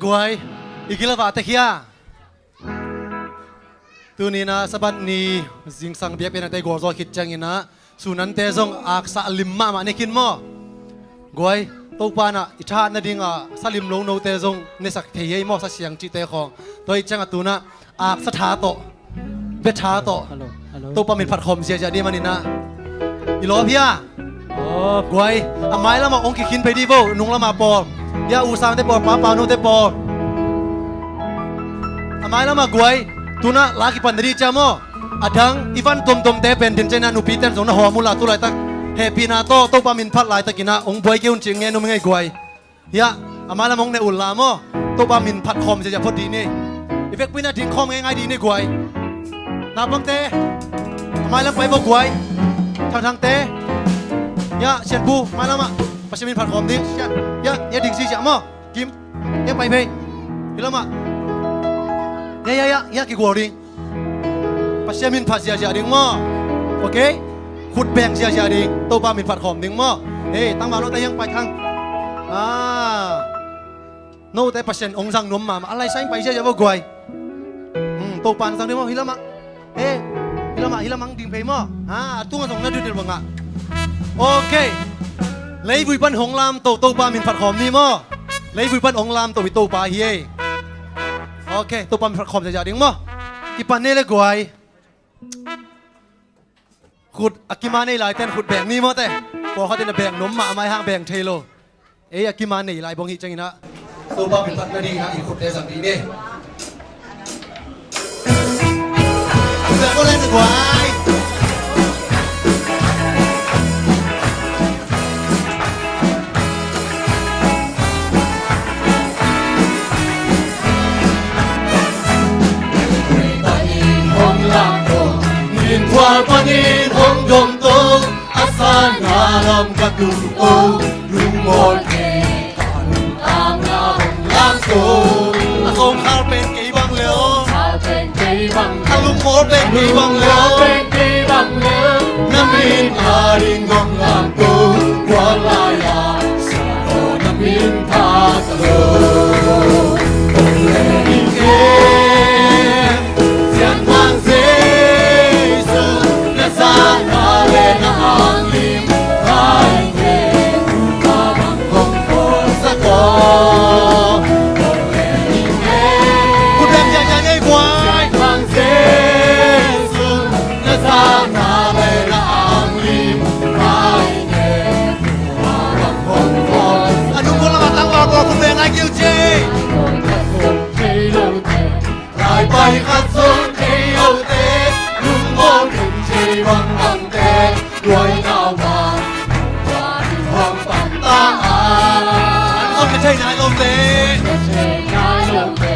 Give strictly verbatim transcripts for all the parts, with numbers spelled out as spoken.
Guai, i gil a vah tek hia? Tuni-in ah Sabbath ni zingsang biakpiaknate gualzo khit ciangin ah sunante zong aksa lim mahmah ne khin maw? Guai, Topa in ah i thahat nading a sa lim lo note zong nesak thei hi ei maw, sa siang cihte khawng. Tua ahih ciangin ah tu-in ah aksa tha tawh, bia tha tawh, hello, hello, Topa min phat khawm ziahziah ding manin ah i lawp hia? Lawp. Guai, a mailam ah hong kikhin phei dih vo, nunglam a pawl. Hia, U Sangte pawl, Pa Pau Note pawl. A mailam ah guai, tu-in ah la kipan dih ciang maw. A dang i van tuamtuamte pen din ciangin ah nupite in zong na hawm uh la, tu laitak hehpihna tawh Topa min phat laitakin ah hong buai kei un ci-in ngen nuam ing ei guai. Hia, a mailam hong ne un la maw. Topa min phat khawm ziahziah phot dih ni. I vekpi-in ah ding khawm ngeingai dih ni guai. Naupangte, a mailam pai maw guai. Thangthangte, hia, Sianpu, mailam ah Pasian min phat khawm ding. Hia, hia, ding ziahziah maw. Kim, hia, pai phei. Hih lam ah, hia, hia, hia, hia, kigual ding. Pasian min phat ziahziah ding maw. Ok. Khut beng ziahziah ding, Topa min phat khawm ding maw. Hei, tangval note hiang pai thang. Ah. Note Pasian hong zang nuam mahmah. A laisa in pai ziahziah vo guai. Hmm, Topa in zang ding maw, hih lam ah. Hei, hih lam ah, hih lam ah hong ding phei maw. Ah, a tung ah zong na dut ding bang ah. Ok. Leivui pan hong lamto Topa min phat khawm ni maw. Leivui pan hong lamto hi Topa hi ei. Ok, Topa min phat khawm ziahziah ding maw. Kipan ni le guai. Khut a kim a nei laite in khut beng ni maw te. Pawlkhat in a beng nuam mahmah, a mai hang beng thei lo. Ei a kim a nei lai bang hih ciangin ah Topa min phat nading ah i khutte zang dih ni. Khut beng maw le guai. Hong lamto, min phual panin hong domto, a sanna lam ka tung o, lungmawl kei, a lungtang na hong lamto. A sawmkhal pen kei bang le aw, a lungmawl pen kei bang le aw, na min a ding hong lamto, kua lai a, sa lo na min phat lo. Hong le ding e, Siangtho Jesu, na zahna le na anglim, ai te, tu ma bang hong pawlsak aw. Hong le ding e, khut beng ziahziah ni guai. Siangtho Jesu, na zahna le na anglim, ai te, tu ma bang hong pawlsak. A nung ko lam a tangval pawl khut beng lai kei un ci. Lai pai khat zong thei lote, lungmawl khin thei bangbangte, luai nau bang, huang pan ta a. An zong thei nai lote, thei nai lote,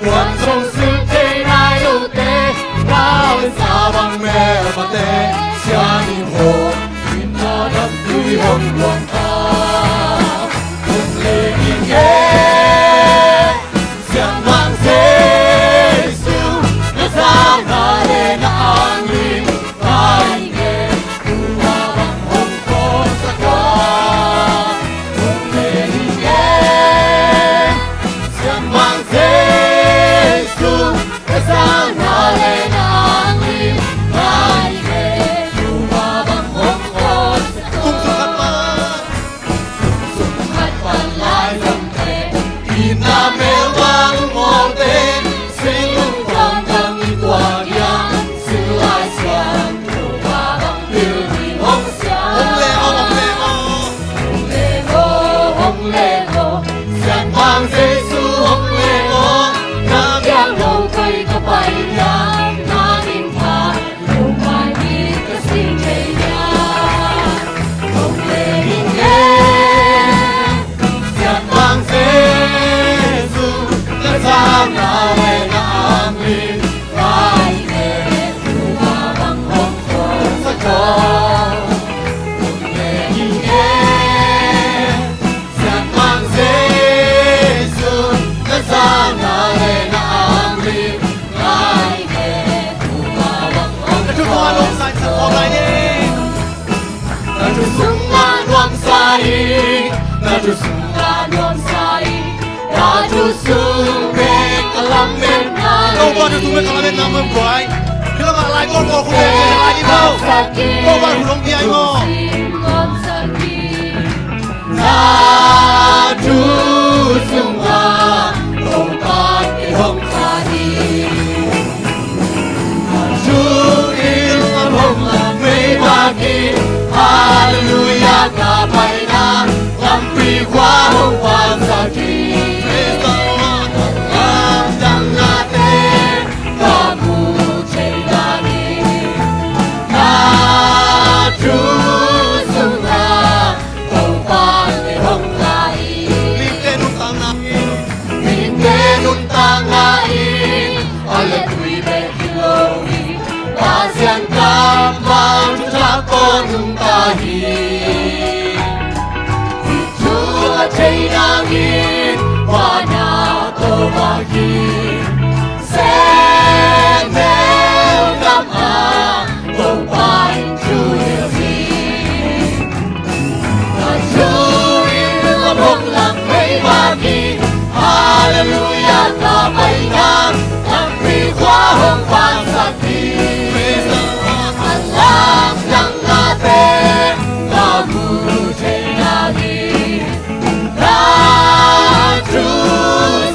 huang zong sil thei nai lote, nau sa bang mel mate, sia ni ho, in na dam tui hong luang ta. Hong le ding e, Siangtho Jesu, na zahna le na anglim, ai te, tu ma bang hong pawlsak aw. Hong le ding e, Siangtho Jesu, na zahna le na anglim, ai te, tu ma bang hong pawlsak aw. Tung sung khat mah. Tua tu me kalamet na mem buai. Bila ma lai kol kol kute lai di bau. Kol kol kol kute ai mo. Na tu sungah kong pati hong kari. Na tu il hong lam mei baki. Hallelujah ka pai na lampi kua hong wan saki. Praise the Lord. Lam dang na te. Ka mu thei na ni. Na tu sungah Topa te hong kai. Mite nuntakna in. Mite nuntakna in. A le tui bek hi lo hi. Pasian kammal thuthak ko nungta hi. Thu a thei nangin, wana ko baki. Semel gam a, Topa in thu hilh hi. A thu in a bok lang mei baki. Hallelujah, ka pai na, lampi kua hong pansak hi. Praise the Lord. A lamdang na te, ka mu thei na hi. Na thu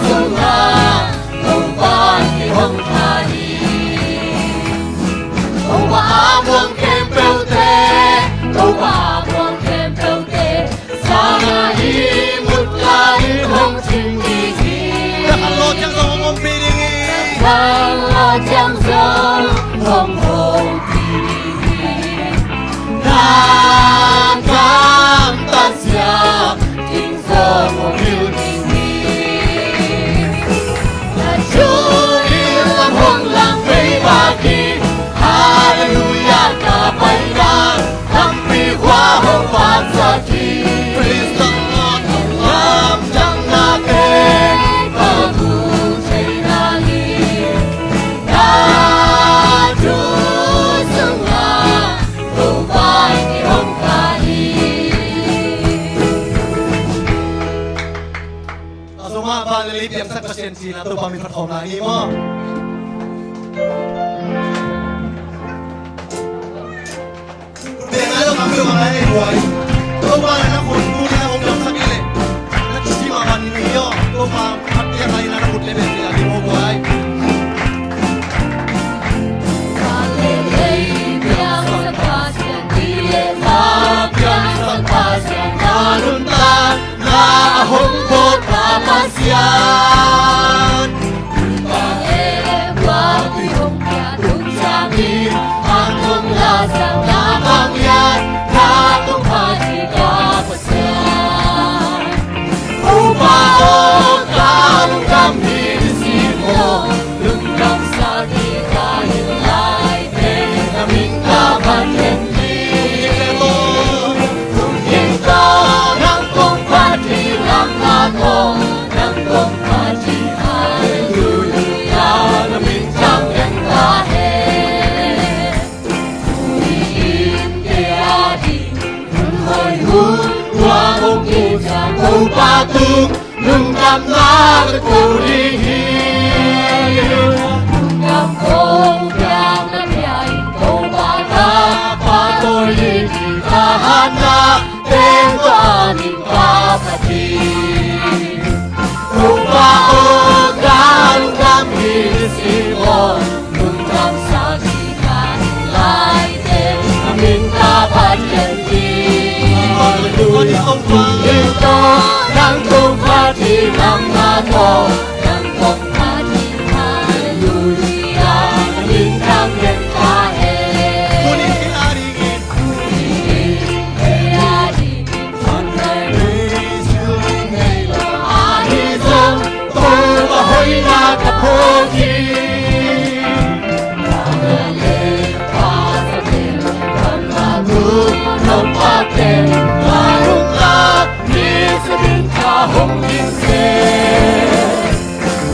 sungah Topa in hong kha hi. Topa a muang khempeuhte, Topa a muang khempeuhte, sangah i mut lai in hong cing ding hi. Takhan lo ciang zong hong ompih ding hi. Takhan lo ciang zong hong ompih ding hi. Na kamtat siam ding zong hong hilh ding hi. Na thu in lam hong lang mei baki. Hallelujah, ka pai na lampi kua hong pansak hi. Praise the Lord. Lamdang na te ka mu thei na hi. Na thu sungah Topa in hong kha hi. Tua sungah van le lei piangsak Pasian cihna Topa min phat khawm lai ni maw. Khut beng lai lo, kham beng lai buai. Topa na khut beng lai hong piangsak i le. Na kisi ma van ni maw. Topa phat piang lai na khut le beng lai ni maw buai. Topa aw, ka lungdam hi ding si maw, lungdam sak hi ka hih lai teh, na min ka phat den hi. Lungdam tawh nang kong phat hi, lamna tawh nang kong phat hi, halleluiah, na min thang den ka hen. Lungdamna ka ko ding hi. Lungdam ko piakna pia in Topa ka pahtawi ding, ka hatna teng tawh a min ka phat hi. Topa aw, ka lungdam hi ding si maw, lungdam sak hi ka hih lai teh, na min ka phat den hi. Halleluiah, Topa. Lungdam tawh nang kong phat hi, lamna tawh nang kong phat hi, halleluiah, na min thang den ka hen. Tuni a ding in. Tuni a ding in.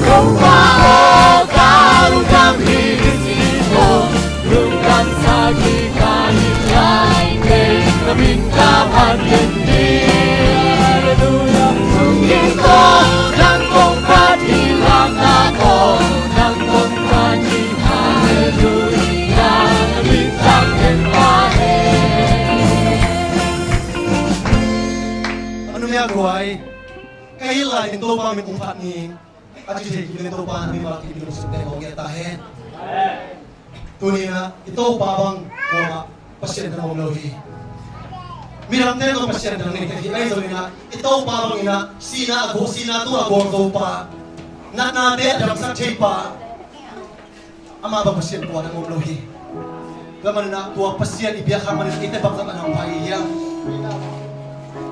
Topa aw, ka lungdam hi ding si maw, lungdam sak hi ka hih lai teh, na min ka phat den hi. Halleluiah. Lungdam tawh nang kong phat hi, lamna tawh nang kong phat A ci thei kik leng Topa na mimal kik lungsim teng hong ngiat ta hen. Tuni-in ah i Topa bang kuamah Pasian dang om lo hi. Midangte zong Pasian dang nei thei hi. Ahi zongin ah i Topa bangin ah sihna a guh, sihna tung a guang Topa, natnate a damsak thei pa, amah bang Pasian kua dang om lo hi. Tua manin ah tua Pasian i biak hang manin eite bangzah a hampha i hiam?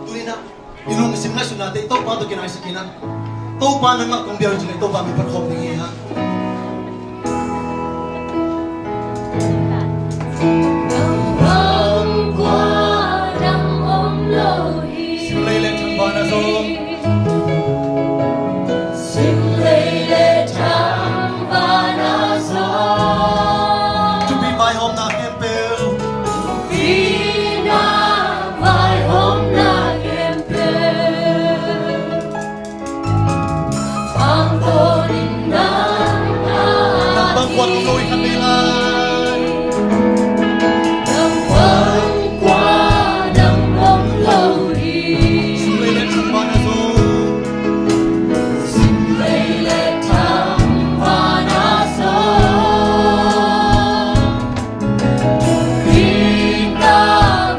Tuni-in ah i lungsim ngaihsutnate i Topa tawh kinaisak in ah Topa nangmah kong bia uh hi ci-in ah i Topa min phat khawm ding hi hang. Sim lei le thangvana zong. Sim lei le thangvana zong. Thupi vaihawmna khempeuh. Thupi na vaihawmna khempeuh. Pangkawnin nang a. Nang bang kua dang om lo hi khat vei lai. Nang bang kua dang om lo hi. Sim lei le thangvana zong. Sim lei le thangvana zong. Thupi na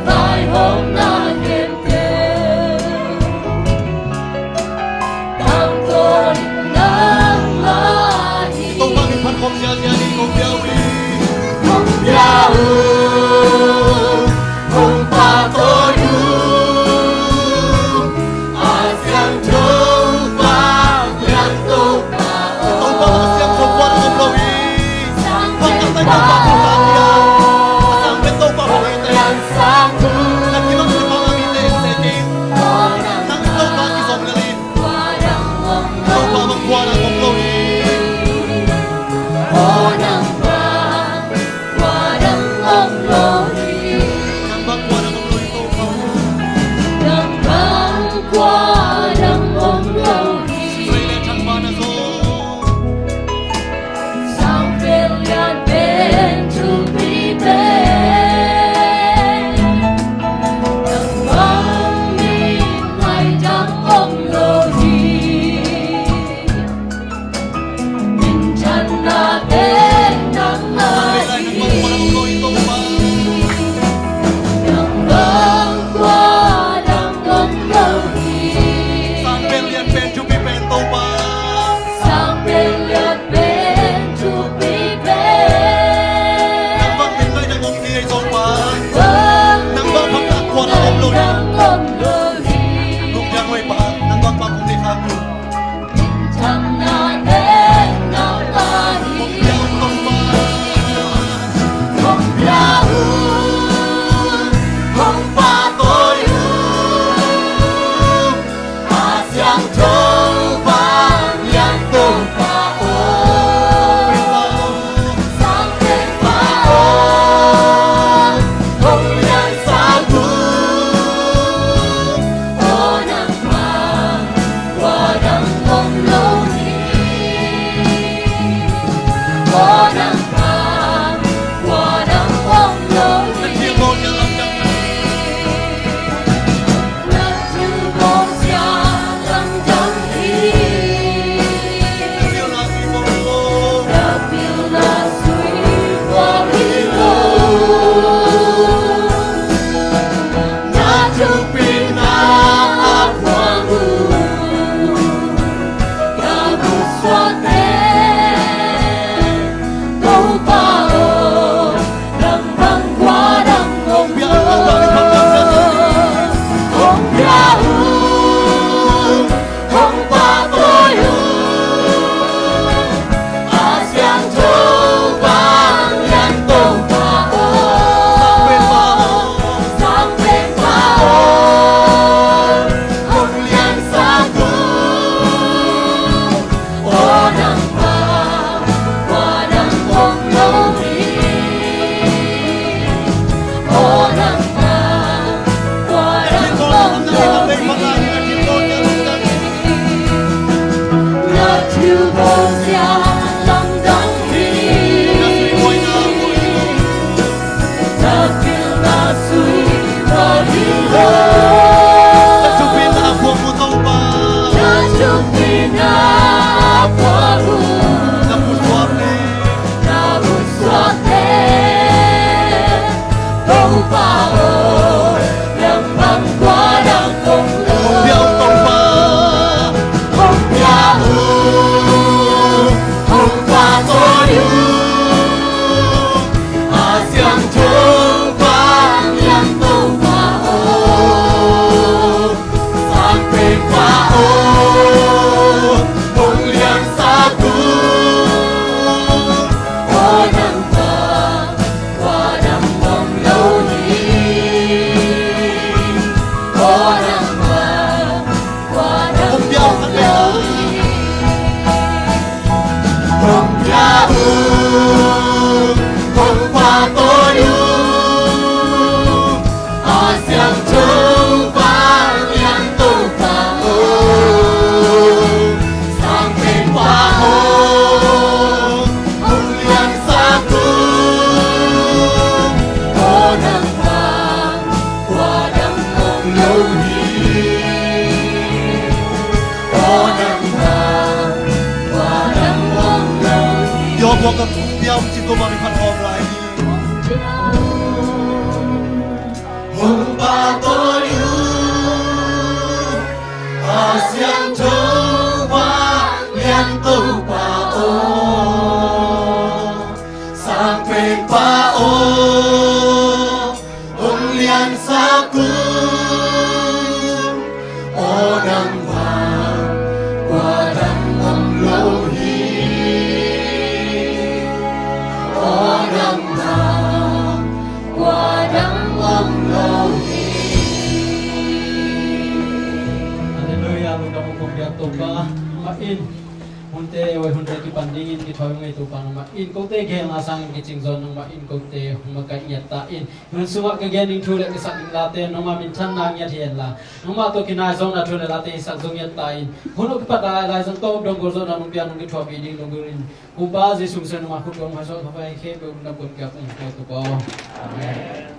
vaihawmna khempeuh. Tangkawnin nangmah hi. Topa min phat khawm ziahziah ni, kong bia uh hi. Kong bia uh, kong pahtawi uh. A Siangtho Vanglian Topa aw. Topa a siangtho kua dang om lo hi. Topa a siangtho kua dang om lo hi. A sang pen Topa hong hi te. Nang kibang kibang a mite se kei. Nang Topa kizom lel in. Topa bang kua dang om lo hi. Nang bang kua dang om lo hi Topa. Nang bang kua dang om lo hi. Sim lei le thangvana zong. Sang pen lian pen thupi pen. Nang bang mihing ngaih dang om lo hi. Minthanna teng nangmah hi. Nang bang kua dang om lo hi. Sang pen lian pen thupi pen Topa. Sang pen lian pen thupi pen. Nang bang min ngaih dang om hi ei Topa. Nang bang bang kua dang om lo hi. Nang bang kua dang om lo hi. Lungdam uh ei Pa, nang bang bang kong nei khak uh. Tua ka pumpi a om cih tua mah mi phat khawm lai hi. Hong pahtawi uh a siangtho vanglian Topa aw, Sang Penpa aw, hong liansak un. Aw nangmah kua dang om lo hi. Aw nangmah kua dang om lo hi. Halleluiah. Lungdam hong pia Topa mah in, hunte, oi, hunte kipan dingin kithawi ngei Topa nangmah in, kote geelna sangin kicing zaw nangmah in, kote hong makaih ngiat ta in. Hun sungah ka gen ding thu le ka sak ding late nangmah minthanna ngiat hi henla, nangmah tawh kinai zawkna thu le late i sak zo ngiat ta in. Hun uh kipat a lai zong tawh dong gol zawhna nong pia nong kithuahpih ding dong gol in, Kumpa Jesu Messiah nangmah khut kong hai zawh kha vai khe pe um dam kon kiak um khe tu ko. Amen.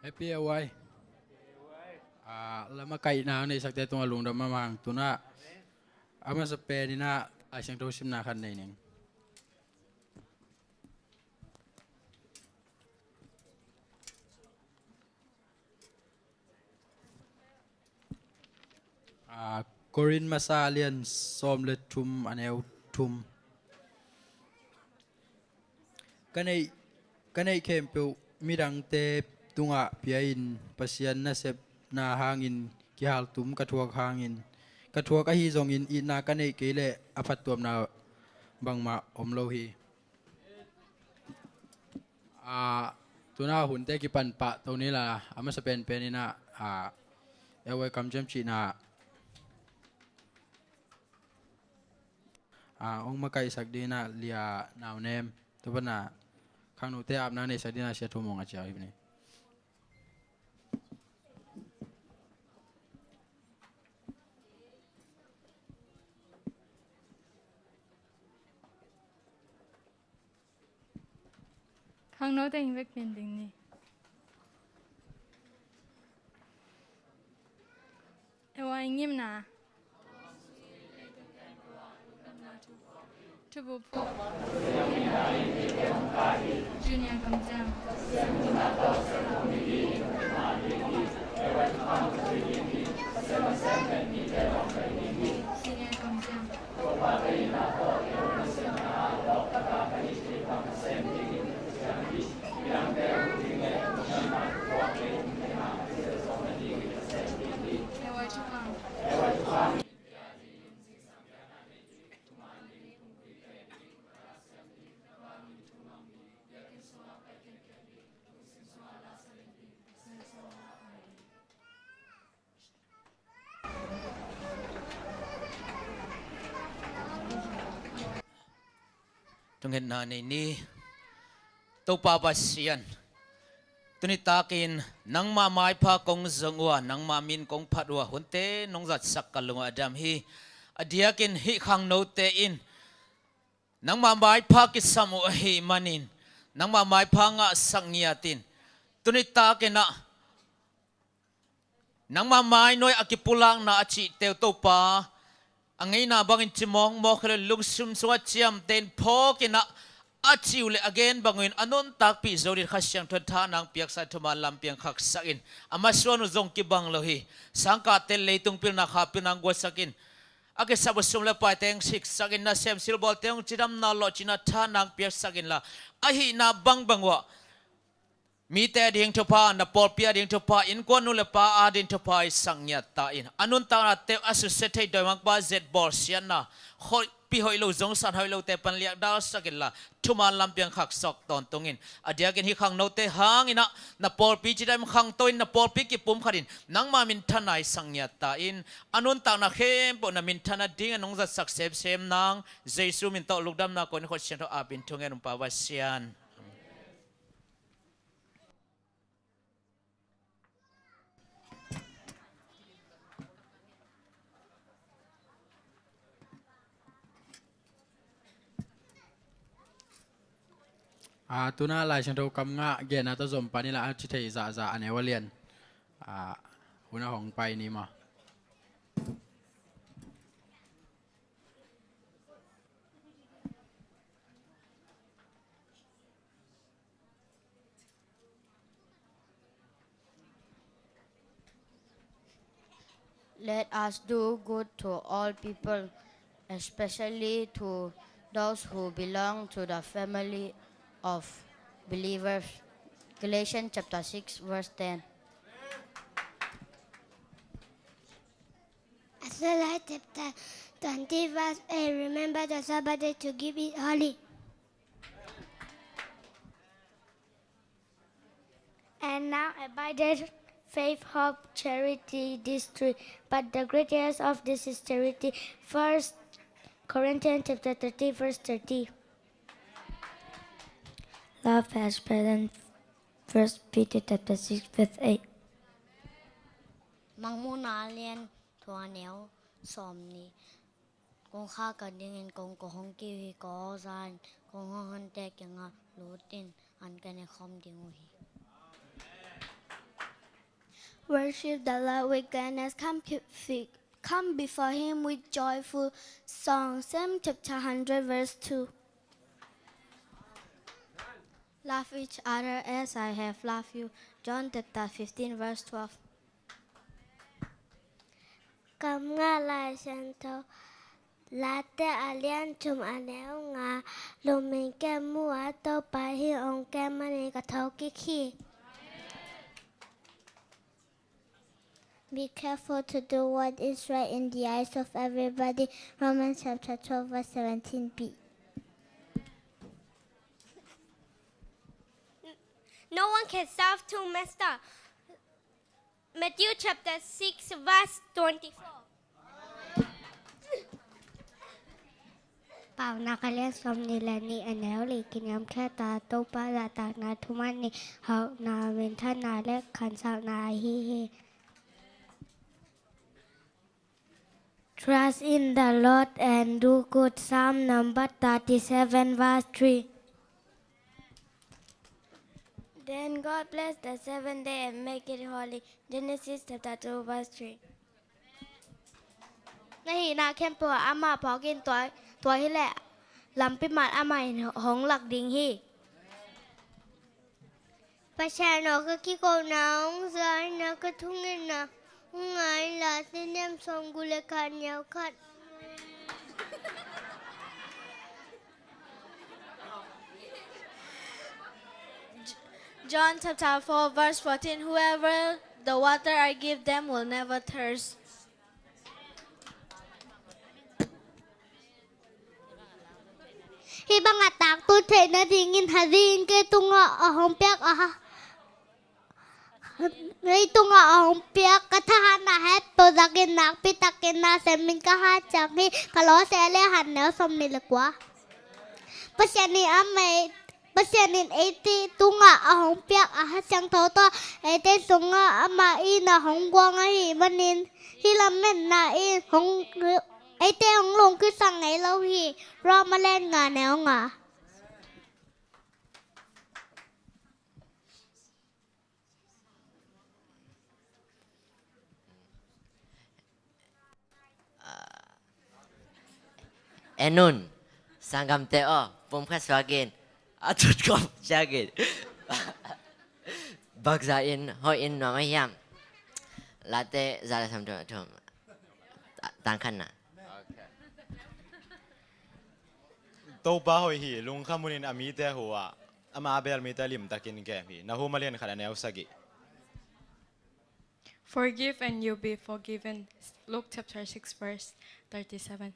Happy A Y. Ah, lama kaihna neihsakte tungah lungdam mahmah ing. Tunah a masa pen inah Lai Siangtho simna khat nei ning. Ah, Korin masa a lian sawm le thum, a neu thum. Ka neih, ka neih khempeuh midangte tungah pia-in Pasian nasepna hangin kihaltum ka thuak hangin, ka thuak ahi zongin itna ka neih kei leh a phattuamna bangmah om lo hi. Ah, tuna hunte kipan pah to ni la, a masa penpen inah, ah, A Y kamciam cihna, ah, hong makaihsak dinah Lia Naunem, tua pana khangnote apna neihsak dinah Sia Thum Mung a ciau hi ni. Khangno teng vek pen ding ni. A Y ngimna. Thubu phu. Junior kamciam. Senior kamciam. Thungetna nei ni. Topa Pasian, tuni takin nangmah maipha kong zong uh a, nangmah min kong phat uh a, hunte nong zatsak ka lung uh a dam hi. A diakin hih khangnote in nangmah maipha kisam uh ahih manin, nangmah maipha ngahsak ngiatin, tuni takin ah nangmah mainuai a kipulakna a cihte uh Topa, a ngeina bangin ci mawkmawk hi lo in lungsim sungah ciamtein phawkin ah a cih uh le a gen bang uh in a nuntakpih zo dingin Kha Siangtho in tha nang piaksak in thuman lam piang khaksak in, a masuan uh zong kibang lo hi. Sangkahte leitung pilna kha pilna hong guansak in, a kisap uh sum le paite hong siksak in, nasem silbawlte hong cidamna lawh cihna tha nang piaksak inla, ahihna bangbang uh ah mite ading thupha, na pawlpi ading thupha, innkuan nu le pa ading thupha i sak ngiat ta in, a nuntaknate uh a susia thei dawimangpa zet bawlsiatna, khawl pi hoih lo, zongsan hoih lote pan liakdalsak inla, thuman lampi ah khaksuak tawntungin. A diakin hih khangnote hangin ah, na pawlpi cidam khangto in, na pawlpi kipumkhat in, nangma minthanna i sak ngiat ta in, a nuntakna khempeuh na minthan nadingin hong zatsak semsem nang, Jesu min tawh lungdamna kong khutsiang tho apin thungen, Upa Pasian. A, tuna Lai Siangtho kam nga genna tawh zom pan inla, a ci thei zahzah, a neu a lian, a, hun a hong pai ni maw. Let us do good to all people, especially to those who belong to the family of believers. Galatians chapter six, verse ten. Acts chapter twenty, verse eight. Remember the Sabbath day to keep it holy. And now abideth faith, hope, charity, these three, but the greatest of these is charity. First Corinthians chapter thirteen, verse thirty. Love as present, First Peter chapter six, verse eight. Mangmuhna a lian thum, a neu sawmnih. Kong khak nadingin kong ko hong kiu hi, ko aw za in, kong hong honte kiangah lut in, an ka ne khawm ding uh hi. Worship the Lord with gladness. Come, keep, come before him with joyful song. Psalm chapter hundred, verse two. Love each other as I have loved you. John chapter fifteen, verse twelve. Kam nga Lai Siangtho, Late a lian thum, a neu nga. Lungmuang kem un, Topa in hong kem manin ka thokik hi. Be careful to do what is right in the eyes of everybody. Romans chapter twelve, verse seventeen b. No one can serve two masters. Matthew chapter six, verse twenty-four. Paunak a lian sawmnih le nih, a neu li. Kiniamkhiat a, Topa zahtakna thum a ni, hauhna, minthanna le khansakna ahi hi. Trust in the Lord and do good. Psalm number thirty-seven, verse three. Then God blessed the seventh day and make it holy. Genesis chapter two, verse three. Na hihna khempeuh ah amah phawk in, tua, tua hileh lampi mat amah in hong lak ding hi. Pasian aw, ka kikona hong za in la, ka thungetna hong ngai in la. Salm sawmguk le khat, neu khat. John chapter four, verse fourteen. Whoever the water I give them will never thirst. Hih bangah taktu theih nadingin, Kha Siangtho in kei tungah a hong piak a, kei tungah a hong piak ka thahatna het peuh zakin nakpi takin na sem in ka hat ciang hi. Kolose a lian khat, neu sawmnih le kua. Pasian in amah, Pasian in eite tungah a hong piak a Kha Siangtho tawh eite sungah amah in a hong guang ahih manin, hih lametna in hong, eite hong lungkisa ngei lo hi. Rom a lian nga, neu nga. En un, sanggamte aw, pumkhat suak in, a thut khawm ciak in. Bangzah in hoih in nuam ahi hiam? Late za le sawmthum le thum, ta-, tang khatna. Topa hoih hi, lungkham un in a mite huh a, ama a bel mite limtakin kem hi. Nahum a lian khat, a neu sagih. Forgive and you'll be forgiven. Luke chapter six, verse thirty-seven.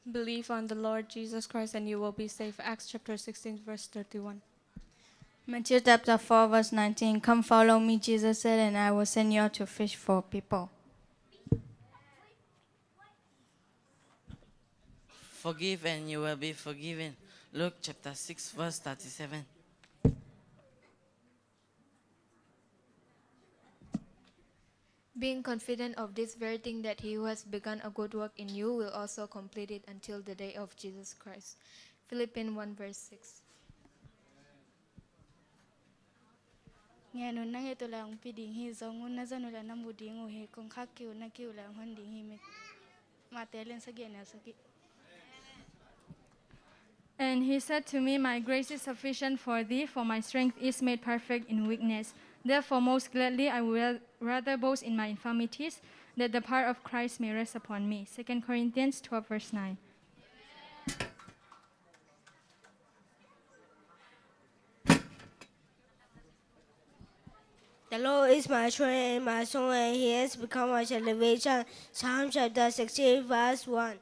Believe on the Lord Jesus Christ and you will be saved. Acts chapter sixteen, verse thirty-one. Matthew chapter four, verse nineteen. "Come follow me," Jesus said, "and I will send you out to fish for people." Forgive and you will be forgiven. Luke chapter six, verse thirty-seven. Being confident of this very thing, that he who has begun a good work in you will also complete it until the day of Jesus Christ. Philippians one verse six. Ngen un, na nget uh leh hong pia ding hi. Zong un, na zon uh leh na mu ding uh hi. Kong khak kei un, na kei uh leh hong hon ding hi. Mate lian sagih, neu sagih. And he said to me, "My grace is sufficient for thee, for my strength is made perfect in weakness. Therefore, most gladly I will rather boast in my infirmities, that the power of Christ may rest upon me." Second Corinthians twelve, verse nine. The Lord is my strength and my song, and he has become my salvation. Psalm chapter sixteen, verse one.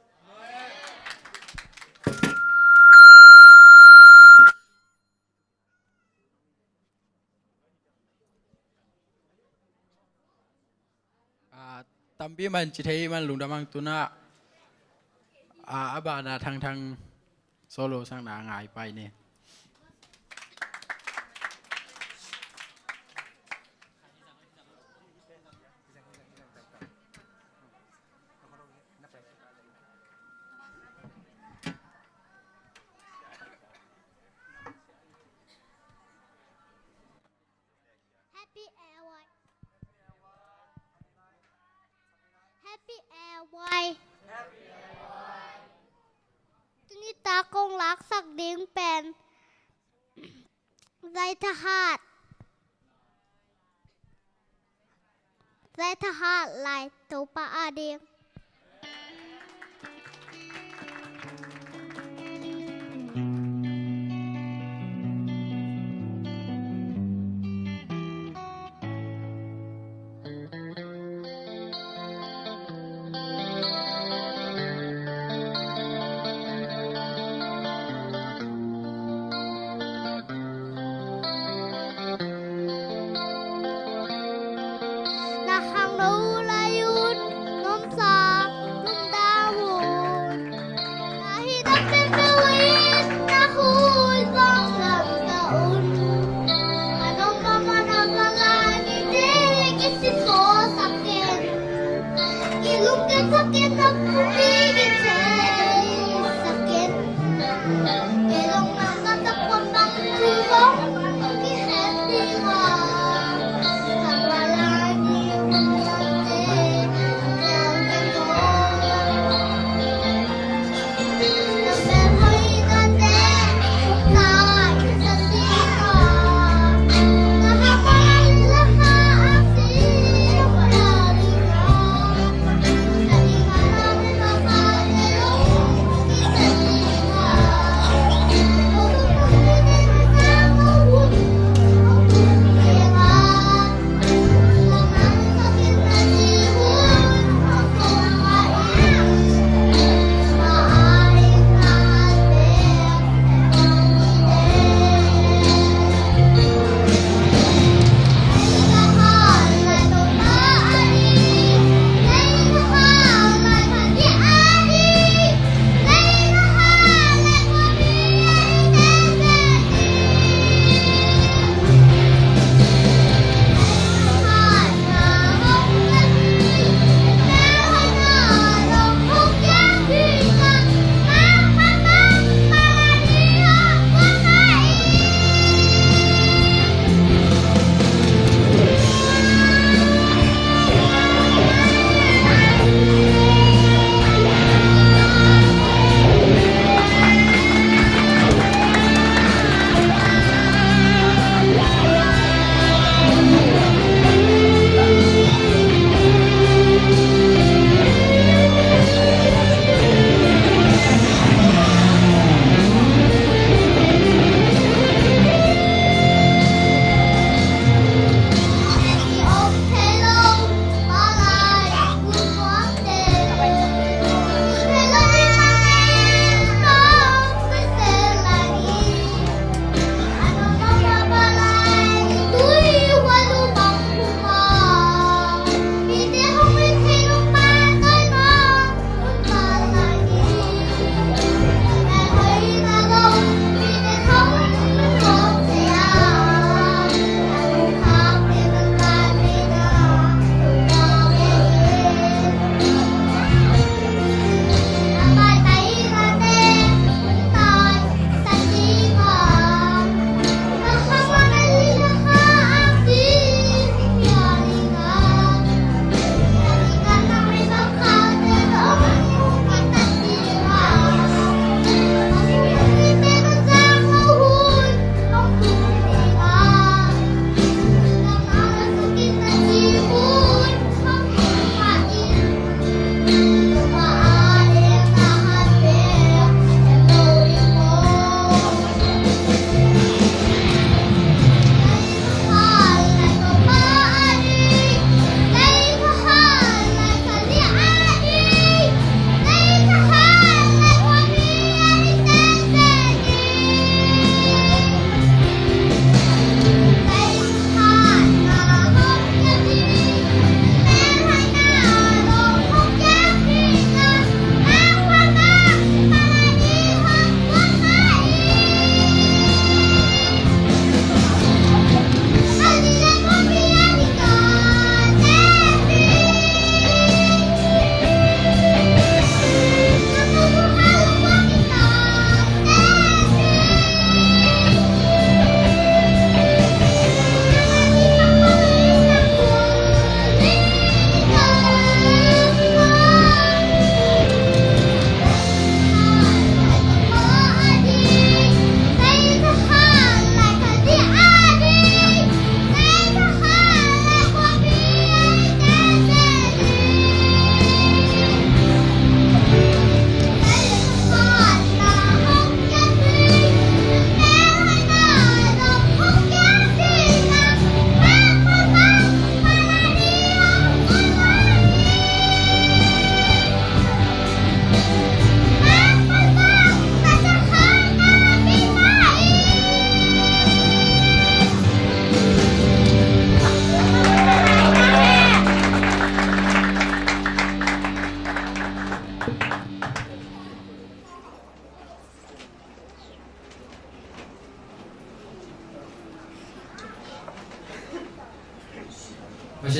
Ah, tampi man ci thei man lungdam hang. Tu-in ah, a ban ah Thang Thang solo sakna ngai pai ni. Happy L Y. Happy L Y. Tuni tak kong laksak ding pen Zai Thahat. Zai Thahat lai, Topa ading. Na khangno lai un, nuamsa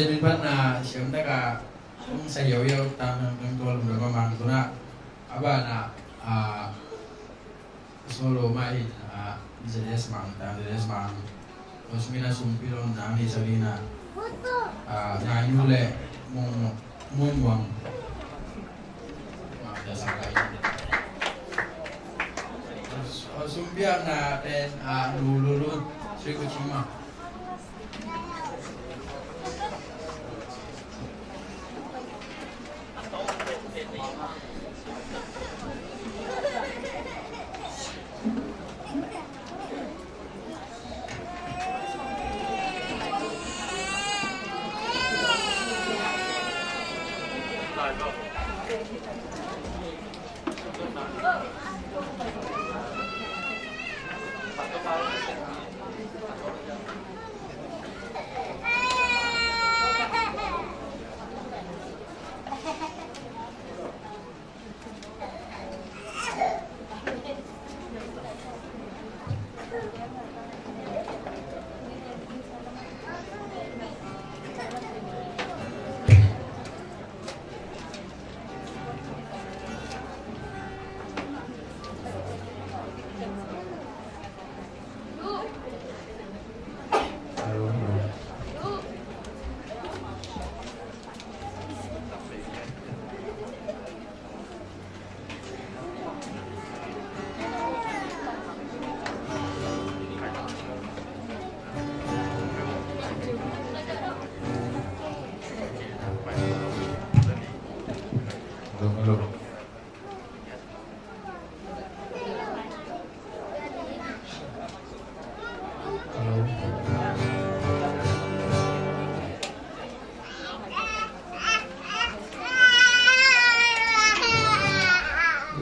Phatna siam taka hong sa yo yo tang hong tua lungdam a mang tuna a bana a solo mah in a zedes mang tang zedes mang. Osmina sumpi lom nang ni sabina a ngai nu le mong mong mong mong. Sumpi ang na ten a nu lu lu sui ku chima.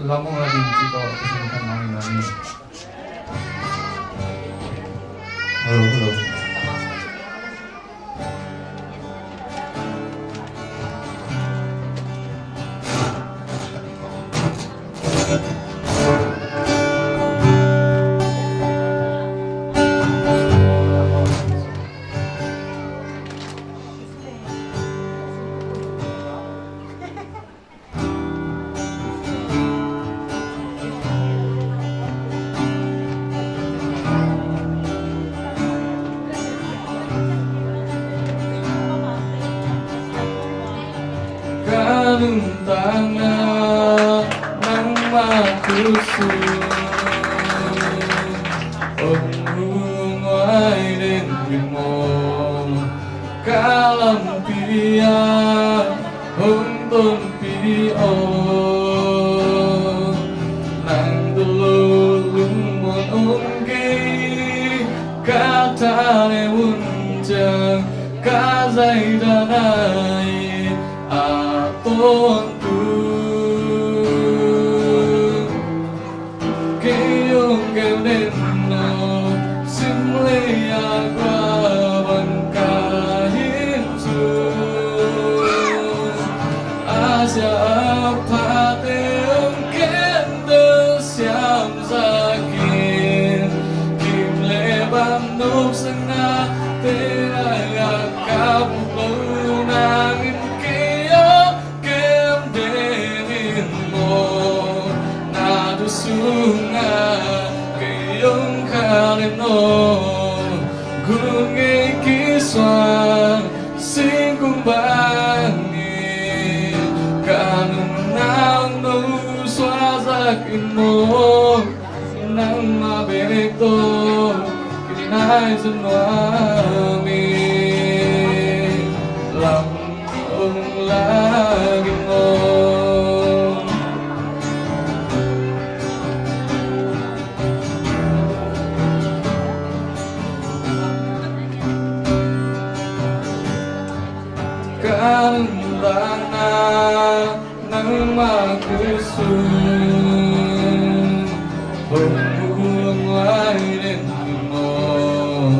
Lamong lagi cito, kasi makan main lagi. Hello, hello. Ka nuntakna nangmah tusung, ong hong huai den hi maw? Ka lampi ah hong tonpih aw. Nang tawh lo lungmuan om kei, ka tha le hun ciang ka zai dan a, a tawntung. Kei hong keu den aw, sim lei a kua bang ka hi tun. A sia a phate hong khen tel siam zak in, kim le bam nopsaknate lai-ah ka puk lo nangin kei hong kem den in maw? Na thu sungah kei hong khak in aw, gun ngei kisuan singkung bangin ka nuntakna hong suah zak in maw? Nangmah bek tawh kei nai za nuam hi, lam hong lak in aw. Ka nuntakna nangmah tusung, hong hong huai den hi maw?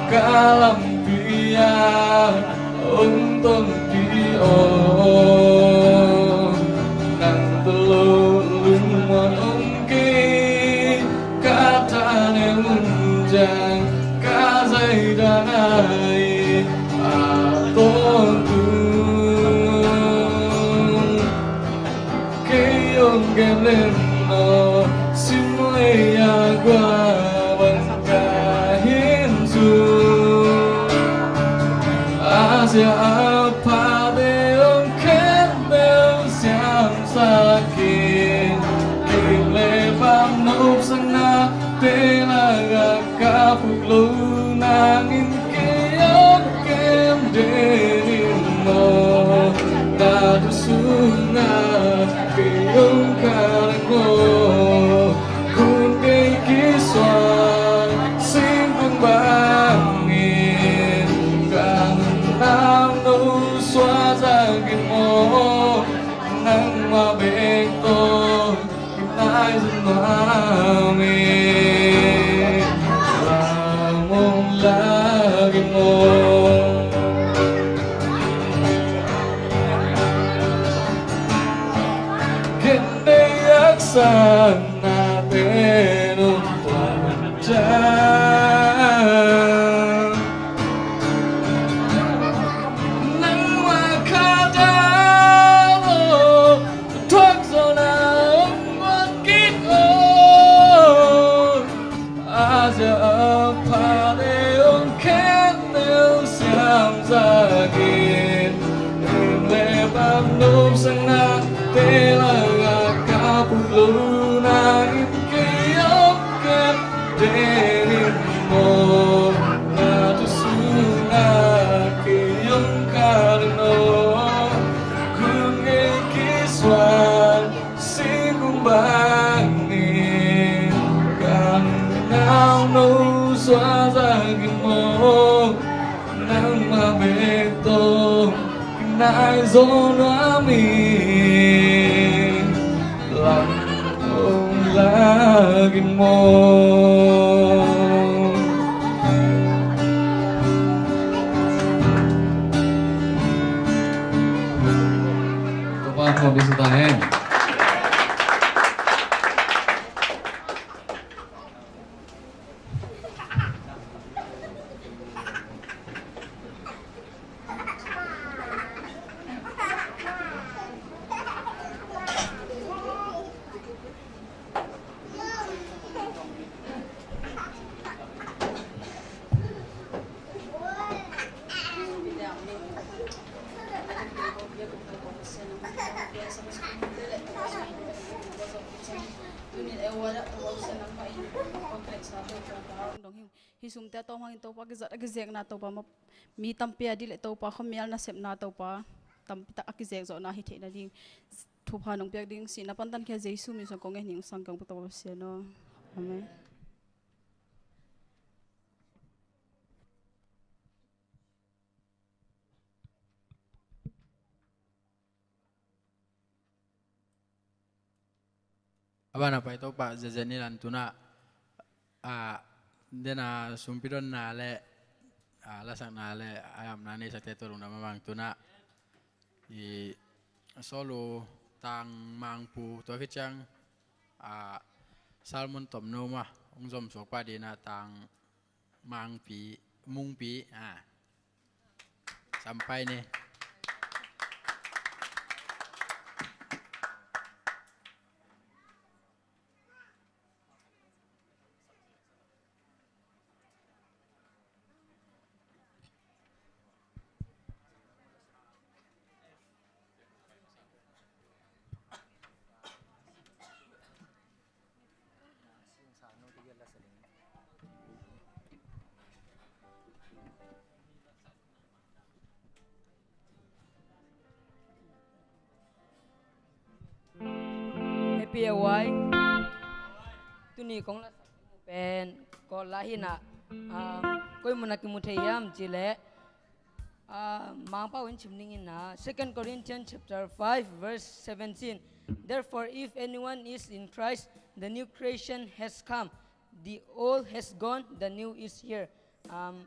Ka lampi ah hong tonpih aw. Nang tawh lo lungmuan om kei, ka tha le hun ciang ka zai dan a, a tawn Sim lei a gua bang ka hin zu, a zia a phate hong khen bel siam sa kei. Kim le pam nop sang na te la ga ka puk lo nangin kei hong kem den in maw. Na thu sung na kei hong kal in maw. Kun kei kisuan singkung bangin ka nunau no suan zak in maw. Nangmah bek tawh nai zong nuam in, lam hong lak in maw. Ken dei haksatnate nong tuan ciang, nangmah kha ta lo. Thuak zawhna hong guan kik aw. A zia a phate hong khen bel siam zak in. Lim le pam nop sang na te la ga ka puk lo nangin kei hong kem den in maw. Na thu sung na kei hong kal in maw. Kun kei kisuan singkung bangin ka nunau no suan zak in maw. Nangmah bek tawh nai zaw nuam in, lam hong lak in maw. Topa hong pia ta hen. Hih sumte a tawm hangin Topa kizat a kizekna Topa, mi tampi a dih leh Topa khuamial nasepna Topa tampi tak a kizek zawhna hi theihna ding thupha nong piak ding sihna pantan khia Jesu min suang kong ngen hi. Ung sang kong Topa Pasian aw. Amen. A bana pai Topa zezen i lan tuna, a, dena sumpidonna le, a, lasakna le a yamna neisakte tua lungdam a mang tuna i solo tang mangpu tua khit ciang, a, sermon tomno mah hong zom suak pah dina tang mangpi, mungpi, a, sampai ni. Happy A Y. Tuni kong lasak pen Kawl la hi na, um, koi mun a kimu thei hiam cih leh, uh, Mangpau in sim ning in na, Second Corinthians chapter five verse seventeen. Therefore, if anyone is in Christ, the new creation has come. The old has gone, the new is here. Um,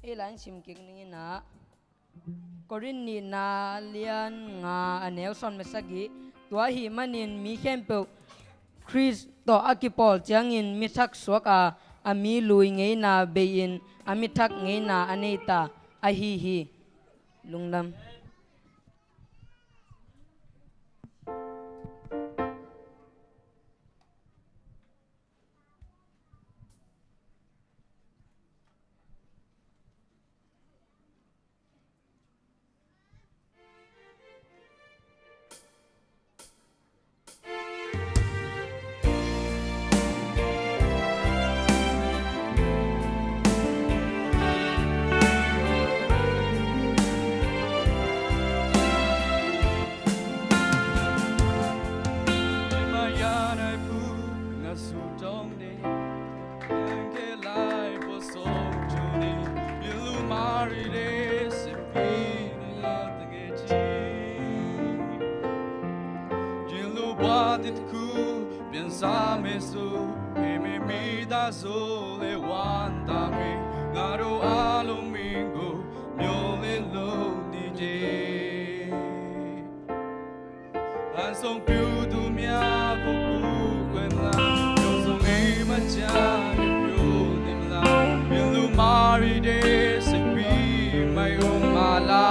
ei la in sim kik ning in na, Korin nihna lian nga a neu sawm le sagih. Tua ahih manin mi khempeuh Khrist tawh a kipawl ciangin mi thak suak a, a mi lui ngeina bei-in a mi thak ngeina a nei ta ahi hi. Lungdam. Watit ku piansa me su, hemi mi ta su le wan ta me, nga do a lung ming ku myo le lo ni de. Han song piu tu mya ku ku kuen la, yong song ei ma cha ni piu nim la, pian lu ma ri de se pi mai ong ma la.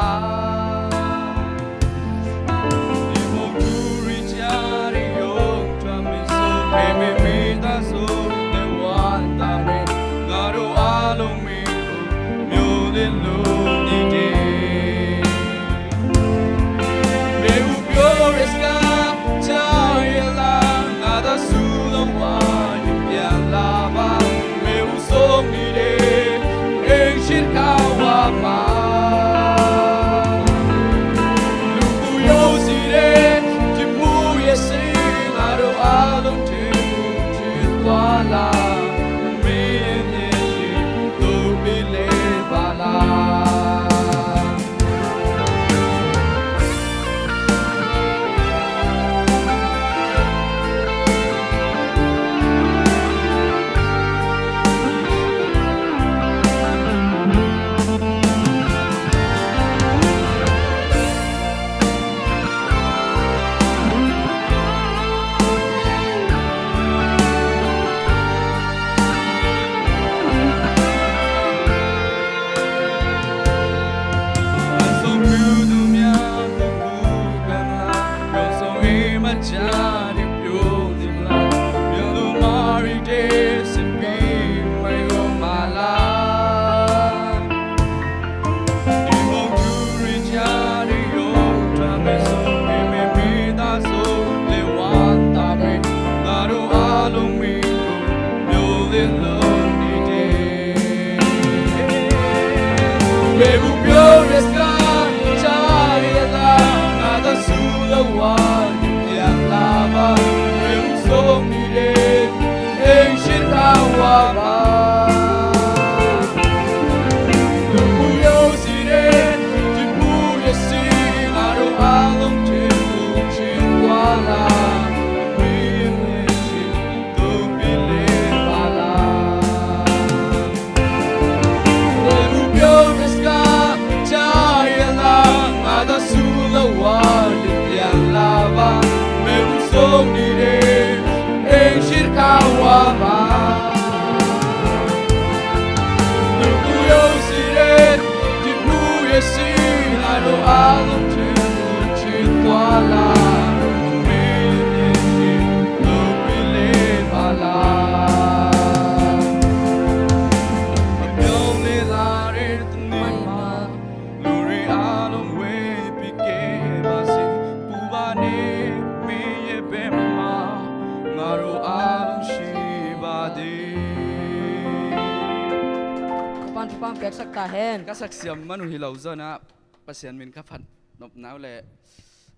Ka pan thupha piaksak ta hen. Ka saksiam man uh hi lo zon ah Pasian min ka phat nopna uh leh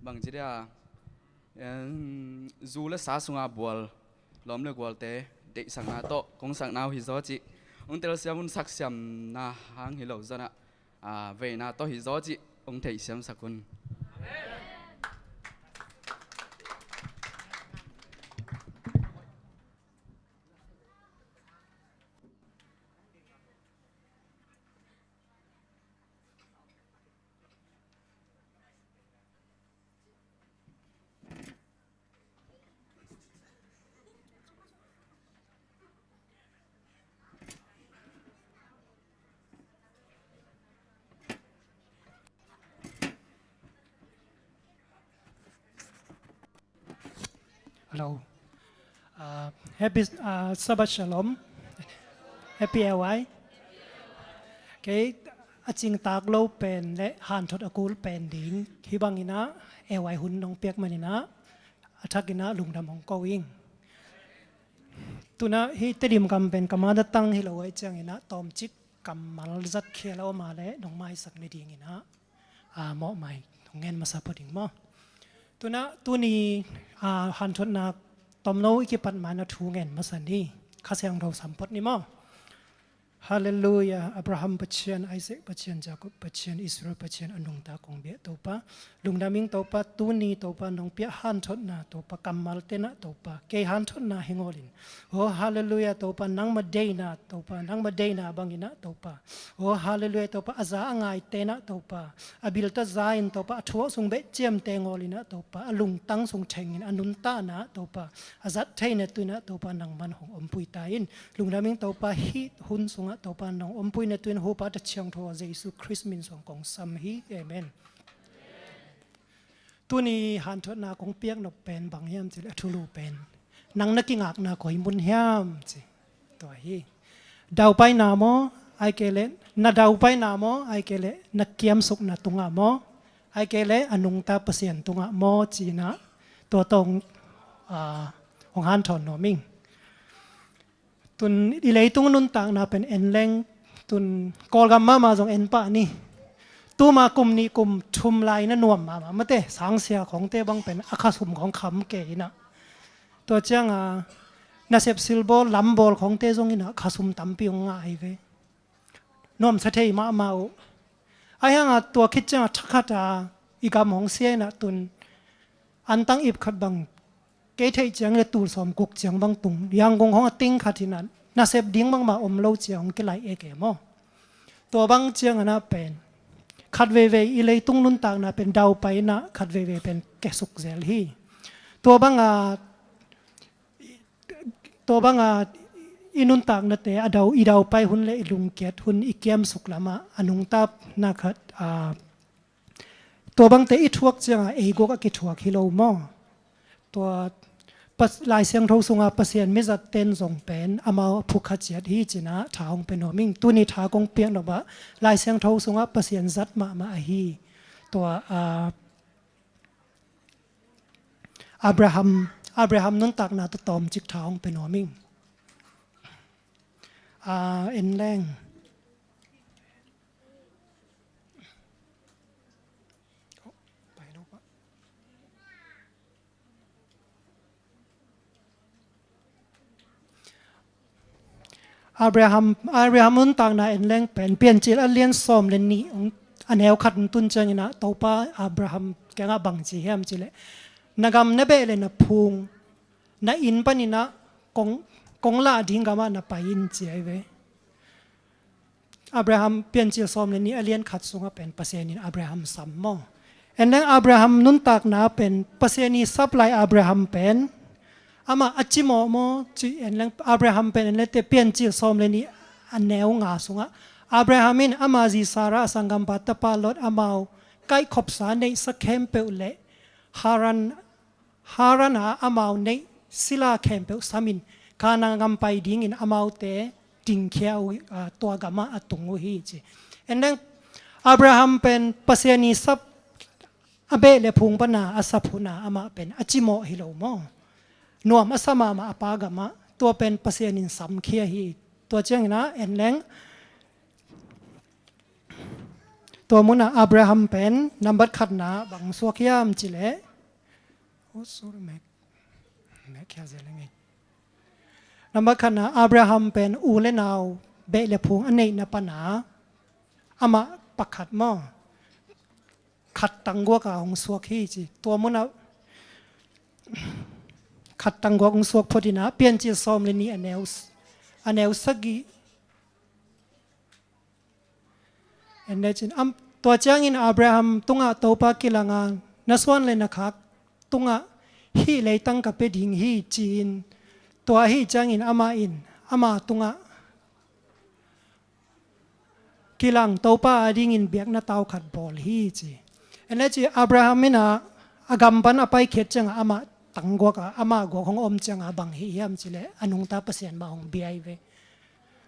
bangci dia, em, zu le sa sunga bual lawm le gualte deihsakna tawh kong sakna uh hi zaw cih hong telsiam un. Saksiamna hang hi lo zon ah, a, veina tawh hi zaw cih hong theihsiamsak un. Hello. Ah, happy, ah, Sabbath Shalom. Happy A Y. Kei a cingtak lo pen le hanthot a kul pen ding hih bangin ah A Y hun nong piak manin ah a thakin ah lungdam hong ko ing. Tu-in ah hih Tedim gam pen ka mother tongue hi lo ahih ciangin ah tawmcik kammal zat khial a om a leh nong maisak nadingin ah, ah, mawhmai hong ngen masa phot ing maw. Tu-in ah tuni, ah, hanthotna tomno i kipat ma-in ah thu ngen masa ni. Kha Siangtho sam phot ni maw. Halleluiah. Abraham Pathian, Isaac Pathian, Jacob Pathian, Israel Pathian a nungta kong biak Topa, lungdam ing Topa. Tuni Topa nong piak hanthotna Topa, kammal tenah Topa kei hanthotna hi ngawlin. Oh halleluiah Topa, nangma deina Topa, nangma deina banginah Topa. Oh halleluiah Topa, a za a ngai tenah Topa, a bilta za in Topa, a thuak sung beh ciamte ngawlinah Topa, a lungtang sung thengin a nuntanah Topa, a zat theina tuinah Topa nangman hong ompui ta in. Lungdam ing Topa, hih hun sungah Topa nong ompuina tuin Hopa ta Thiangtho Jesu Khrist min suang kong sam hi. Amen. Tuni hanthotna kong piak nop pen bang hiam cileh a thulu pen, nang na kingakna koi mun hiam ci. Tua hi. Daupaina maw, ai kei leh na daupaina maw, ai kei leh na kiamsukna tungah maw, ai kei leh a nungta Pasian tungah maw cinah tua tawh hong, ah, hong hanthawn nuam ing. Tun i leitung nuntakna pen en leng, tun Kawlgam mahmah zong en pah ni. Tuma kum nih kum thum lai na nuam mahmah mate, sangsia khawngte bang pen a khasum khawng kham kei inah. Tua cianga nasep silbawl lambawl khawngte zong inah khasum tampi hong ngah hi ve. Nuamsa thei mahmah uh. Ahi hanga tua khit cianga thakhata i gam hong sia inah tun antang ip khat bang kei theih ciang le tul sawm guk ciang bang tung, Yangon hong a ting khat hinah nasep ding bangmah om lo ciang hong kilaih ek e maw. Tua bang cianganah pen khat veivei i leitung nuntakna pen daupai inah khat veivei pen kesuk zel hi. Tua banga tua banga i nuntaknate a dau, i daupai hun le i lungkiat hun, i kiamsuk lamah a nungtapna khat, a, tua bangte i thuak cianga ei guak a kithuak hi lo maw. Tua Pas-, Lai Siangtho sunga Pasian mizat ten zong pen amau a phukha ciat hi cinah tha hong pe nuam ing. Tuni tha kong piak nopah Lai Siangtho sungah Pasian zat mahmah ahi tua, a, Abraham, Abraham nuntakna tawh tawmcik tha hong pe nuam ing. A, en leng. Abraham, Abraham nuntakna en leng pen Piancil a lian sawm le nih, a neu khat hong tun cianginah Topa Abraham kiangah bang ci hiam cileh, na gam na beh le na phung na inn paninah kong, kong lah ding gamah na pai in ci ahi ve. Abraham Piancil sawm le nih a lian khat sungah pen Pasian in Abraham sam maw. En leng Abraham nuntakna pen Pasian i sap lai Abraham pen amah a cimawh maw ci en leng Abraham pen en leng te Piancil sawm le nih a neu nga sungah Abraham in ama zi Sarah a sanggampa tapa Lot amau kaihkhopsa neihsa khempeuh le Haran Haran a amau neih sila khempeuh samin Kanaan gam pai dingin amaute tingkhia uh, a, tua gamah a tung uh hi ci. En leng Abraham pen Pasian i sap a beh le phung pana a sap huna amah pen a cimawh hi lo maw. Nuam a sa mahmah a pa gamah tua pen Pasian in samkhia hi. Tua cianginah en leng tua munah Abraham pen nambat khatna bang suak hiam cileh. Oh, sorry, Mac. Mac khia zel ngei. Nambat khatna Abraham pen u le nau beh le phung a neihna pana amah pakhat maw. Khat tangguak a hong suak hi ci. Tua munah khat tangguak hong suak photinah Piancil sawm le nih a neu, a neu sagih. En le cin, am, tua ciangin Abraham tungah Topa kilanga na suan le na khak tungah hih leitang ka pia ding hi ci-in tua ahi ciangin amah in ama tungah kilang Topa adingin biakna tau khat bawl hi ci. En le ci Abraham inah a gam pan a paikhiat ciangah amah tangguak a amah guak hong om ciangah bang hi hiam cileh a nungta Pasian mah hong bia hi ve.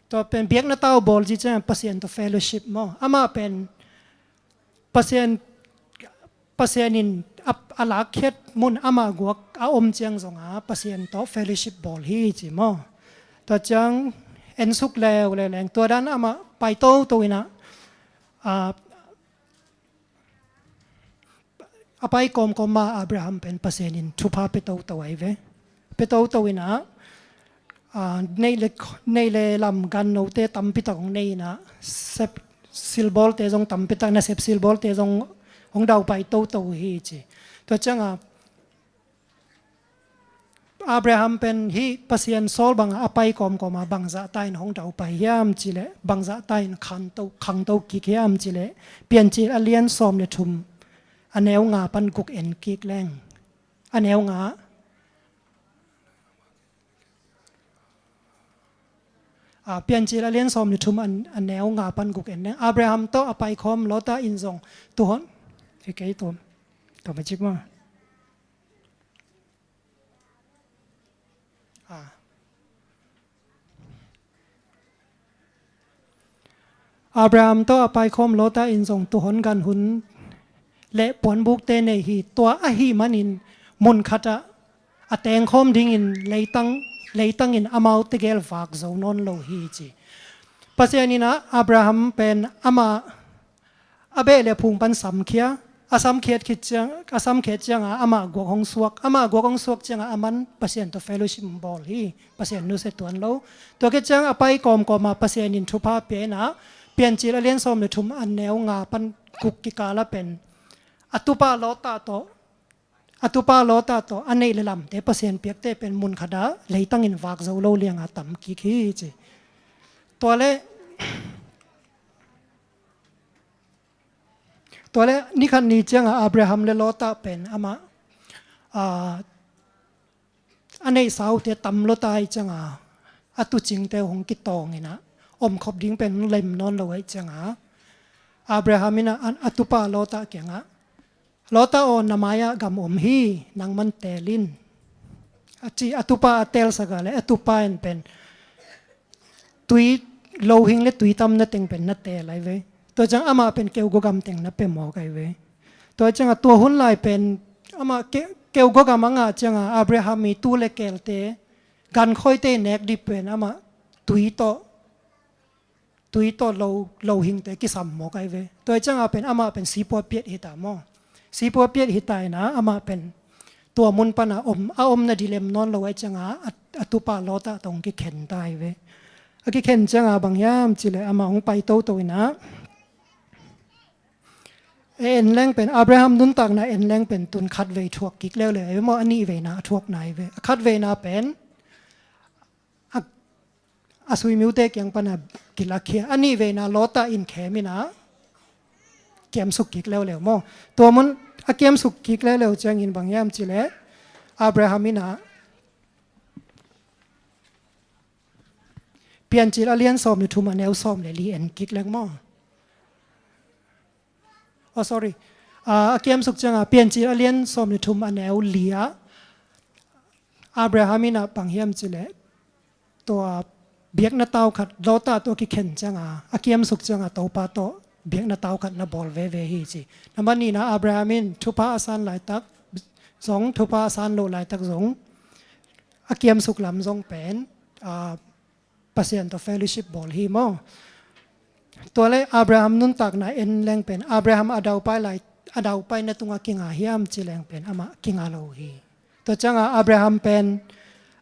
Tua pen biakna tau bawl ci ciang Pasian tawh fellowship maw. Amah pen Pasian, Pasian in a, a lakkhiat mun amah guak a om ciang zonga Pasian tawh fellowship bawl hi ci maw. Tua ciang ensuk leuleu leng tua dan amah pai toto inah, a, a pai kawmkawm ma Abraham pen Pasian in thupha pe toto ahi ve. Pe toto inah ah, neih le, neih le lam gannote tampi tak hong nei in ah, sep silbawlte zong tampi tak, nasep silbawlte zong hong daupai toto uh hi ci. Tua ciangah Abraham pen hih Pasian sawl bangah a pai kawmkawm ah bangzahta in hong daupai hiam cih leh, bangzahta in khangto, khangto kik hiam cih leh, Piancil a lian sawm le thum, a neu nga pan guk en kik leng. A neu nga. Ah, Piancil a lian sawm le thum, a, a neu nga pan guk en leng. Abraham tawh a paikhawm Lota in zong, tu hon. Hi kei tum. Tua ma cik ma. Ah. Abraham tawh a paikhawm Lota in zong tu hon gan hun le puanbukte nei hi. Tua ahih manin mun khatah a tengkhawm dingin leitang, leitangin amau tegel vak zo nawn lo hi ci. Pasian in ah Abraham pen amah a beh le phung pan samkhia, a samkhiat khit ciang, a samkhiat ciangah amah guak hong suak, amah guak hong suak ciangah aman Pasian tawh fellowship bawl hi, Pasian nusia tuan lo. Tua khit ciang a pai kawmkawm ah Pasian in thupha pia in ah, Piancil a lian sawm le thum, a neu nga pan guk kikal ah pen a tupa Lota tawh, a tupa Lota tawh a neih le lamte, Pasian piakte pen mun khatah leitangin vak zo lo liangah tam kik hi ci. Tua le, tua le ni khat ni ciangah Abraham le Lota pen amah, ah, a neihsa uhte tam lua ta ahih ciangah a tuucingte hong kitawng in ah, omkhop ding pen lem nawn lo ahih ciangah Abraham in ah a, a tupa Lota kiangah, Lota aw, na mai-ah gam om hi, nangman teel in, a ci. A tupa a teelsak ah le, a tupa in pen tui, lohing le tui tamna teng pen na teel ahi ve. Tua ciang amah pen keugua gam teng na pia mawk ahi ve. Tua ciangah tua hun lai pen amah ke-, keugua gam a ngah ciangah Abraham i tuu le keelte, gankhawite i nek ding pen amah tui tawh, tui tawh lo, lohingte kisam mawk ahi ve. Tua ciangah pen amah pen sipua piat hi ta maw. Sipua piat hi ta in ah amah pen tua mun pan a om, a om nading lem nawn lo ahih ciangah a, a tupa Lota tawh hong kikhen ta hi ve. A kikhen ciangah bang hiam cih leh amah hong pai toto in ah, e, en leng pen, Abraham nuntakna en leng pen tun khat vei thuak kik leuleu hi ve maw, a nih veina a thuakna hi ve. A khat veina pen a, a suimiute kiang pan a kilakkhia. A nih veina Lota in khem in ah kiamsuk kik leuleu maw. Tua mun a kiamsuk kik leuleu ciangin bang hiam cih leh, Abraham in ah Piancil a lian sawm le thum, a neu sawm le li en kik leng maw. Oh, sorry. Ah, a kiamsuk ciangah Piancil a lian sawm le thum, a neu li ah Abraham in ah bang hiam cih leh, tua biakna tau khat, Lota tawh kikhen ciangah, a kiamsuk ciangah Topa tawh biakna tau khat na bawl veve hi ci. Nambat nihna, Abraham in thupha a san laitak zong, thupha a san loh laitak zong, a kiamsuk lam zong pen, ah, Pasian tawh fellowship bawl hi maw. Tua le Abraham nuntakna en leng pen, Abraham a daupai lai, a daupaina tungah kinga hiam cih leng pen amah kinga lo hi. Tua ciangah Abraham pen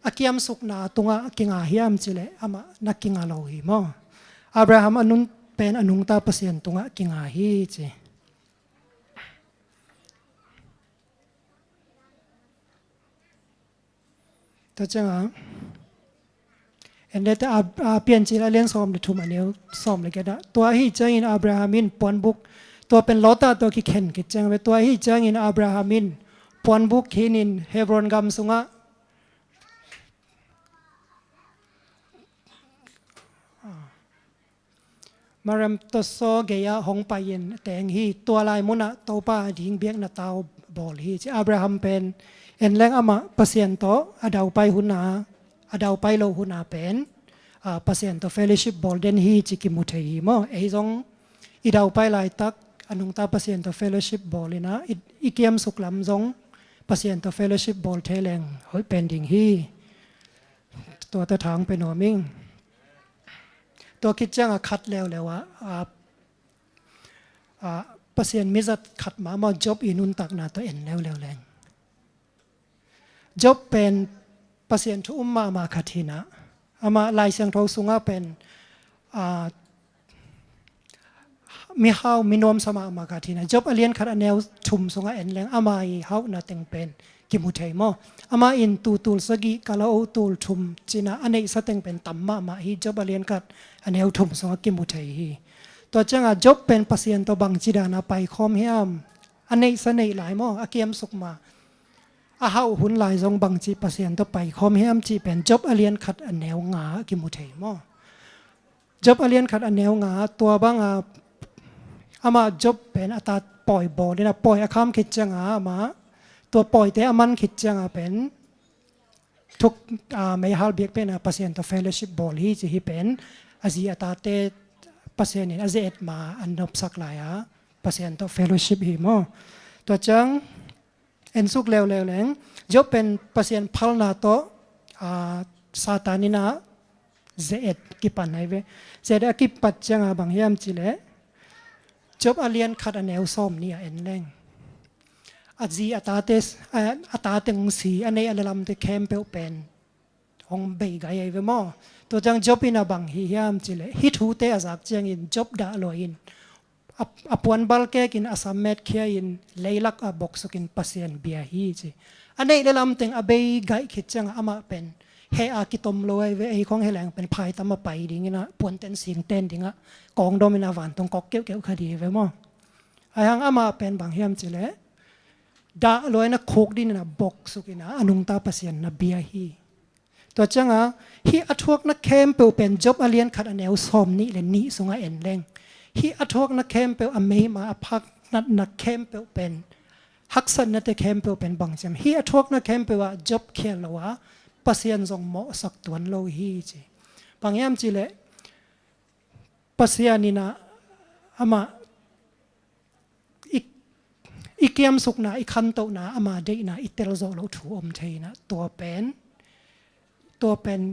a kiamsukna tungah kinga hiam cih leh amah na kinga lo hi maw. Abraham a nun pen a nungta Pasian tungah kinga hi ci. Tua ciangah en lete, a, a, Piancil a lian sawm le thum, a neu sawm le giat ah, tua ahih ciangin Abraham in puanbuk, tua pen Lota tawh kikhen khit ciang ve, tua ahih ciangin Abraham in puanbuk khinin Hebron gam sungah, ah, Mamre tawsaw gei-ah hong pai-in teng hi. Tua lai munah Topa ading biakna tau bawl hi ci. Abraham pen en leng amah Pasian tawh a daupai hun a, a daupai loh hun a pen, ah, Pasian tawh fellowship bawl den hi ci kimu thei hi maw. Ei zong i daupai laitak a nungta Pasian tawh fellowship bawl in ah, i, i kiamsuk lam zong Pasian tawh fellowship bawl thei leng hoih pen ding hi. Tua tawh thang pe nuam ing. Tua khit ciangah khat leuleu ah, ah, ah, Pasian mizat khat mahmah Job i nuntakna tawh en leuleu leng. Job pen Pasian thu um mahmah khat hi in ah, Amah Lai Siangtho sungah pen, ah, mihau, minuamsa mahmah ka thina. Job a lian khat a neu thum sungah en leng ama i hauhna teng pen kimu thei maw. Amah in tul, tul sagih, kala o tul thum cina a neihsa teng pen tam mahmah hi. Job a lian khat a neu thum sungah kimu thei hi. Tua ciangah Job pen Pasian tawh bangci dana paikhawm hiam? A neihsa neih lai maw, a kiamsuk ma, a hauh hun lai zong bangci Pasian tawh paikhawm hiam cih pen Job a lian khat a neu nga ah kimu thei maw. Job a lian khat a neu nga, tua banga amah Job pen a ta pawi bawl ina, pawi a kham khit cianga amah tua pawite a man khit cianga pen thuk, ah, meihal biak pena Pasian tawh fellowship bawl hi ci hi pen, a zi a tate Pasian in a ze-et ma an nopsak lai-a Pasian tawh fellowship hi maw. Tua ciang en suk leuleu leng, Job pen Pasian phalna tawh, ah, Satan ina ze-et kipan ahi ve. Ze-et a kipat cianga bang hiam cileh, Job a lian khat a neu sawm nih a en leng, a zi a tate, a, a tate hong si, a neih a lelamte khempeuh pen hong bei gai ahi ve maw. Tua ciang Job ina bang hi hiam cileh, hih thute a zak ciangin Job dah lua in, a, a puanbal kekin a sammet khia in leilak a boksukin Pasian bia hi ci. A neih lelam teng a bei gaih khit cianga amah pen heh a kitom lo ahi ve. Ei khong hi leng pen phaitam a pai dingina, puanten singten dinga kawngdom ina vantung kok keuhkeuh kha di ve maw. Ahi hang amah pen bang hiam cileh, dah lua ina khuk dingina boksuk ina a nungta Pasian na bia hi. Tua cianga hih a thuakna khempeuh pen Job a lian khat a neu sawm nih le nih sunga en leng, hih a thuakna khempeuh, a meima a phak natna khempeuh pen, haksatnate khempeuh pen bang ciam, hih a thuakna khempeuh ah Job khial lo a Pasian zong mawhsak tuan lo hi ci. Bang hiam cileh, Pasian ina amah i, i kiamsukna, i khantohna, ama deihna i telzawh loh thu om thei ina, tua pen, tua pen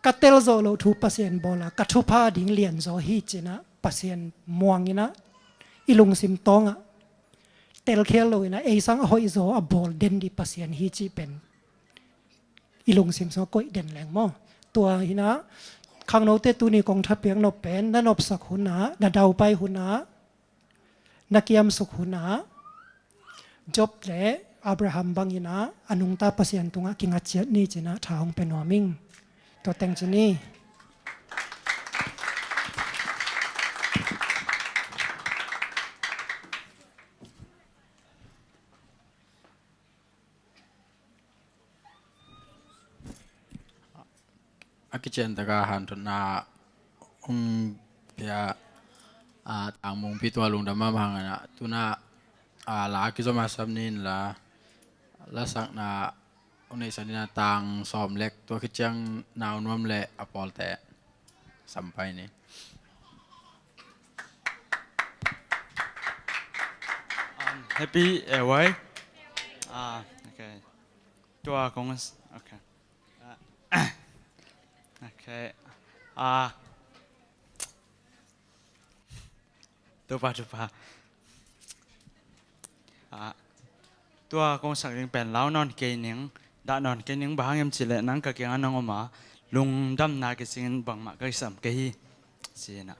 ka telzawh loh thu Pasian bawla ka thupha ding lianzaw hi cina Pasian muang ina, i lungsim tawngah telkhial lo ina, ei sang a hoihzaw a bawl den di Pasian hi cih pen i lungsim sungah koih den leng maw. Tua hina, khangnote tuni kong thapiak nop pen, na nopsak hunah, na daupai hunah, na kiamsuk hunah, Job le Abraham bangina a nungta Pasian tungah kinga ciat ni cina tha hong pia nuam ing. Tua teng ci ni. A kician taka hanthotna hong pia, a, Tangmungpi tua lungdam mahmah hang ina, tuna, a, la a kizom a sam ni inla, lasakna hong neihsak ni ina, Tang Sawm Lek, tua kiciang Nau Nuam le a pawlte sampai ni. Um, happy, eh, wai? Ah, okay. Tua kong s-, okay. Ah, okay. Ah, tupa, tupa. Ah, tua kong sak ding pen lau nawn kei ning, dah nawn kei ning, bang hang hiam cileh nang ka kiangah nong om a, lungdamna kicingin bangmah ka kisam kei hi. Ci ina.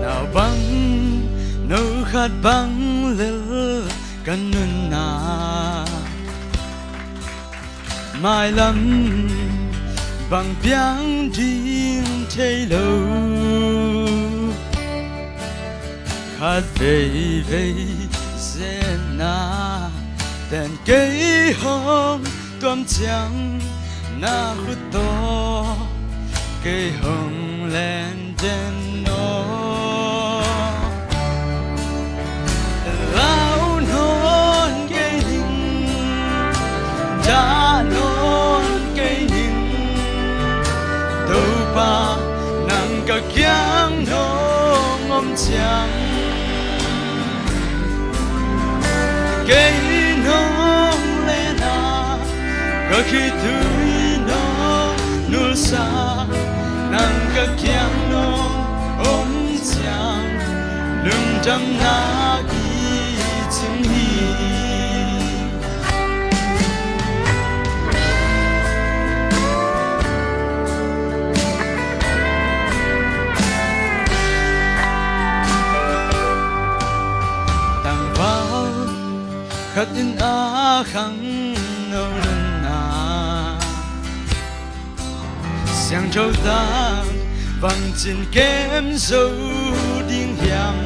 Naupang no khat bang lel ka nunna, mailam bang piang ding thei lo. Khat veivei zetna ten kei hong tuam ciang, na khut tawh kei hong len den aw. Lau nawn kei ning, dah nawn kei ning, Topa nang ka kiang nong om ciang, kei nong len a, Ka khitui nong nulsa, nang ka kiang nong om ciang, lungdamna kicing hi. Tangval khat in a khangno nunna, siangtho tak vangcin kem zo ding hiam?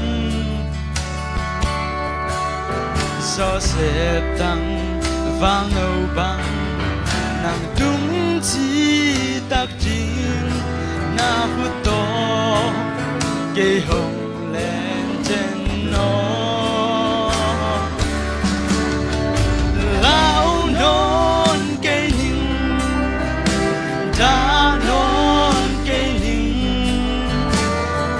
Joseph tangval no bang, nang tung citak ding na khut tawh kei hong lenten aw. Lau nawn kei ning, dah nawn kei ning,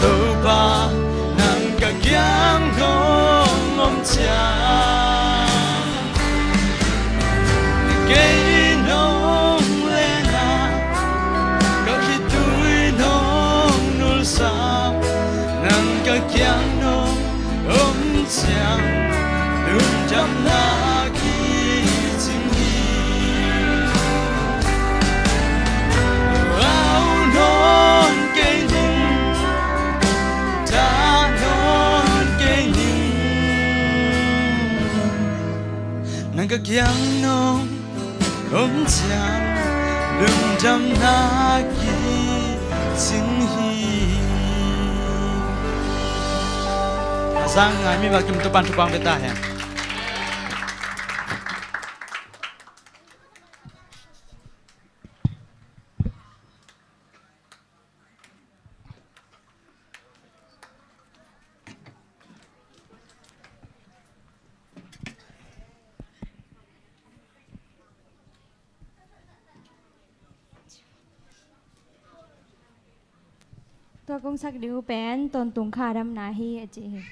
Topa nang ka kiang nong om ciang, kei nong lena, ka khitui nong nulsa, nang ka kiang nong om ciang, lungdamna kicing hi. Lau nawn kei ning, dah nawn kei ning, nang ka kiang nong om ciang, lungdamna kicing hi. A zang ngai mi va kim Topa'n thupha hong pia ta hen. Tua kong sak ding uh pen Tawntung Kha Damna hi a ci hi.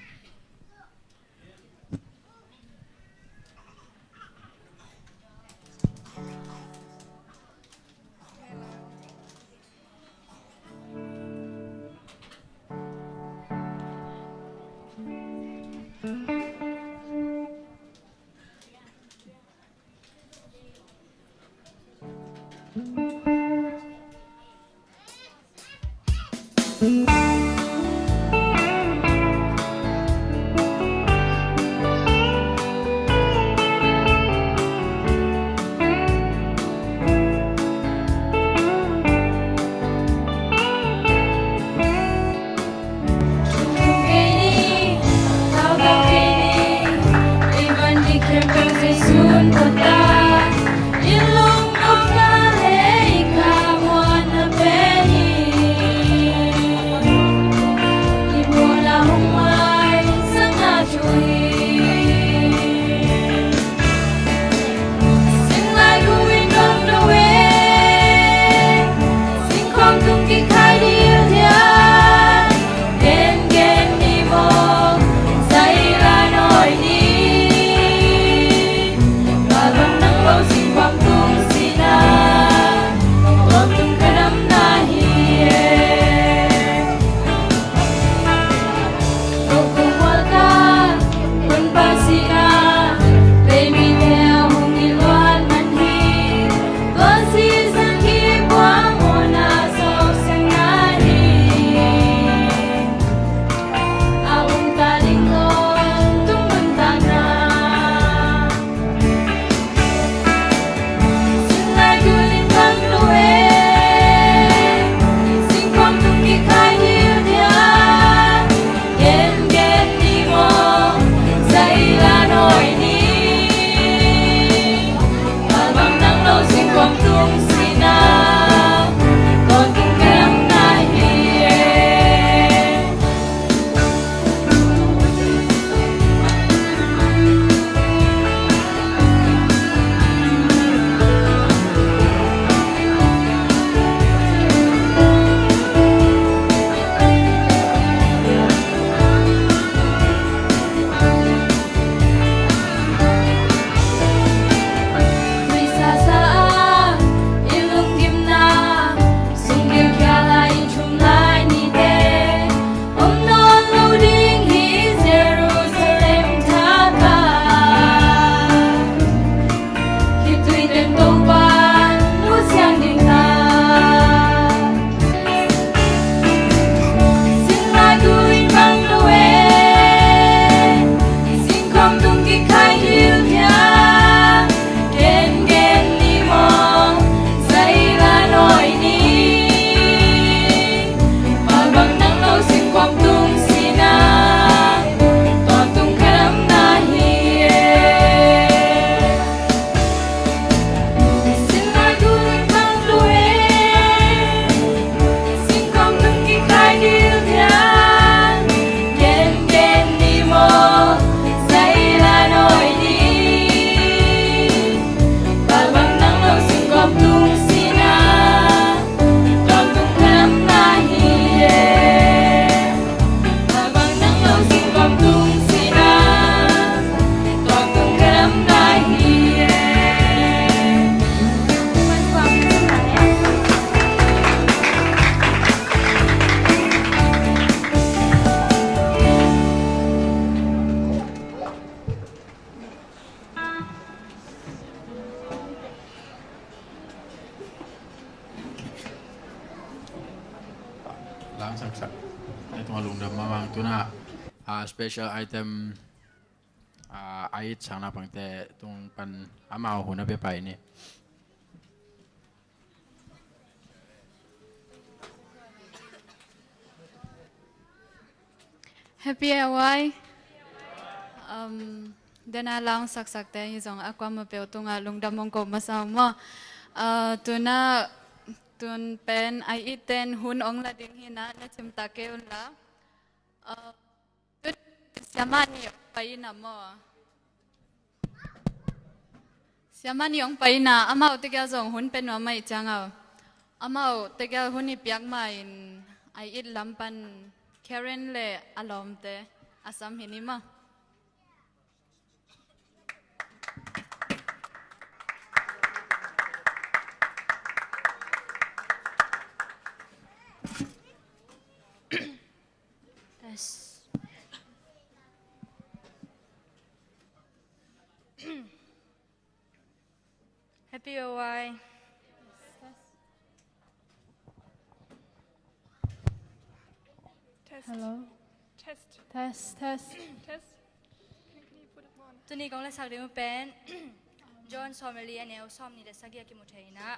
a special item, a, a it sang naupangte tung pan amau hun a pia pah ni. Happy A Y. Um, dena laung saksakte hi zong a kuamah peuh tungah lungdam hong ko masa uh maw. Uh, tuna tun pen a itten hun hong la ding hi na, na cimtak kei un la. Uh, tun siamah nih hong pai na maw. Siamah nih hong pai na, amau tegel zong hun pia nuam ahih ciang a, amau tegel hun i piak ma-in a it lam pan Karen le a lawmte a sam hi ni maw. Test. Happy A Y. Test. Hello. Test. Test, test. Test. Can, can you put it on? Tuni kong lasak ding uh pen John sawm le li, a neu sawmnih le sagih a kimu thei na.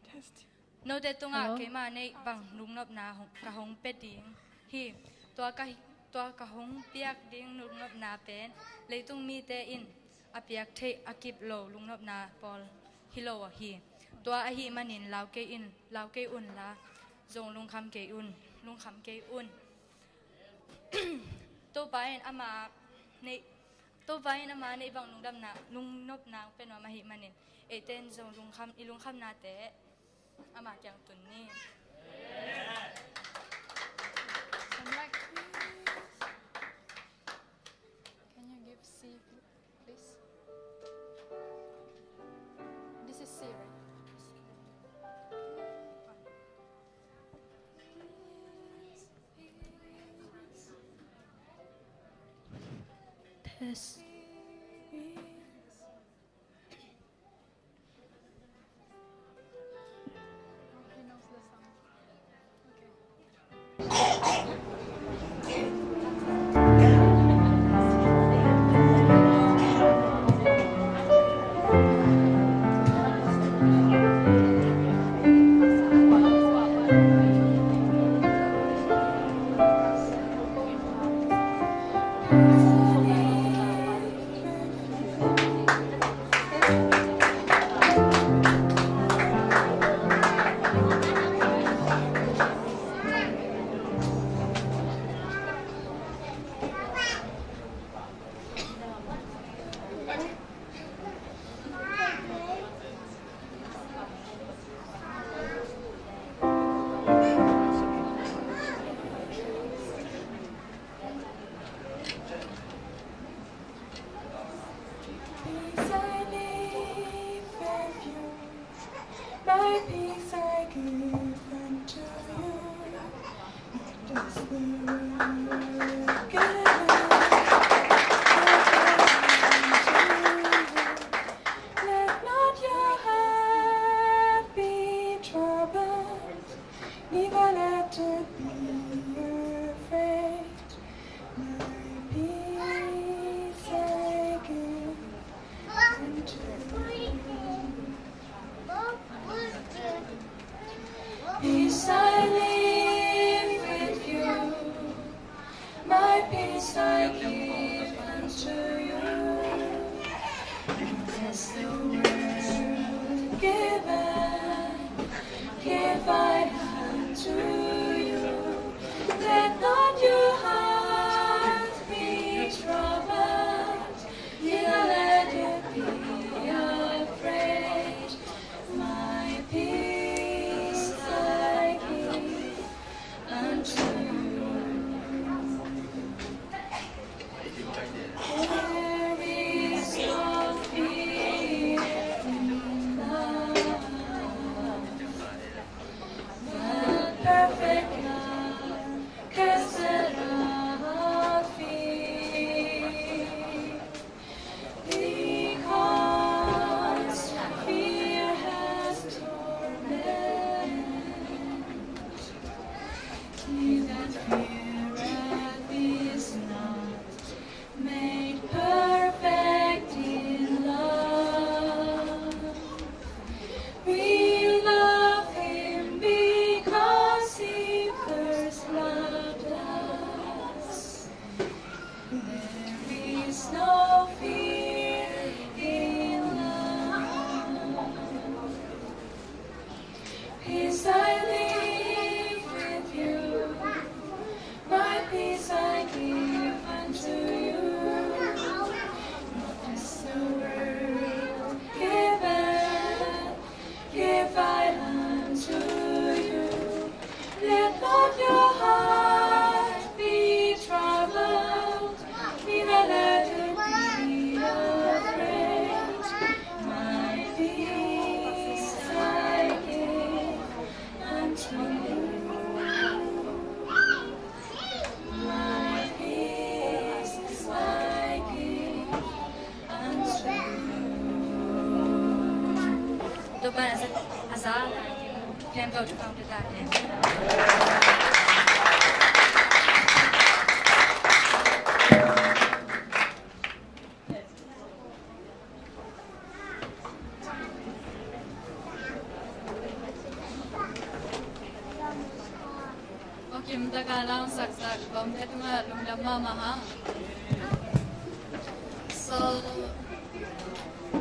Test. Note tungah, hello, keimah neih bang lungnopna hong, ka hong pia ding hi. Tua ka, tua ka hong piak ding lungnopna pen leitung mite in a piak theih a kip lo lungnopna pawl hi lo ahi. Tua ahih manin lau kei in, lau kei un la, zong lungkham kei un, lungkham kei un. Topa in ama neih, Topa in ama neih bang lungdamna, lungnopna pia nuam ahih manin, eite in zong lungkham, i lungkhamnate ama kiang tun ni. Some light, please. Can you give C, please? This is C, right? Test. Peace I leave with you, my peace I give unto you. What does the world give unto you? Let not your heart be troubled, neither let it be afraid. My peace I give unto you. Peace I leave with you, my peace I give unto you. As the world giveth, give I unto you. Let not your heart be troubled, neither let it be afraid. My peace I give unto you. There is no fear in love, but perfect love casts There is no fear in love. Peace I leave with you, my peace I give unto you. Not as the world giveth, give I unto you. Let not your heart be troubled, neither let it be afraid. My peace I give unto you. My peace I give unto you. Tua pan a za, a za, kem kau tu kau tu ta ne. Okim taka lam saksak bawmte tungah lungdam mahmah hang. So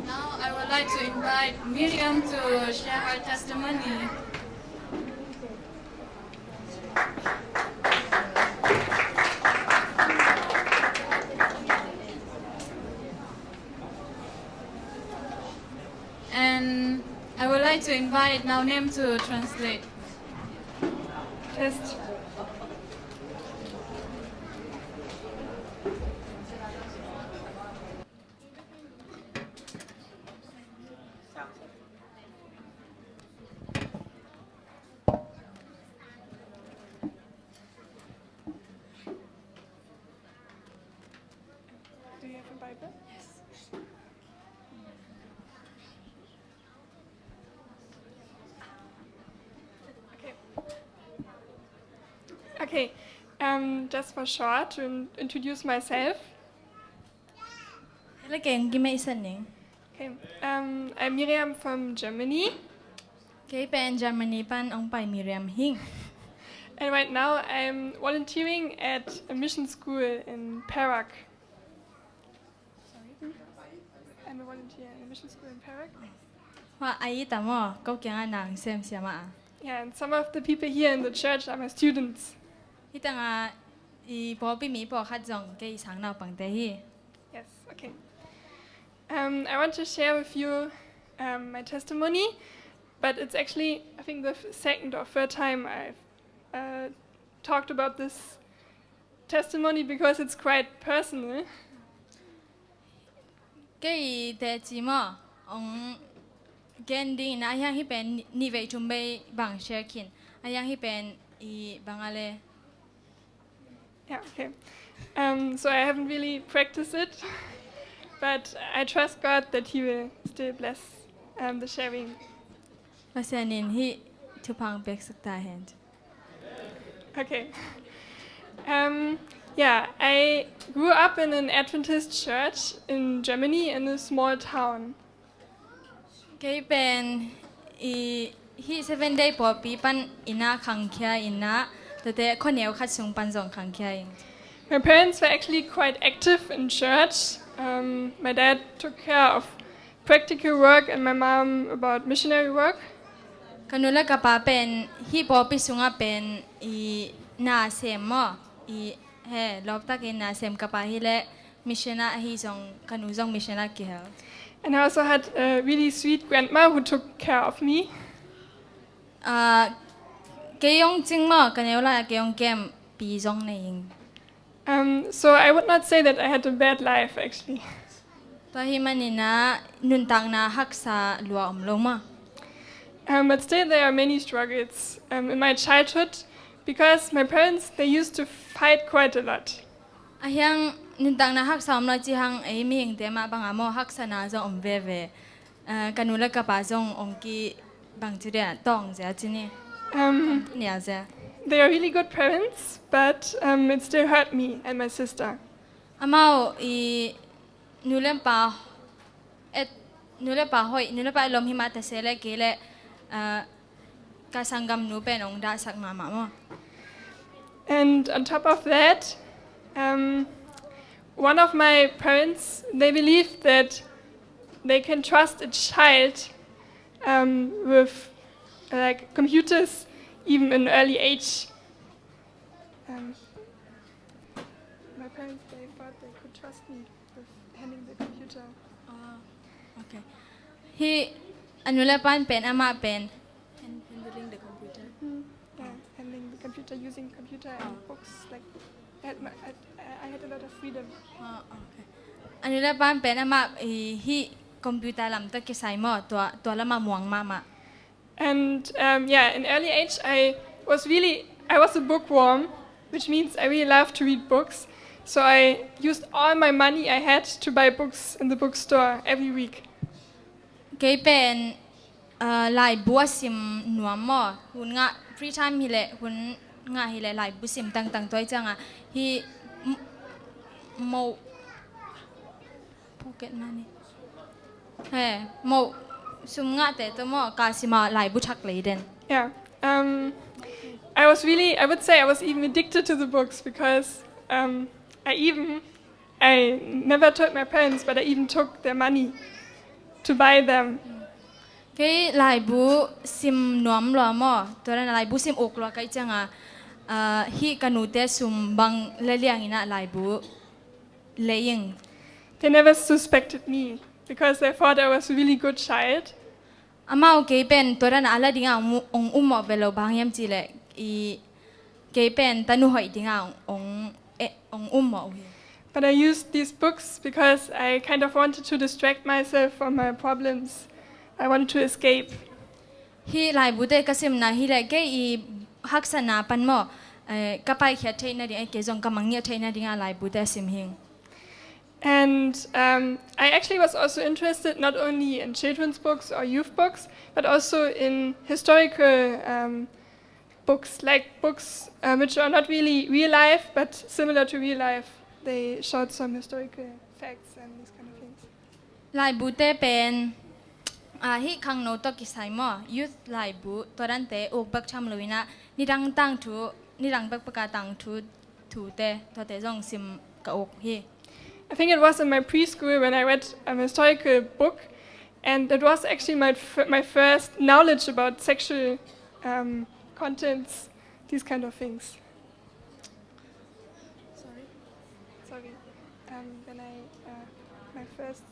now I would like to invite Miriam to share her testimony. And I would like to invite Nau Nem to translate. Test. Do you have a Bible? Yes. Okay. Okay. Um, just for short, to in- introduce myself. Hela keng gimei saning. Okay. Um, I'm Miriam from Germany. Kei pen Germany pan ong pai Miriam hing. And right now I'm volunteering at a mission school in Perak. Sorry. I'm a volunteer in a mission school in Perak. Wa ai ta mo, ko kianga nang sem siama. Yeah, and some of the people here in the church are my students. Hitanga i pawlpi mi pawlkhat zong kei sang naupangte hi. Yes, okay. Um, I want to share with you um, my testimony, but it's actually, I think, the f- second or third time I've uh, talked about this testimony because it's quite personal. Kei teci maw, ong gen ding ina, ahiang hi pen ni- nivei thum bei bang share khin. Ahiang hi pen i bang a le. Yeah, okay. Um, so I haven't really practiced it, but I trust God that He will still bless um, the sharing. Pasian in hi thupha peksak ta hen. Okay. Um, yeah, I grew up in an Adventist church in Germany in a small town. Kei pen i hi Seven Day pawlpi pan ina khangkhia ina, tate khoneu khat sung pan zong khangkhia in. My parents were actually quite active in church. Um, my dad took care of practical work and my mom about missionary work. Ka nu le ka pa pen hi pawlpi sungah pen i na sem maw, i he lawptakin na sem, ka pa hi le mission ah ahi zong ka nu zong mission ah kihel. And I also had a really sweet grandma who took care of me. Ah, kei ong cing maw, ka neu lai-ah kei ong kem pi zong nei ing. Um, so I would not say that I had a bad life, actually. Tua hi manina nuntakna haksa lua om lo maw? Um, but still, there are many struggles um, in my childhood because my parents, they used to fight quite a lot. Ahiang nuntakna haksa om lo ci hang ei mihingte mah banga maw haksana zong om veve. Ah, ka nu le ka pa zong ong ki bang ci dia tawng zia ci ni. Um, nia zia. They are really good parents, but um, it still hurt me and my sister. Amau i nu le pa et nu le pa hoih, nu le pa i lom hi mah ta se le kei le, ah, ka sanggam nu pen ong dahsak mahmah maw. And on top of that, um, one of my parents, they believe that they can trust a child, um, with, like, computers even in early age. Um, my parents, they thought they could trust me with handling the computer. Ah, okay. Hih a nu le pa in pen, amah pen, hand-, handling the computer. Mm, yeah, handling the computer, using computer and books, like, I had my, I, I had a lot of freedom. Ah, okay. A nu le pa in pen, amah, eh, hih computer lam tawh kisai maw, tua, tua lamah muang mahmah. And, um, yeah, in early age, I was really, I was a bookworm, which means I really love to read books. So I used all my money I had to buy books in the bookstore every week. Kei pen, uh, laibu a sim nuam maw. Hun ngah, free time hileh, hun ngah hileh laibu sim tangtang, tua ciangah hih m-, mo Pocket money. He, mo, sum ngahte tawh maw, ka sim a laibu thak lei den. Yeah. Um, I was really, I would say I was even addicted to the books because, um, I even, I never told my parents, but I even took their money to buy them. Kei laibu sim nuam lua maw, tua dan a laibu sim uk lua ka hih ciangah, ah, hih ka nute sum bang le liangin ah laibu lei ing. They never suspected me because they thought I was a really good child. Amau kei pen tua dan a la dingah ong, ong um mawh ve lo, bang hiam cihleh i kei pen tanu hoih dingah ong, ong, eh, ong um mawh uh hi. But I used these books because I kind of wanted to distract myself from my problems. I wanted to escape. Hih laibute ka simna hileh kei i haksatna pan maw, eh, ka paikhiat theih nading, eh, kei zong ka mangngilh theih nadingah laibute a sim hi ing. And, um, I actually was also interested not only in children's books or youth books, but also in historical, um, books, like books, uh, which are not really real life, but similar to real life. They showed some historical facts and these kind of things. Laibute pen, ah, hih khangno tawh kisai maw, youth laibu, tua dante uk bek tham loinah, nidang tangthu, nidang bekbek a tangthu, thute, tuate zong sim ka uk hi. I think it was in my preschool when I read an historical book, and it was actually my f-, my first knowledge about sexual, um, contents, these kind of things. Sorry? Sorry. Um, when I, uh, my first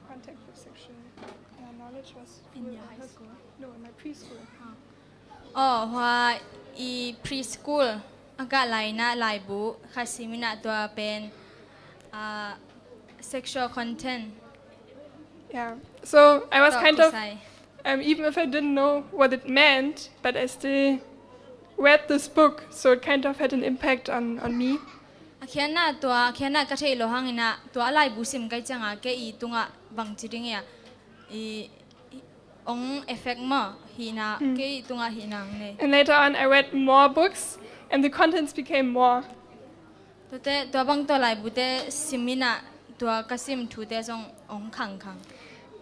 contact with sexual, uh, knowledge was in your high school? No, in my preschool. Ah. Oh, hua i preschool a kah lainah laibu khat siminah tua pen, ah, sexual content. Yeah. So I was kind of, um, even if I didn't know what it meant, but I still read this book, so it kind of had an impact on, on me. A khiatna tua, a khiatna ka theih loh hanginah tua a laibu sim ka hih ciangah kei i tungah bangci ding ia, i, i ong effect maw, hihna, kei i tungah hihna ong nei. And later on I read more books and the contents became more. Tuate, tua bang tua laibute siminah tua ka sim thute zong ong khangkhang.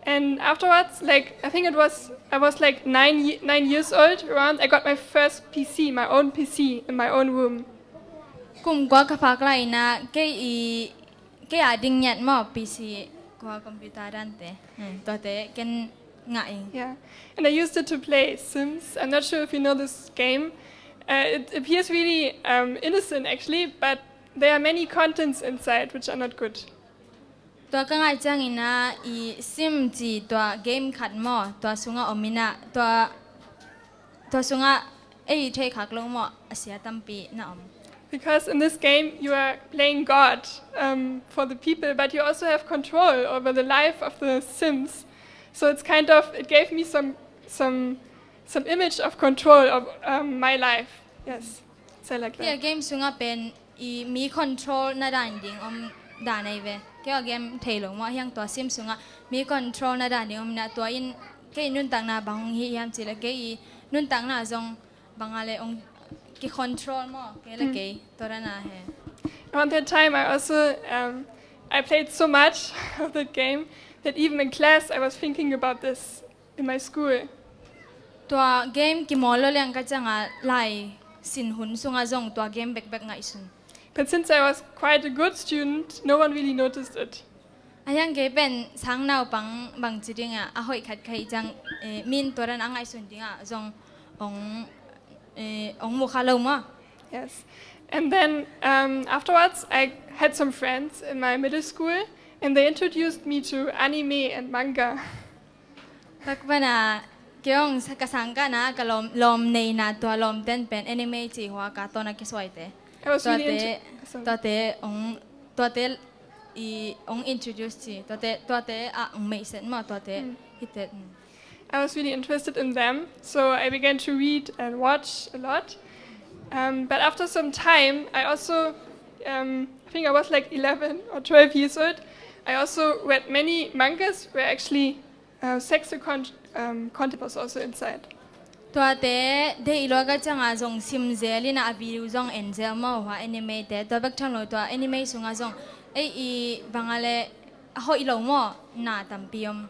And afterwards, like, I think it was, I was, like, nine ye-, nine years old around, I got my first P C, my own P C in my own room. Kum kua ka phak lainah kei i, kei a ding ngiat maw, P C kua, computer dante. Hmm, tuate ken ngah ing. Yeah. And I used it to play Sims. I'm not sure if you know this game. Uh, it appears really, um, innocent, actually, but there are many contents inside which are not good. Tua ka ngaih cianginah i Sim ci tua game khat maw, tua sungah om inah, tua, tua sungah ei theih khak lo maw, a sia tampi na om. Because in this game you are playing God, um, for the people, but you also have control over the life of the Sims. So it's kind of, it gave me some, some, some image of control of, um, my life. Yes, so like that. Hih a game sungah pen i mi control na dan ding om dan ahi ve. Kei a game thei lo maw, hiang tua Sim sungah mi control na dan ding om inah, tua in kei nuntakna bang hong hi hiam cihleh kei i nuntakna zong bang a le ong ki control maw, kei le kei, tua dan a he. Around that time I also, um, I played so much of that game that even in class I was thinking about this in my school. Tua game kimawl lo liang ka ciangah lai sin hun sungah zong tua game bekbek ngaihsun. But since I was quite a good student, no one really noticed it. A hiang kei pen sang naupang bangci ding a, a hoih khat ka hih ciang, eh, min tua dan a ngaihsun ding a zong ong, eh, ong mu kha lo maw. Yes. And then, um, afterwards, I had some friends in my middle school, and they introduced me to anime and manga. Tak pana, kei ong sa-, ka sangkahna, ka lawm, lawm neina tua lawmten pen anime ci hua ka tawna kisuaite. I was really Tuate, into, sorry. Tuate ong, tuate i ong introduce ci, tuate, tuate a ong meisen maw, tuate Mm. hite, mm. I was really interested in them, so I began to read and watch a lot. Um, but after some time, I also, um, I think I was, like, eleven or twelve years old, I also read many mangas where actually, uh, sexual con-, um, content was also inside. Tuate deih lua ka ciang a zong sim zel in a, a video zong en zel maw, hua anime te, tua bek tham lo tua anime sung a zong ei i bang a le a hoih lo maw, na tampi om.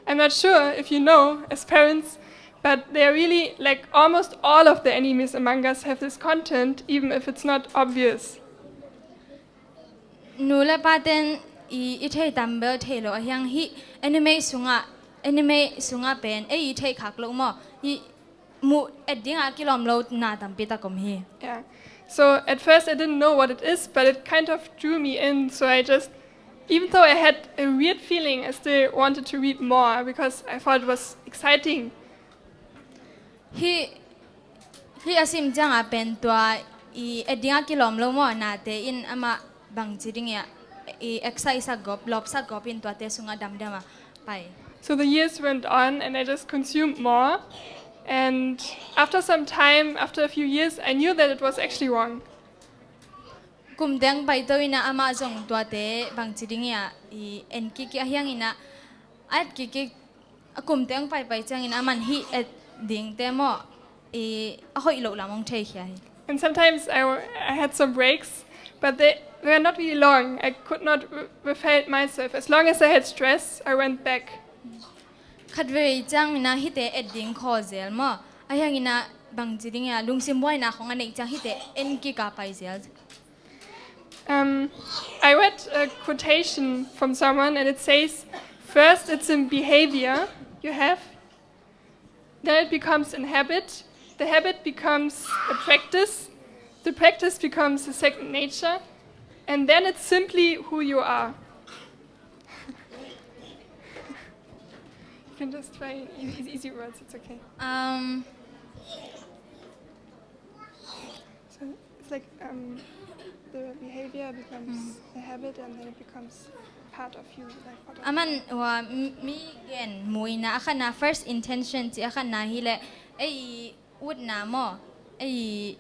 I'm not sure if you know, as parents, but they are really, like, almost all of the animes and mangas have this content, even if it's not obvious. Nu le paten i, i thei tam bel thei lo a hiang hih anime sungah, anime sungah pen ei i theih khak lo maw, i mu et ding a kilawm lo na tampi tak om hi. Yeah. So at first I didn't know what it is, but it kind of drew me in. So I just, even though I had a weird feeling, I still wanted to read more because I thought it was exciting. Hih, hih a sim ciang a pen tua i et ding a kilawm lo maw, nate in amah bangci ding i a, i excite sak gawp, lawp sak gawp in tuate sungah damdam a pai. So the years went on and I just consumed more. And after some time, after a few years, I knew that it was actually wrong. Kum teng paito in a amah zong tuate bangci ding i a, i en kik i a hiang in a, a et kik i a kum teng paipai ciangin a man hih et ding te maw, i a hoih loh lam ong theikhia hi. And sometimes I, I had some breaks, but they were not really long. I could not re-, refrain myself. As long as I had stress, I went back. Khatvei ciangin a hihte et ding khaw zel maw, a hiangin a bangci ding i a lungsim buaina khong a neih ciang hihte en kik a pai zel. Um, I read a quotation from someone and it says, first it's a behavior you have, then it becomes a habit, the habit becomes a practice, the practice becomes a second nature, and then it's simply who you are. You can just try in easy, easy words, it's okay. Um, So it's like, um, the behavior becomes a habit and then it becomes part of you, like, part of A man, hua, mi, mi gen muina a khatna, first intention ci a khatna hi leh, ei i utna maw, ei i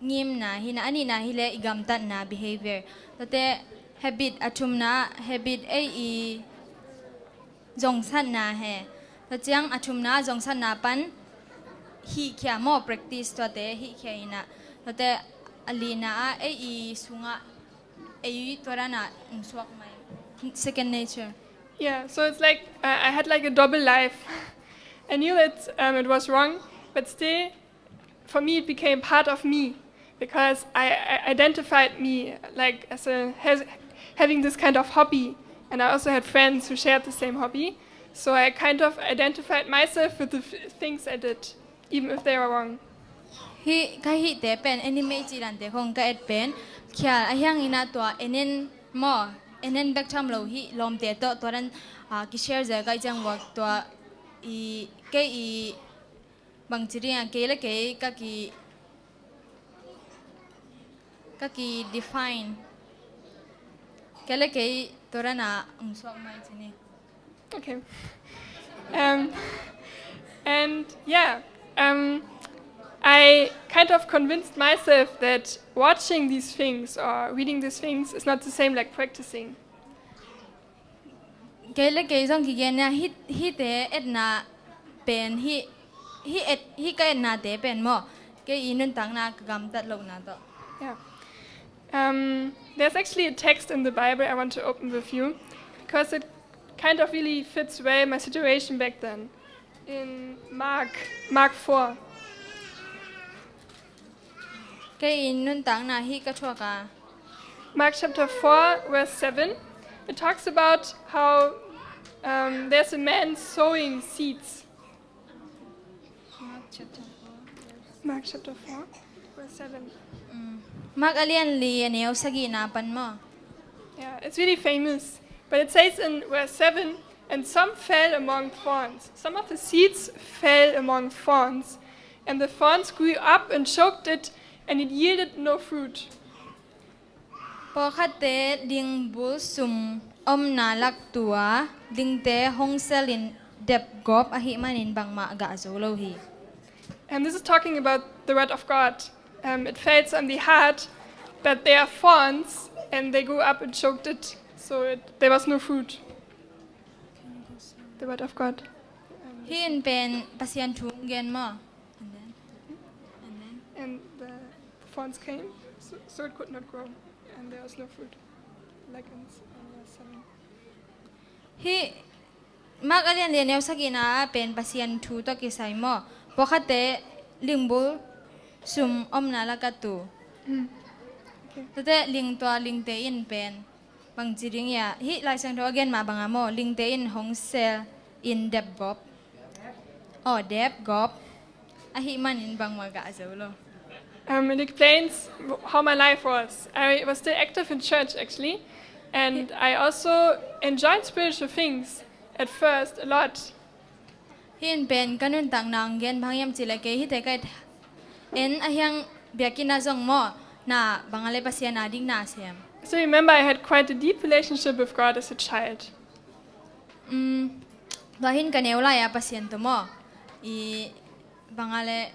ngimna hi na, a nihna hi leh i gamtatna, behavior. Tuate habit, a thumna habit, ei i zongsatna he. Tua ciang a thumna zongsatna pan hihkhia maw, practice tuate hihkhia in a. Tuate a lina a ei i sungah ei tua dan a ong suak mai. Second nature. Yeah, so it's like, uh, I had, like, a double life. I knew that, um, it was wrong, but still for me, it became part of me because I, I identified me, like, as a, has, having this kind of hobby, and I also had friends who shared the same hobby, so I kind of identified myself with the f-, things I did, even if they were wrong. Hih, ka hihte pen anime ci dante khong ka et pen khial a hiangin a tua en en maw, en en bek tham lo hih lawmte tawh tua dan, ah, kishare zel ka hih ciang ua tua i, kei i bangci ding a, kei le kei ka ki, ka ki define. Kei le kei tua dan a ong suak mai ci ni. Okay. Um, and yeah, um, I kind of convinced myself that watching these things or reading these things is not the same like practicing. Kei le kei zong kigen nia, hih, hihte etna pen, hih, hih et, hih ka etnate pen maw, kei i nuntakna ka gamtat lohna tawh. Yeah. Um, there's actually a text in the Bible I want to open with you, because it kind of really fits well my situation back then. In Mark, Mark four. Kei in nuntakna hi ka thuak a. Mark chapter four, verse seven. It talks about how, um, there's a man sowing seeds. Mark chapter four, verse seven. Mm. Mark a lian li a neu sagihna pan maw? Yeah, it's really famous. But it says in verse seven, "And some fell among thorns." Some of the seeds fell among thorns, and the thorns grew up and choked it, and it yielded no fruit. Pawlkhatte lingbul sum omna lak tu a, lingte hong sel in depgawp ahih manin bangmah gah zo lo hi. And this is talking about the word of God. Um, it fell on the heart, but there are thorns, and they grew up and choked it, so it, there was no fruit. The word of God. Hih in pen Pasian thu gen maw? And then, and then? And the thorns came, so, so it could not grow, and there was no fruit. Like in, in verse seven. Hih Mark a lian li a neu sagihna ah pen Pasian thu tawh kisai maw? Pawlkhatte lingbul sum omna lak a tu. Mm. Okay. Tua teh ling tua lingte in pen bangci ding ia, hih Lai Siangtho a gen mah bang a maw, lingte in hong sel in depgawp. Aw, depgawp. Ahih manin bangmah gah zo lo. Um, it explains how my life was. I was still active in church, actually, and I also enjoyed spiritual things at first a lot. Hih in pen ka nuntakna hong gen bang hiam cih leh kei hihte ka en a hiang biakinn ah zong maw, na bang a le Pasian a ding na sem. So remember, I had quite a deep relationship with God as a child. Mm, tua hi in ka neu lai a Pasian tawh maw, i bang a le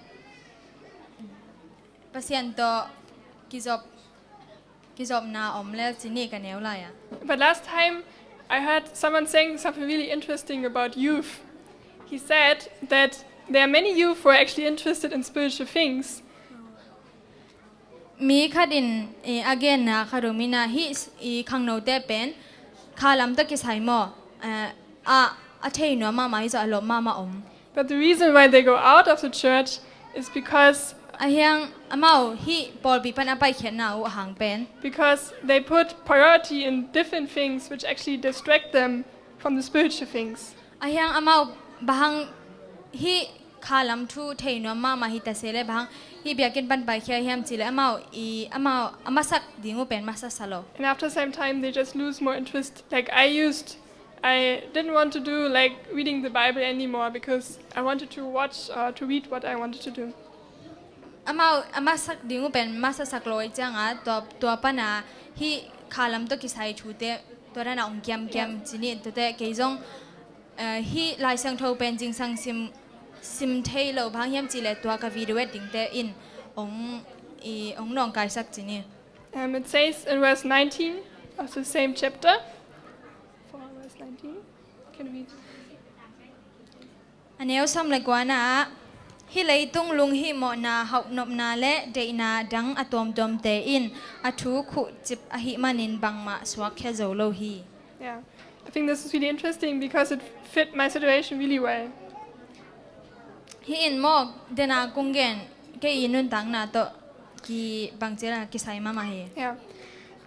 Pasian tawh kizop, kizopna om lel ci ni ka neu lai a. But last time I heard someone saying something really interesting about youth. He said that there are many youth who are actually interested in spiritual things. Mi khat in, eh, a genna khat om in ah, hih, eh, khangnote pen kha lam tawh kisai maw, eh, a, a thei nuam mahmah hi zaw, a lawp mahmah om. But the reason why they go out of the church is because a hiang amau hih pawlpi pan a paikhiatna uh a hang pen, because they put priority in different things which actually distract them from the spiritual things. A hiang amau bang hang hih kha lam thu thei nuam mahmah hi ta se leh bang hang hih biakinn pan paikhia hiam cih leh amau i, amau a masak ding uh pen masa sa lo. And after some time, they just lose more interest. Like I used, I didn't want to do, like, reading the Bible anymore because I wanted to watch, uh, to read what I wanted to do. Amau a masak ding uh pen masasak lo ahih ciangin tua, tua pan a hih kha lam tawh kisai thute tua dan a hong kiamkiam ci ni. Tuate kei zong, eh, hih Lai Siangtho pen zingsang sim, sim thei lo, bang hang hiam cih leh tua ka video et dingte in hong, i, hong nawngkaisak ci ni. Um, it says in verse nineteen of the same chapter. Four, verse nineteen. Can you read? A neu sawm le kuana ah, hih leitung lunghihmawhna, hauhnopna le deihna dang a tuamtuamte in a thu khuhcip ahih manin bangmah suakkhia zo lo hi. Yeah. I think this is really interesting because it fit my situation really well. Hih in maw, den a kong gen, kei i nuntakna tawh kibang ciat a kisai mahmah hi. Yeah.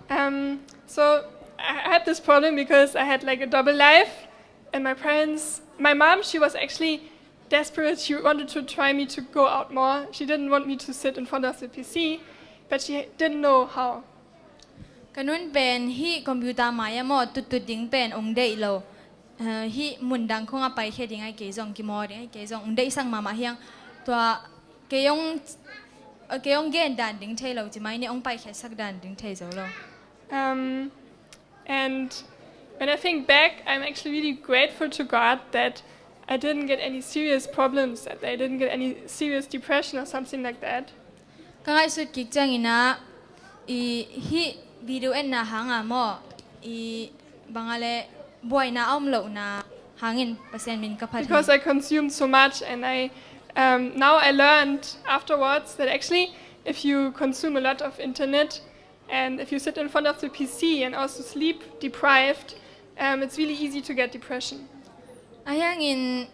Um, so I had this problem because I had, like, a double life, and my parents, my mom, she was actually desperate. She wanted to try me to go out more. She didn't want me to sit in front of the P C, but she didn't know how. Ka nu'n pen hih computer mai-ah maw tuttut ding pen hong deih lo. Eh, hih mun dang khawng a paikhia ding ahih kei zong, kimawl ding ahih kei zong, hong deihsak mahmah hi hang. Tua kei hong, kei hong gen dan ding thei lo ci mai ni, hong paikhiatsak dan ding thei zo lo. Um, and when I think back, I'm actually really grateful to God that I didn't get any serious problems, that I didn't get any serious depression or something like that. Ka ngaihsut kik ciangin ah, i, hih video etna hang a maw, i, bang a le buaina a om lohna hangin Pasian min ka phat hi. Because I consumed so much, and I, um, now I learned afterwards that actually, if you consume a lot of internet, and if you sit in front of the P C and also sleep deprived, um, it's really easy to get depression. A hiangin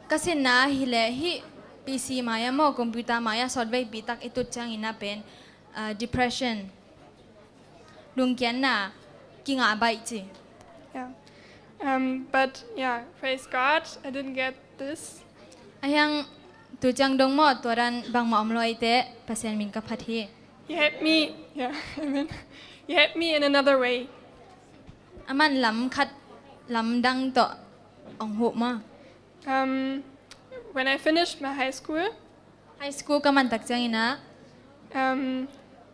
ka sinna hi leh hih P C mai-ah maw, computer mai-ah sawtveipi tak i tut ciangin ah pen, uh, depression, lungkiatna, kingah baih ci. Yeah. Um, but yeah, praise God, I didn't get this. Ahiang tu ciang dong maw, tua dan bangmah om lo ei teh, Pasian min ka phat hi. He helped me, yeah, amen. He helped me in another way. Aman lam khat, lam dang tawh ong huh maw. Um, when I finished my high school, High school ka man tak ciangin ah, um,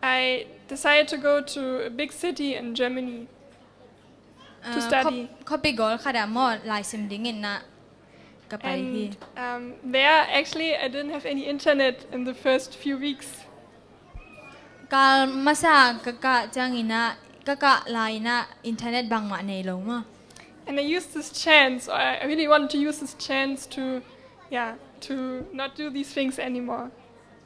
I decided to go to a big city in Germany to uh, study. Khop, khuapi gol khat ah maw, laisim dingin ah ka pai hi. And um, there, actually, I didn't have any internet in the first few weeks. Kal masa ka kah ciangin ah, ka kah lai-in ah internet bangmah nei lo maw. And I used this chance, or I really wanted to use this chance to, yeah, to not do these things anymore.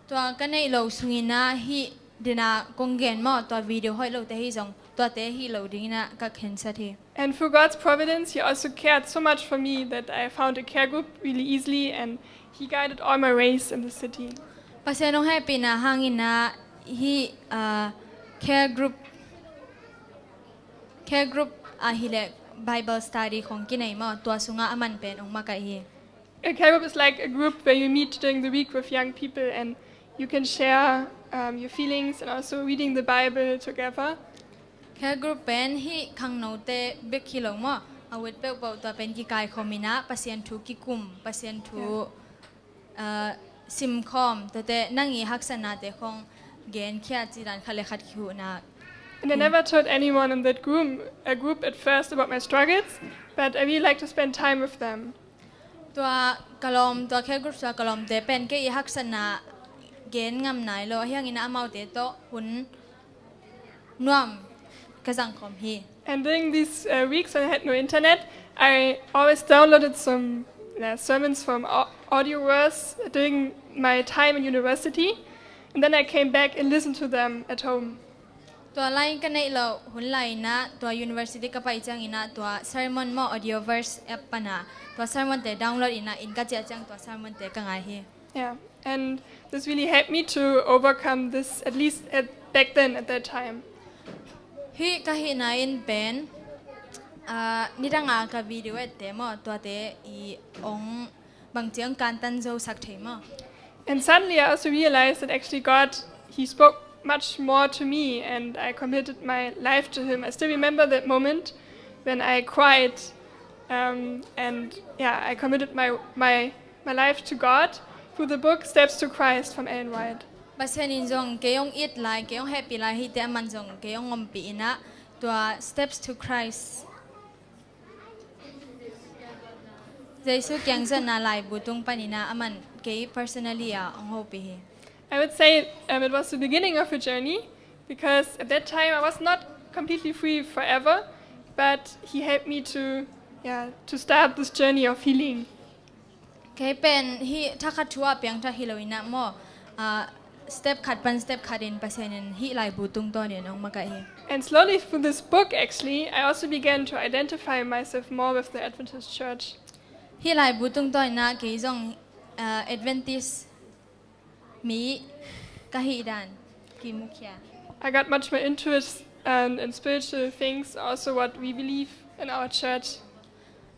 Tua ka neih loh sungin ah hih dena kong gen maw, tua video hoih lote hi zong, tuate hih loh dingin ah ka khensat hi. And through God's providence, He also cared so much for me that I found a care group really easily, and He guided all my ways in the city. Pasian hong hehpihna hangin ah hih, ah, care group, care group ah hileh Bible study khong kinei maw, tua sungah aman pen hong makaih hi. A care group is like a group where you meet during the week with young people and you can share um, your feelings and also reading the Bible together. Care group pen hih khangnote bek hi lo maw, a ut peuhpeuh tua pen kikaikhawm in ah Pasian thu kikum, Pasian thu, uh, simkhawm, tuate nang i haksatnate khong genkhia ci dan khat le khat kihuhna. And I never told anyone in that group, a group at first about my struggles, but I really like to spend time with them. Tua ka lawm, tua care group tua ka lawmte pen kei i haksatna gen ngam nai lo, ahiangin ah amaute tawh hun nuam ka zangkhawm hi. And during these uh, weeks when I had no internet, I always downloaded some uh, sermons from au- Audioverse during my time in university, and then I came back and listened to them at home. Tua lai ka neih loh hun lai-in ah, tua university ka pai ciangin ah, tua sermon maw, Audioverse app pan ah tua sermonte download in ah, inn ka ciah ciang tua sermonte ka ngai hi. Yeah, and this really helped me to overcome this, at least at, back then, at that time. Hih ka hihna in pen, ah, nidang a ka video ette maw, tuate i ong bangci ong kantan zo sak thei maw. And suddenly I also realized that actually God, He spoke much more to me and I committed my life to Him. I still remember that moment when I cried um, and yeah, I committed my, my, my life to God through the book Steps to Christ from Ellen White. Pasian in zong kei ong it lai, kei ong hehpih lai, hihte aman zong kei ong ompih in ah, tua Steps to Christ, Jesu kiang zatna laibu tung panin ah aman kei personally ah ong hopih hi. I would say um, it was the beginning of a journey because at that time I was not completely free forever, but He helped me to, yeah, to start this journey of healing. Kei pen hih thakhat thu ah piangthak hi lo in ah maw, ah, step khat pan step khat in Pasian in hih laibu tungtawn in ong makaih hi. And slowly through this book, actually, I also began to identify myself more with the Adventist Church. Hih laibu tungtawn in ah kei zong, ah, Adventist mi ka hih dan kimukhia. I got much more interest um, in spiritual things, also what we believe in our church.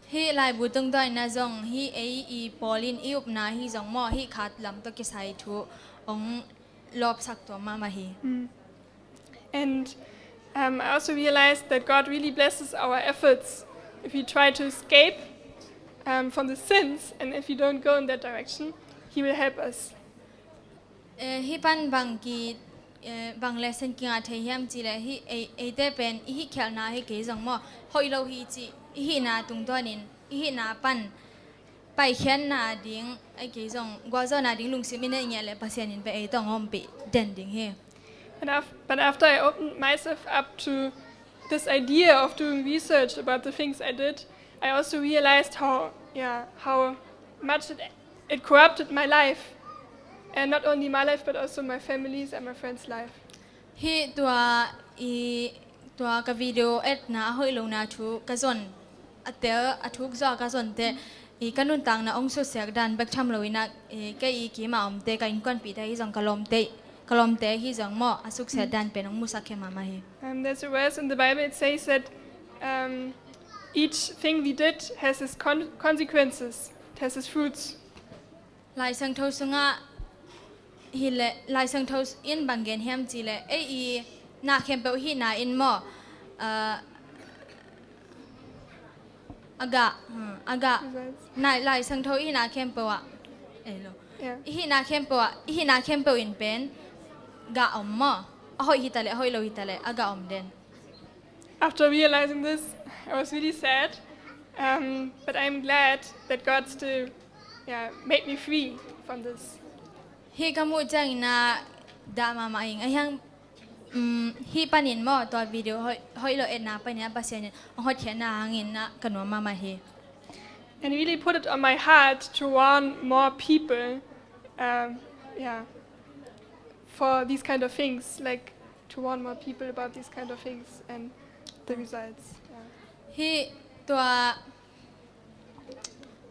Hih laibu tungtawn in ah zong hih ei i pawl in i upna hi zong maw, hih khat lam tawh kisai thu ong lawpsak tua mahmah hi. And um, I also realized that God really blesses our efforts if we try to escape um, from the sins, and if we don't go in that direction, He will help us. Eh, hih pan bang ki, eh, bang lesson kingah thei hiam cih leh hih ei, eite pen i hih khialhna hi kei zong maw, hoih lo hi cih i hihna tungtawn in, i hihna pan paikhiatna ding, ei kei zong gualzawhna ding lungsim i neih ngiat leh Pasian in pen ei tawh ong ompih den ding hi. And af- but after I opened myself up to this idea of doing research about the things I did, I also realized how, yeah, how much it, it corrupted my life, and not only my life but also my family's and my friends' life. Hih tua i, tua ka video etna a hoih lohna thu ka zon, a tel a thuk zaw a ka zon teh, i ka nuntakna ong suksiat dan bek tham lo in ah, i kei i kim a omte, ka innkuanpihte hi zong, ka lawmte, ka lawmte hi zong maw, a suksiat dan pen hong musak khia mahmah hi. Um, there's a verse in the Bible, it says that, um, each thing we did has its con-, consequences, it has its fruits. Lai Siangtho sungah hi le, Lai Siangtho in bang gen hiam cih leh, ei i na khempeuh hihna in maw, ah, a gah, hmm, a gah. Results. Na, Lai Siangtho i hihna khempeuh ah, ei lo. Yeah. I hihna khempeuh ah, i hihna khempeuh in pen gah om maw. A hoih hi ta leh, a hoih lo hi ta leh, a gah om den. After realizing this, I was really sad, um, but I'm glad that God still, yeah, made me free from this. Hih ka muh ciangin ah dah mahmah ing. A hiang, um, hih panin maw, tua video hoih, hoih lo etna panin ah Pasian in hong hotkhiatna hangin ah ka nuam mahmah hi. And really put it on my heart to warn more people, um, yeah, for these kind of things, like, to warn more people about these kind of things and the results. Yeah. Hih tua,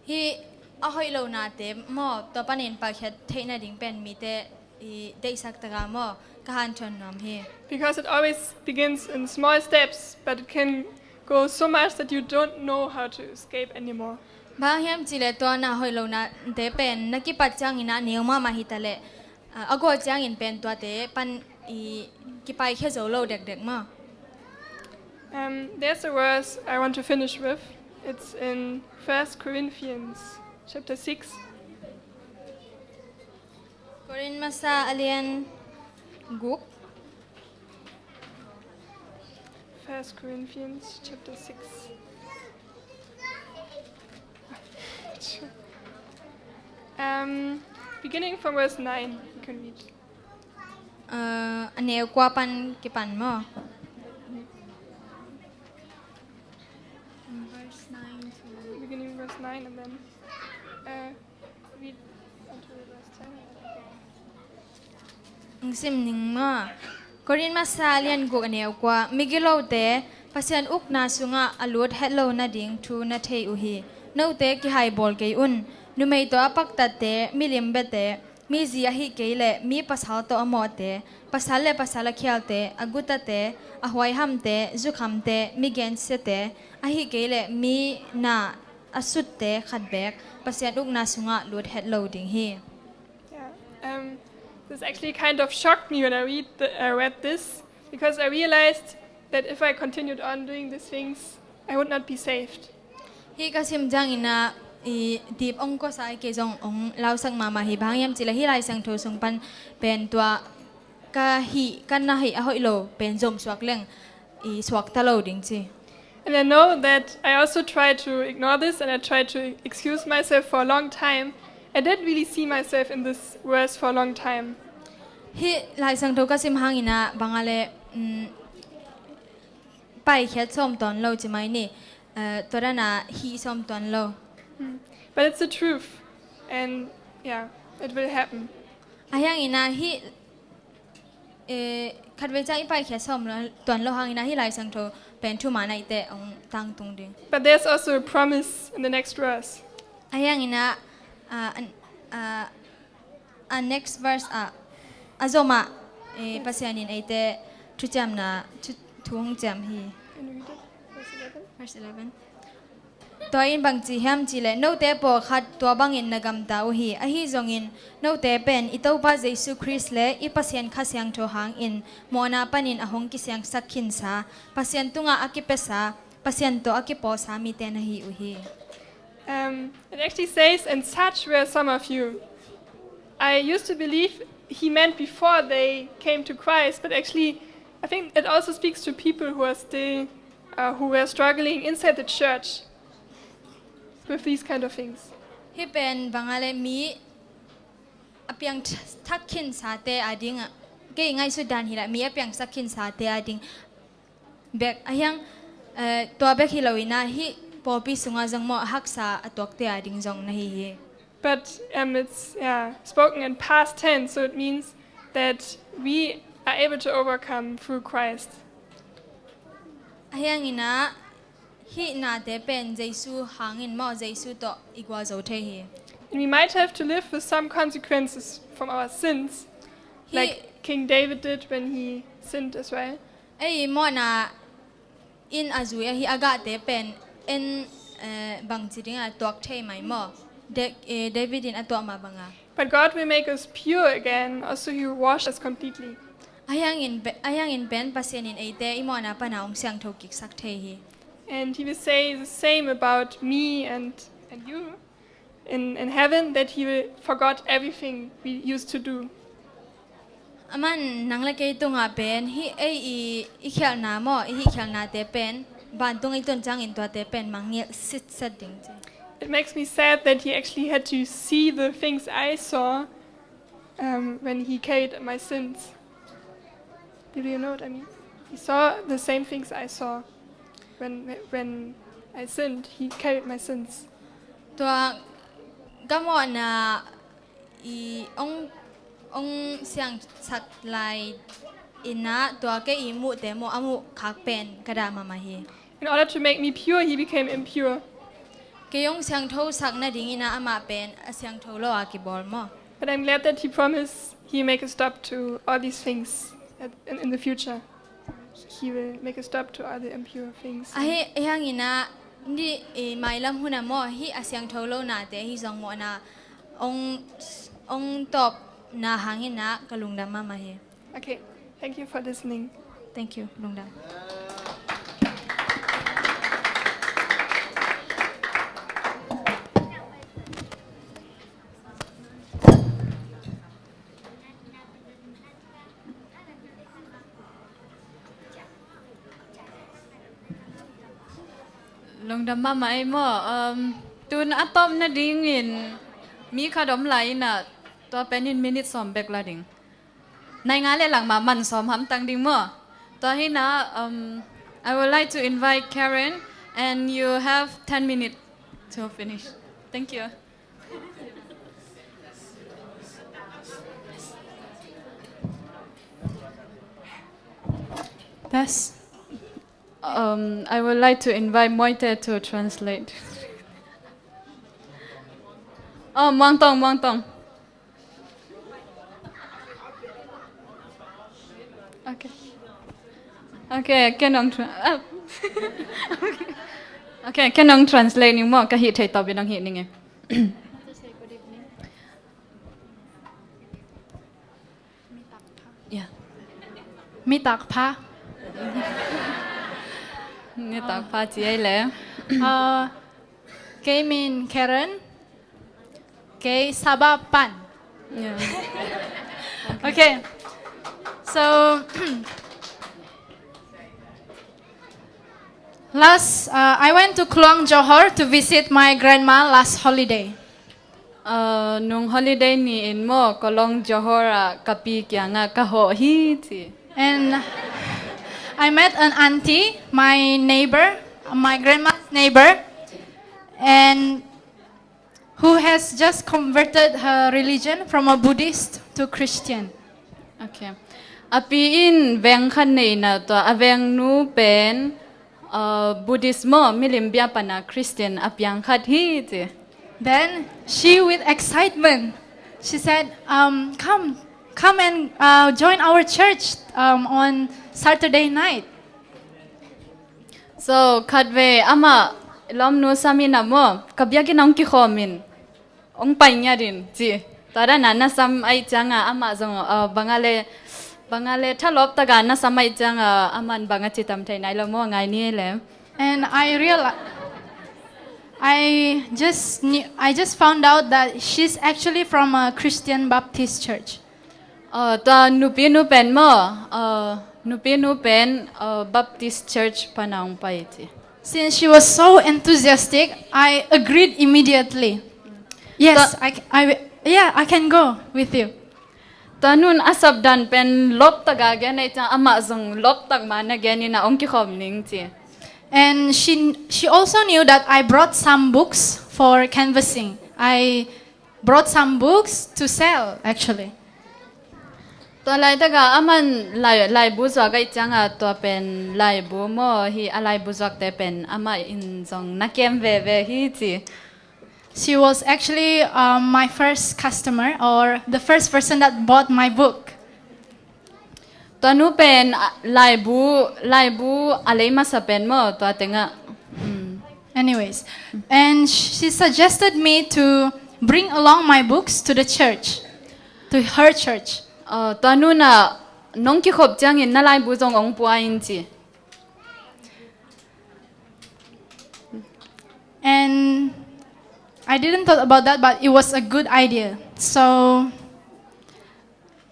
hih a hoih lo nate maw, tua panin paikhiat theih nading pen mite i deihsak taka maw, ka hanthawn nuam hi. Because it always begins in small steps, but it can go so much that you don't know how to escape anymore. Bang hiam cih leh tua na hoih lo nate pen na kipat ciangin ah neu mahmah hi ta leh, ah, a gual ciangin pen tuate pan i kipaikhia zo lo dekdek maw. Um, there's a verse I want to finish with. It's in First Corinthians chapter six. Korin masa a lian guk. First Corinthians chapter six. Um, beginning from verse nine, you can read. Uh, a neu kua pan kipan maw? Verse nine to, beginning verse nine and then, uh, read until verse ten. Hong sim ning maw. Korin masa a lian guk a neu kua. Migilote, Pasian ukna sungah a lut het lo nading thu na thei uh hi. Note kihaibawl kei un. Numei tawh a paktatte, milim biate, mi zi ahih kei leh mi pasal tawh a mawhte, pasal le pasal a khialte, a gutate, a huaihamte, zukhamte, mi gensiate, ahih kei leh mi na a sutte khat beek Pasian ukna sungah lut het lo ding hi. Yeah, um, this actually kind of shocked me when I read the, I read this, because I realized that if I continued on doing these things, I would not be saved. Hih ka sim ciangin ah i dip hong kosa, kei zong hong lausak mahmah hi. Bang hiam cih leh hih Lai Siangtho sung pan pen tua ka hih, ka na hih a hoih lo pen zom suak leng i suakta lo ding ci. And I know that I also tried to ignore this and I tried to excuse myself for a long time. I didn't really see myself in this verse for a long time. Hih Lai Siangtho ka sim hangin ah bang a leh, mm, paikhiat sawm tuan lo ci mai ni, eh, tua dan a hih sawm tuan lo. Hmm. But it's the truth. And yeah, it will happen. A hiangin ah hih, eh, khatvei ciang i paikhiat sawm lo, tuan lo hangin ah hih Lai Siangtho pen thuman ahih teh hong tangtung ding. But there's also a promise in the next verse. A hiangin ah, ah, an-, ah, a next verse ah, a zom ah, eh, Pasian in eite thuciamna, thu, thu hong ciam hi. Can you read it? Verse eleven. Verse eleven. Tua in bang ci hiam cih leh, note pawlkhat tua bangin na gamta uh hi. Ahi zongin, note pen i Topa Jesu Khrist le i Pasian Kha Siangtho hangin mawhna panin a hong kisiangsak khinsa, Pasian tungah a kipiasa, Pasian tawh a kipawlsa mite na hi uh hi. Um, it actually says, "And such were some of you." I used to believe he meant before they came to Christ, but actually, I think it also speaks to people who are still, uh, who were struggling inside the church with these kind of things. Hih pen bang a leh mi a piang th-, thak khinsate a ding ah, kei ngaihsut dan hi lah, mi a piangsak khinsate a ding bek a hiang, eh, tua bek hi lo in ah hih pawlpi sungah zong maw a haksa a tuakte a ding zong na hi hi. But, um, it's, yeah, spoken in past tense, so it means that we are able to overcome through Christ. A hiangin ah hih nate pen Jesu hangin maw, Jesu tawh i gualzo thei hi. And we might have to live with some consequences from our sins. Like King David did when he sinned as well. Ei mawhna in a zui ahi a gahte pen en, eh, bangci dingah tuak thei mai maw? Da-, eh, David in a tuah mah banga. But God will make us pure again, also He will wash us completely. Ahiangin pe-, ahiangin pen Pasian in eite i mawhna pana hong siangtho kiksak thei hi. And He will say the same about me and, and you in, in heaven, that He will forgot everything we used to do. Aman nang le kei tungah pen hih ei i, i khialhna maw, i hih khialhnate pen vantung ei tun ciangin tuate pen mangngilh sitset ding ci. It makes me sad that He actually had to see the things I saw, um, when He carried my sins. Do you know what I mean? He saw the same things I saw. When, when I sinned, He carried my sins. Tua ka mawhna i ong, ong siangsak lai inah tua kei i muhte maw a muh khak pen ka dah mahmah hi. In order to make me pure, He became impure. Kei ong siangthosak nading inah amah pen a siangtho lo a kibawl maw? But I'm glad that He promised He make a stop to all these things at, in, in the future. He will make a stop to other impure things. Ahi, ahi hangin ah, ni, eh, mailam hun ah maw, hih a siangtho lo nate, hih zong mawhna ong, ong tawpna hangin ah ka lungdam mahmah hi. Okay, thank you for listening. Thank you, lungdam. Lungdam mahmah ei maw. Um, tun a tawp nadingin mi khat om lai inah tua penin minute sawm bek la ding. Nai nga le lang mah man sawm hamtang ding maw. Tua hi inah, um, I would like to invite Karen, and you have ten minutes to finish. Thank you. Test. Um, I would like to invite Moite to translate. Oh, Muangtong, Muangtong. Okay. Okay, ken ong tra-, ah. Okay, ken ong translate ning maw, ka hih thei tawpin ong hih ning e. Yeah. Nitak pha. Nitak pha ci ei le. Uh, kei min Karen. Kei Sabah pan. Yeah. Okay. So, last, uh, I went to Kluang Johor to visit my grandma last holiday. Uh, nung holiday ni-in maw, Kolong Johor ah ka pi kiangah ka hawh hi ci. And I met an auntie, my neighbor, my grandma's neighbor, and who has just converted her religion from a Buddhist to Christian. Okay. A pi in veng khat nei inah tua a vengnu pen, uh, Buddhist maw, milim bia pana Christian a piang khat hi ci. Then she, with excitement, she said, um, "Come, come and, uh, join our church, um, on Saturday night." So, khatvei amah lawmnu sam inah maw, ka biakinn ah ong kikhawm in, ong pai ngiat in ci. Tua dan a na sam ahih ciangah amah zong, uh, bang a le, bang a le thalawp tak a na sam ahih ciangah aman bang a ci tam thei nai lo maw, ngai ni le. And I real-, I just knew, I just found out that she's actually from a Christian Baptist church. Uh, tua nupi nu pen maw, uh, nupi nu pen, uh, Baptist Church pana ong pai ci. Since she was so enthusiastic, I agreed immediately. Yes, I, I, yeah, I can go with you. Tua nu'n a sapdan pen lawp tak a gen ahih ciang amah zong lawp tak ma na gen inah ong kikhawm ning ci. And she, she also knew that I brought some books for canvassing. I brought some books to sell, actually. Tua laitak a aman lai, laibu zuak ahih ciangah tua pen laibu maw, hih a laibu zuakte pen amah in zong na kem veve hi ci. She was actually, um, my first customer, or the first person that bought my book. Tua nu pen, ah, laibu, laibu a lei masa pen maw, tua tengah. Mm. Anyways, and she suggested me to bring along my books to the church, to her church. Uh, tua nu na nong kikhop ciangin na laibu zong ong pua in ci. And I didn't thought about that, but it was a good idea. So,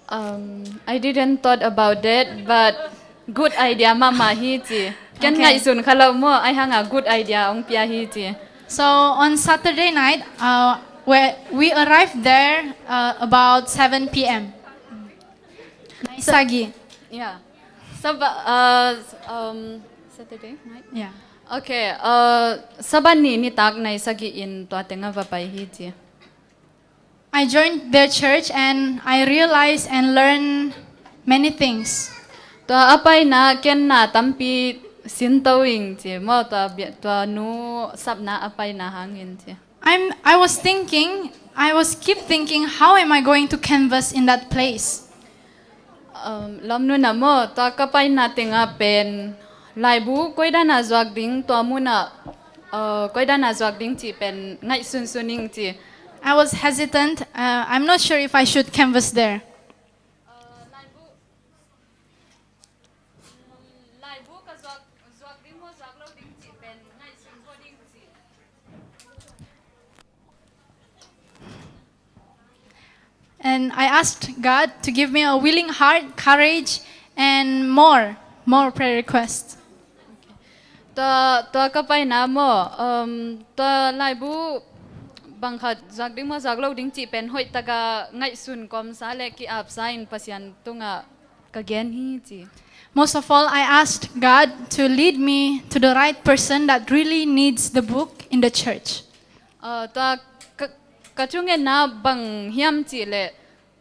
um, I didn't thought about that, but good idea mahmah hi ci. Ken ngaihsun kha lo maw, ahi hanga good idea ong pia hi ci. So on Saturday night, uh, where we arrived there, uh, about seven p.m. Nai sagih. Yeah. Saba, uh, um, Saturday night? Yeah. Okay, uh, Sabat ni nitak nai sagih in tua tengah va pai hi ci. I joined their church and I realized and learned many things. Tua a paina ken na tampi sinto ing ci maw, tua bia-, tua nu sapna a paina hangin ci. I'm, I was thinking, I was keep thinking, how am I going to canvas in that place? Um, lawmnu na maw, tua ka paina tengah pen laibu koidana zuak ding, tua muna, uh, koidana zuak ding cih pen ngaihsunsun ing ci. I was hesitant. Uh, I'm not sure if I should canvas there. Laibu ka zuak, zuak ding maw, zuak lo ding cih pen ngaihsun kha ding cih. And I asked God to give me a willing heart, courage, and more, more prayer requests. Tua, tua ka paina maw, um, tua laibu bangkhat zuak ding maw, zuak lo ding cih pen hoih taka ngaihsun kawmsa le ki-apsa in Pasian tungah ka gen hi ci. Most of all, I asked God to lead me to the right person that really needs the book in the church. Uh, tua ka, ka thungetna bang hiam cih leh,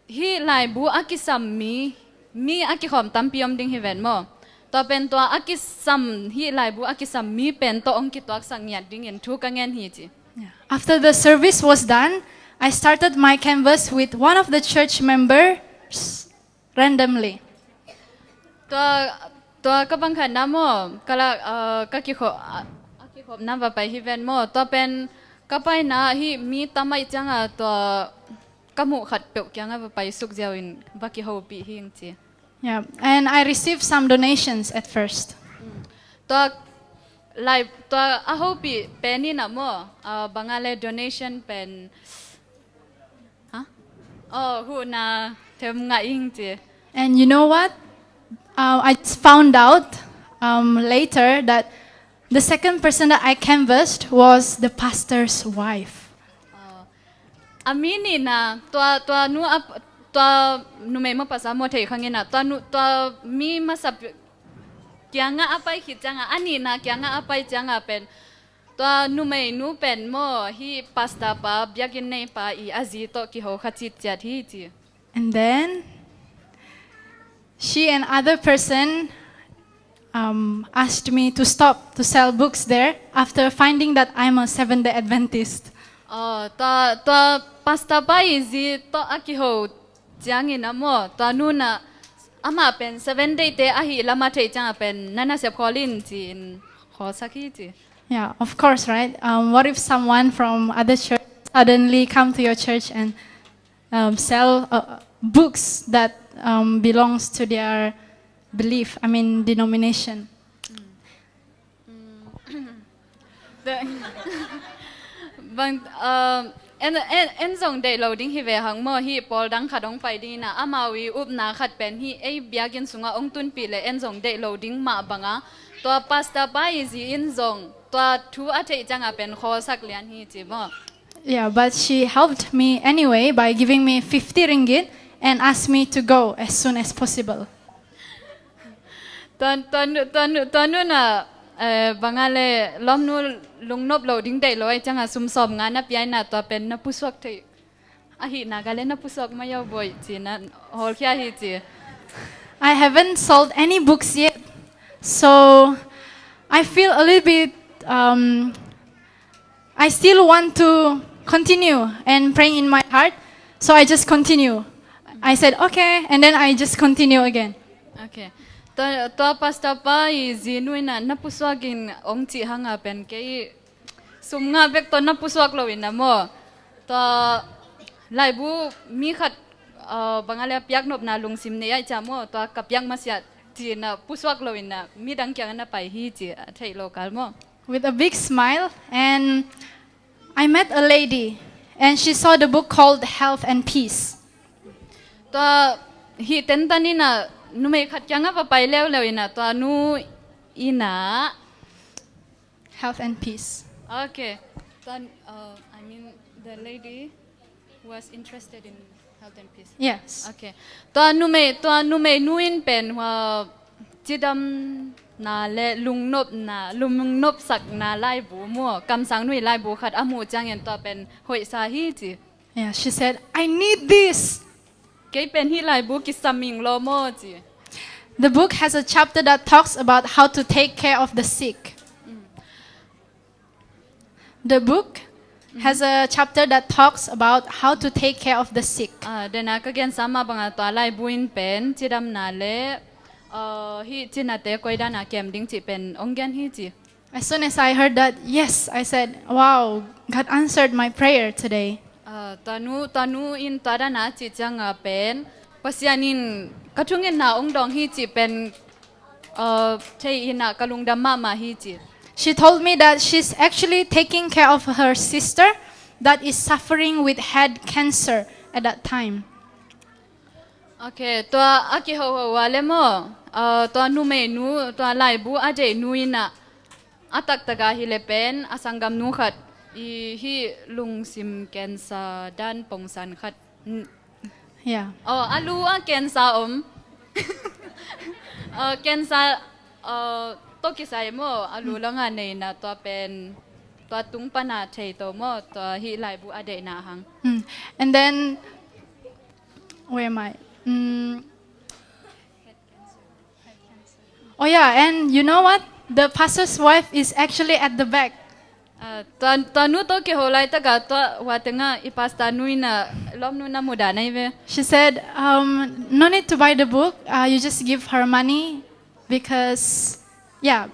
hih laibu a kisam mi, mi a kikhawm tampi om ding hi ven maw. Tua pen tua a kisam, hih laibu a kisam mi pen tawh ong kituaksak ngiat dingin thu ka ngen hi ci. Yeah. After the service was done, I started my canvas with one of the church members randomly. Tua, tua ka bangkhatna maw, ka lak, uh, ka kikhop, uh, a kikhopna va pai hi ven maw. Tua pen ka paina hih mi tam ahih cianga tua ka muh khat peuh kianga va pai suk ziau in va kihopih hi ing ci. Yeah, and I received some donations at first. Tua lai, tua a hopih pen in a maw, uh, banga le donation pen, huh? Oh, huhna them ngah ing ci. And you know what? Uh, I just found out, um, later that the second person that I canvassed was the pastor's wife. Uh, a mi nihna, tua, tua nu a, tua numei mapasa maw thei khang in a, tua nu, tua mi masa pi-, kiangah a pai khit cianga, a nihna kiangah a pai cianga pen, tua numeinu pen maw, hih pastor pa, biakinn neipa i a zi tawh kiho kha citciat hi ci. And then, she and other person, um, asked me to stop to sell books there after finding that I'm a Seventh-day Adventist. Oh, tua, tua pastor pa i zi tawh a kiho ciangin a maw, tua nu na amah pen Seventh-day te ahih lam a theih cianga pen na nasep khawl in ci-in khawlsak hi ci. Yeah, of course, right? Um, what if someone from other church suddenly come to your church and, um, sell, uh, books that, um, belongs to their belief, I mean, denomination? Bang, um, en, en, en zong deih lo ding hi ve hang maw, hih pawl dang khat hong pai ding in a, amau i upna khat pen hih ei biakinn sungah hong tunpih le en zong deih lo ding mah banga, tua pastor pa i zi in zong tua thu a theih cianga pen khawlsak lian hi ci maw. Yeah, but she helped me anyway by giving me fifty ringgit and asked me to go as soon as possible. Tua, tua, tua, tua nu na, eh, banga le lawmnu lungnop lo ding deih lo ahih cianga sum sawmnga na pia in a, tua pen na pusuak thei. Ahih nak a le na pusuak mai o boih ci-in a hawlkhia hi ci. I haven't sold any books yet, so I feel a little bit, um, I still want to continue and praying in my heart, so I just continue. I said, "Okay," and then I just continue again. Ok. Tua, tua pastor pa i zinu in ah na pusuak in ong cih hang a pen kei sum ngah bek tawh na pusuak lo in ah maw. Tua laibu mi khat, uh, bang a leh a piak nopna lungsim nei ahih ciang maw, tua ka piak masiah ci-in ah pusuak lo in ah midang kiangah na pai hi ci a theih lo kal maw. With a big smile, and I met a lady, and she saw the book called Health and Peace. Tua hih tentan in ah numei khat kiangah va pai leuleu in ah tua nu in ah Health and Peace. Ok. Tua, uh, I mean, the lady was interested in Health and Peace. Yes. Ok. Tua numei, tua numei nu in pen hua cidamna le lungnopna, lungnopsakna laibu maw, kamsang nu i laibu khat a muh ciangin tua pen hoihsa hi ci. Yeah, she said, "I need this." Kei pen hih laibu kisam ing lo maw ci. The book has a chapter that talks about how to take care of the sick. The book has a chapter that talks about how to take care of the sick. Ah, dena ka gensa mah bangah tua laibu in pen cidamna le, uh, hih cinate koidan a kem ding cih pen ong gen hi ci. As soon as I heard that, yes, I said, "Wow, God answered my prayer today." Ah, tua nu, tua nu in tua dan a cih ciangah pen Pasian in ka thungetna ong dawng hi cih pen, uh, thei in ah ka lungdam mahmah hi ci. She told me that she's actually taking care of her sister that is suffering with head cancer at that time. Ok, tua a kihoho a le maw, uh, tua numei nu, tua laibu a deih nu in ah a taktak a hi le pen a sanggam nu khat i hih lungsim cancer dan pongsan khat. Yeah. Oh, a lu ah cancer om. Uh, cancer, uh, tawh kisai maw, a lu langah nei in ah tua pen, tua tung pan a thei to maw, tua hih laibu a deihna hang. Mm. And then, where am I? Mm. Oh yeah, and you know what? The pastor's wife is actually at the back. Ah, tua, tua nu tawh kiho laitak ah tua hua tengah i pastor nu in ah lawm nu na mudah na hi ve. She said, um, "No need to buy the book. Uh, you just give her money because, yeah,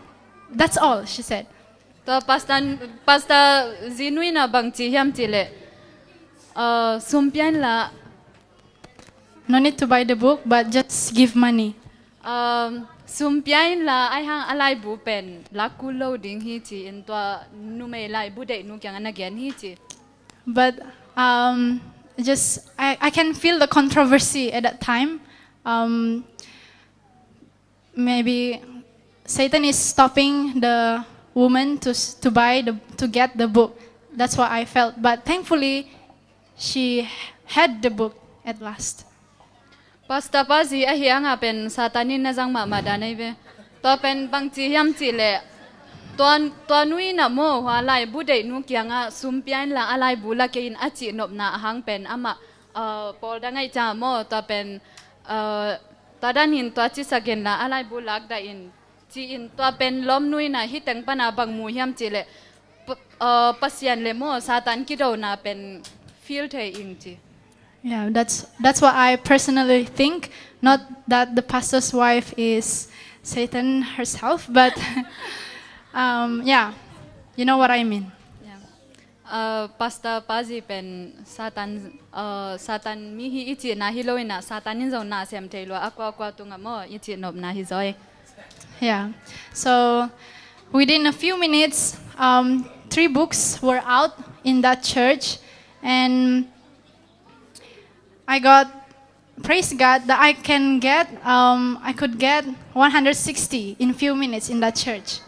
that's all," she said. Tua pastor, pastor zinu in ah bang ci hiam cih leh, uh, sum pia inla. No need to buy the book, but just give money. Um, sum pia inla, ahih hang a laibu pen lak kul lo ding hi ci-in tua numei laibu deih nu kiangah na gen hi ci. But, um, just, I, I can feel the controversy at that time. Um, maybe Satan is stopping the woman to s-, to buy the, to get the book. That's what I felt. But thankfully, she had the book at last. Pastor pa zi ahih hangah pen Satan in na zang mahmah dan ahi ve. Tua pen bangci hiam cih leh, tua, tua nu in ah maw, hua laibu deih nu kiangah sum pia inla a laibu la kei in a cih nopna ahang pen amah, uh, pawl dang ahih ciangah maw, tua pen, uh, tua dan in tua cisak inla a laibu lak dah in, ci-in tua pen lawmnu in ah hih teng pan a bang mu hiam cih leh, Pa-, uh, Pasian le maw Satan kidona pen feel thei ing ci. Yeah, that's, that's what I personally think. Not that the pastor's wife is Satan herself, but, um, yeah, you know what I mean. Yeah. Uh, Pastor pa zi pen Satan, uh, Satan mi hi i cihna hi lo in ah, Satan in zong na sem thei lua, a kuakua tungah maw i cih nopna hi zaw hi. Yeah. So within a few minutes, um, three books were out in that church, and I got, praise God, that I can get, um, I could get one hundred sixty in few minutes in that church.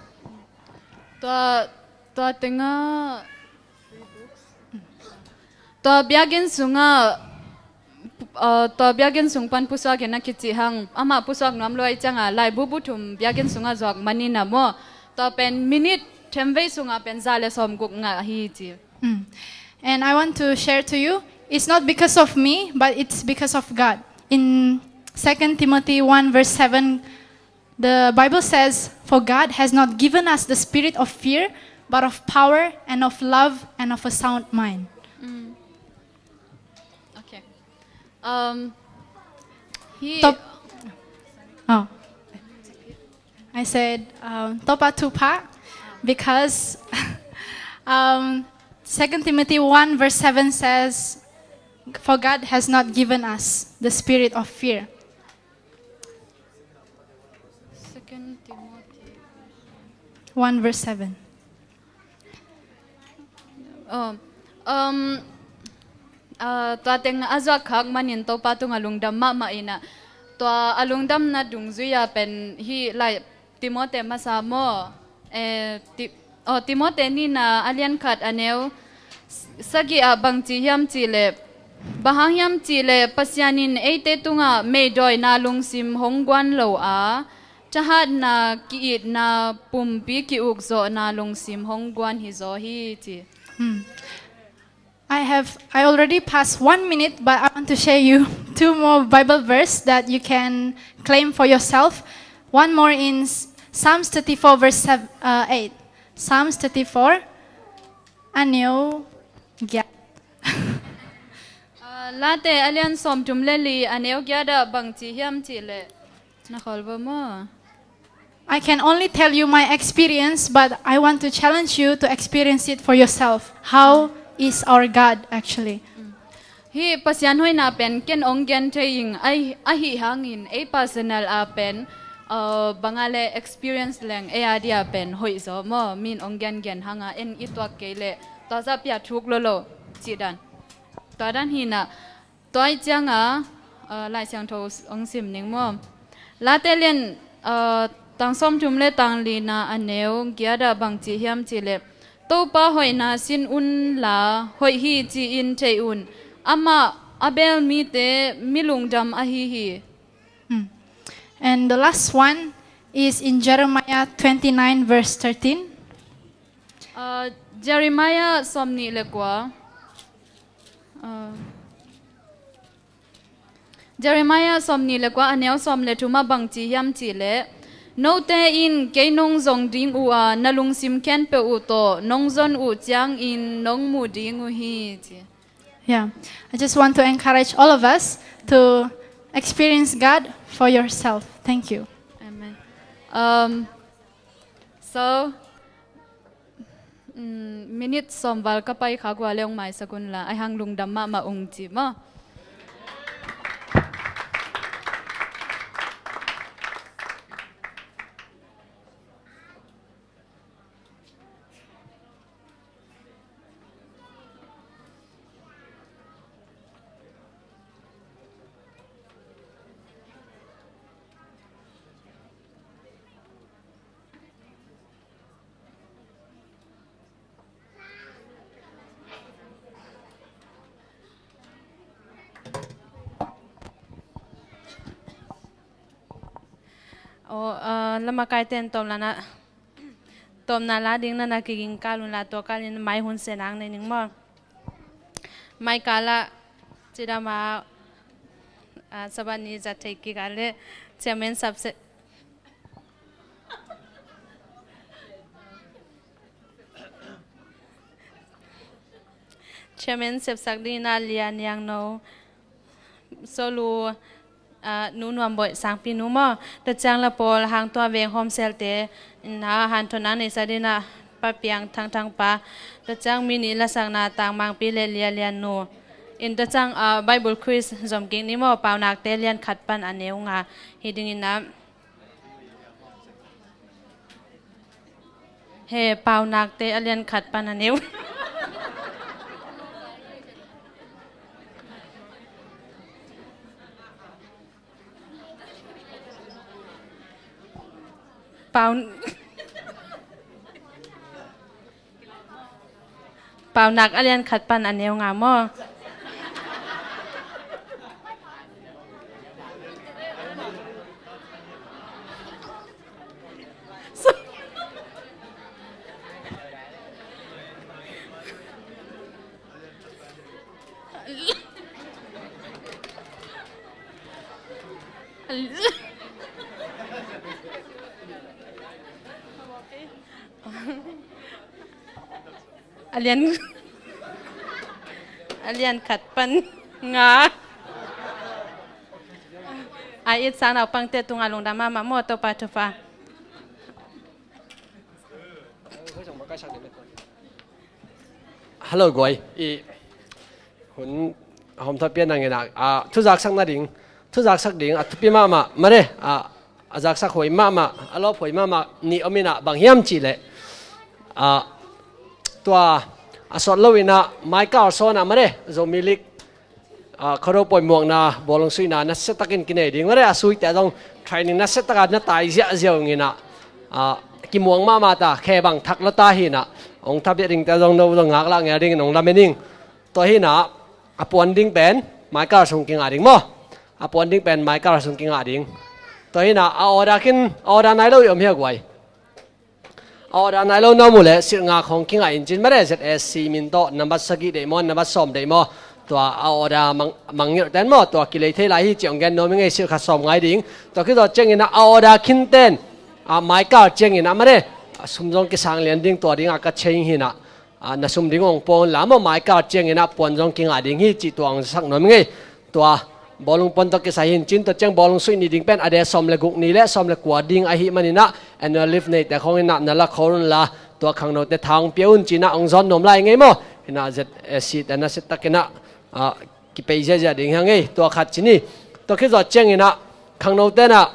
Tua, tua tengah, tua biakinn sungah, uh, tua biakinn sung pan pusuak in a kici hang, amah pusuak nuam lua ahih ciangah laibu bu thum biakinn sungah zuak man in ah maw, tua pen minute themvei sungah pen za le sawmguk ngah hi ci. Mm. And I want to share to you, it's not because of me, but it's because of God. In Second Timothy one verse seven, the Bible says, "For God has not given us the spirit of fear, but of power and of love and of a sound mind." Mm. Okay. Um, hi- Top- Oh, I said, um, Topa Tupa, because, um, Second Timothy one verse seven says, "For God has not given us the spirit of fear." Second Timothy one verse seven. Oh, um, ah, tua teng a zuak khak manin Topa tungah lungdam mahmah in ah, tua a lungdamna dungzui ah pen hih lai Timote masa maw? Eh, Ti-, oh, Timote nihna a lian khat a neu s-, sagih ah bangci hiam cih leh, bang hang hiam cih leh Pasian in eite tungah meidawina lungsim hong guan lo a, thahatna, ki-itna, pumpi ki-ukzawhna lungsim hong guan hi zaw hi, ci. Hmm. I have, I already passed one minute, but I want to share you two more Bible verse that you can claim for yourself. One more in S-, Psalms thirty-four verse seven, uh, eight. Psalms thirty-four, a neu giat. Uh, Late a lian sawmthum le li a neu giat ah bangci hiam cih leh, na khawl vo maw? I can only tell you my experience, but I want to challenge you to experience it for yourself. How is our God actually? Hih Pasian hoihna pen ken ong gen thei ing, ahi, ahi hangin ei personal a pen, uh, bang a leh experience leng ei a dia pen hoih zaw maw, min ong gen gen hanga en i tuak kei leh tua zah pia thuk lo lo cih dan. Tua dan hi in ah, tua ahih cianga, uh, Lai Siangtho ong sim ning maw? Late lian, uh, tang sawmthum le tang lina a neu giat ah bangci hiam cih leh, Topa hoihna sin unla, hoih hi ci-in thei un. Amah a bel mite mi lungdam ahi hi. Hmm. And the last one is in Jeremiah twenty-nine verse thirteen. Uh, Jeremiah sawmnih le kua. Uh, Jeremiah sawmnih le kua a neu sawm le thum ah bangci hiam cih leh, note in kei nong zong ding uh a, na lungsim khempeuh uh tawh nong zon uh ciangin nong mu ding uh hi, ci. Yeah, I just want to encourage all of us to experience God for yourself. Thank you. Amen. Um, so, mm, minute sawm val ka pai kha gua le ong maisak unla, ahi hang lungdam mahmah ung ci maw? Aw, ah, lamakaite in tawm lana, tawmna la ding nana kiging kal unla, tua kalin mai hun se nang nei ning maw? Mai kala cidama, ah, Sabbath ni zat thei kik a le chairman sap se, chairman sepsak dingin a Lia Niang No, Solu, ah, Nu Nuam Boih, sangpi nu maw? Tua ciang la pawl hang tua veng hawmselte in a hanthawn nang neihsak dingin a Pa Piang Thang Thang pa. Tua ciang mi nih lasakna Tang Mangpi le Lia Lian Nu. In tua ciang, ah, Bible quiz zom kik ni maw? Paunakte lian khat pan a neu nga hi dingin a. He, Paunakte a lian khat pan a neu. Pau-, Paunak a lian khat pan a neu nga maw? A lian, a lian khat pan nga. A it sang naupangte tungah lungdam mahmah maw, Topa thupha. Hello guai. I hun hawm thawh pian nang inah, a, thuzaksak nading, thuzaksak ding a thupi mahmah mane, a, a zaksak huai mahmah, a lawp huai mahmah nih om inah, bang hiam cihleh, a, tua a sawt lo inah Michael Son ah mane, Zomi League, a, Khuado pawi muakna bawlung suihna nasiatakin kinei ding mane, a suite ah zong training nasiataka na tai ziahziah ung inah, a, kimuang mahmah ta, khe bang thak lo ta hi inah, hong thapiah dingte zong no zong ngaklah ngel dingin hong lamen ing. Tua hi inah a puan ding pen Michael sung kingah ding maw? A puan ding pen Michael sung kingah ding. Tua hi inah a order khin, a order nai lo i om hia guai? A order nai lo na om uh leh silh nga khawng kingah in cin mane, Z S C min tawh nambat sagih deih maw, nambat sawm deih maw? Tua a order mang, mangngilh ten maw, tua kilei thei lai hi ci hong gen nuam ing ei, silh khat sawm ngai ding. Tua khit zawh ciangin ah a order khin ten, a, Michael ciangin ah mane, a, sum zong kisang lian ding, tua dingah ka change hi inah, a, na sum ding hong pua un la maw, Michael ciangin ah puan zong kingah ding hi cih tua hong sak nuam ing ei. Tua bawlung puan tawh kisai hi in cin, tua ciang bawlung suih ni ding pen a de sawm le guk ni le sawm le kua ding ahih manin ah, annual leave neite khawng inah na la khol un la, tua khangnote tha hong pia un ci inah hong zawn nuam lai ing ei maw? Hi inah Z S C te nasiatakin ah, a, kipei ziahziah ding hi ing ei, tua khat ci ni. Tua khit zawh ciangin ah khangnote inah,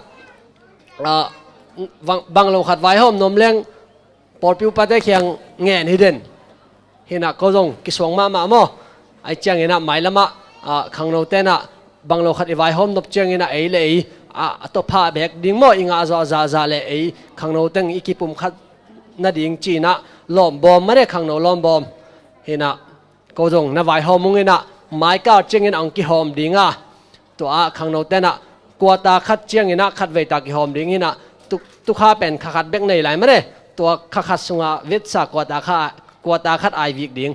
a, bang, bang lo khat vaihawm nuam leng pawlpi upate kiang ngen hi den. Hi inah ko zong kisuang mahmah maw? Ahi ciangin ah mailam ah, a, khangnote inah bang lo khat i vaihawm nop ciangin ah ei le ei, a, a tawpha bek ding maw, i ngah zawh zahzah le ei khangno teng i kipumkhat nading ci inah lawmbawm mane, khangno lawmbawm. Hi inah ko zong na vaihawm ung inah Michael ciangin ah hong kihawm ding a, tua ah khangnote inah quarter khat ciangin ah khatvei ta kihawm ding hi inah, tu, tukha pen kha khat bek nei lai mane, tua kha khat sungah vetsa quarter kha, quarter khat ai vik ding.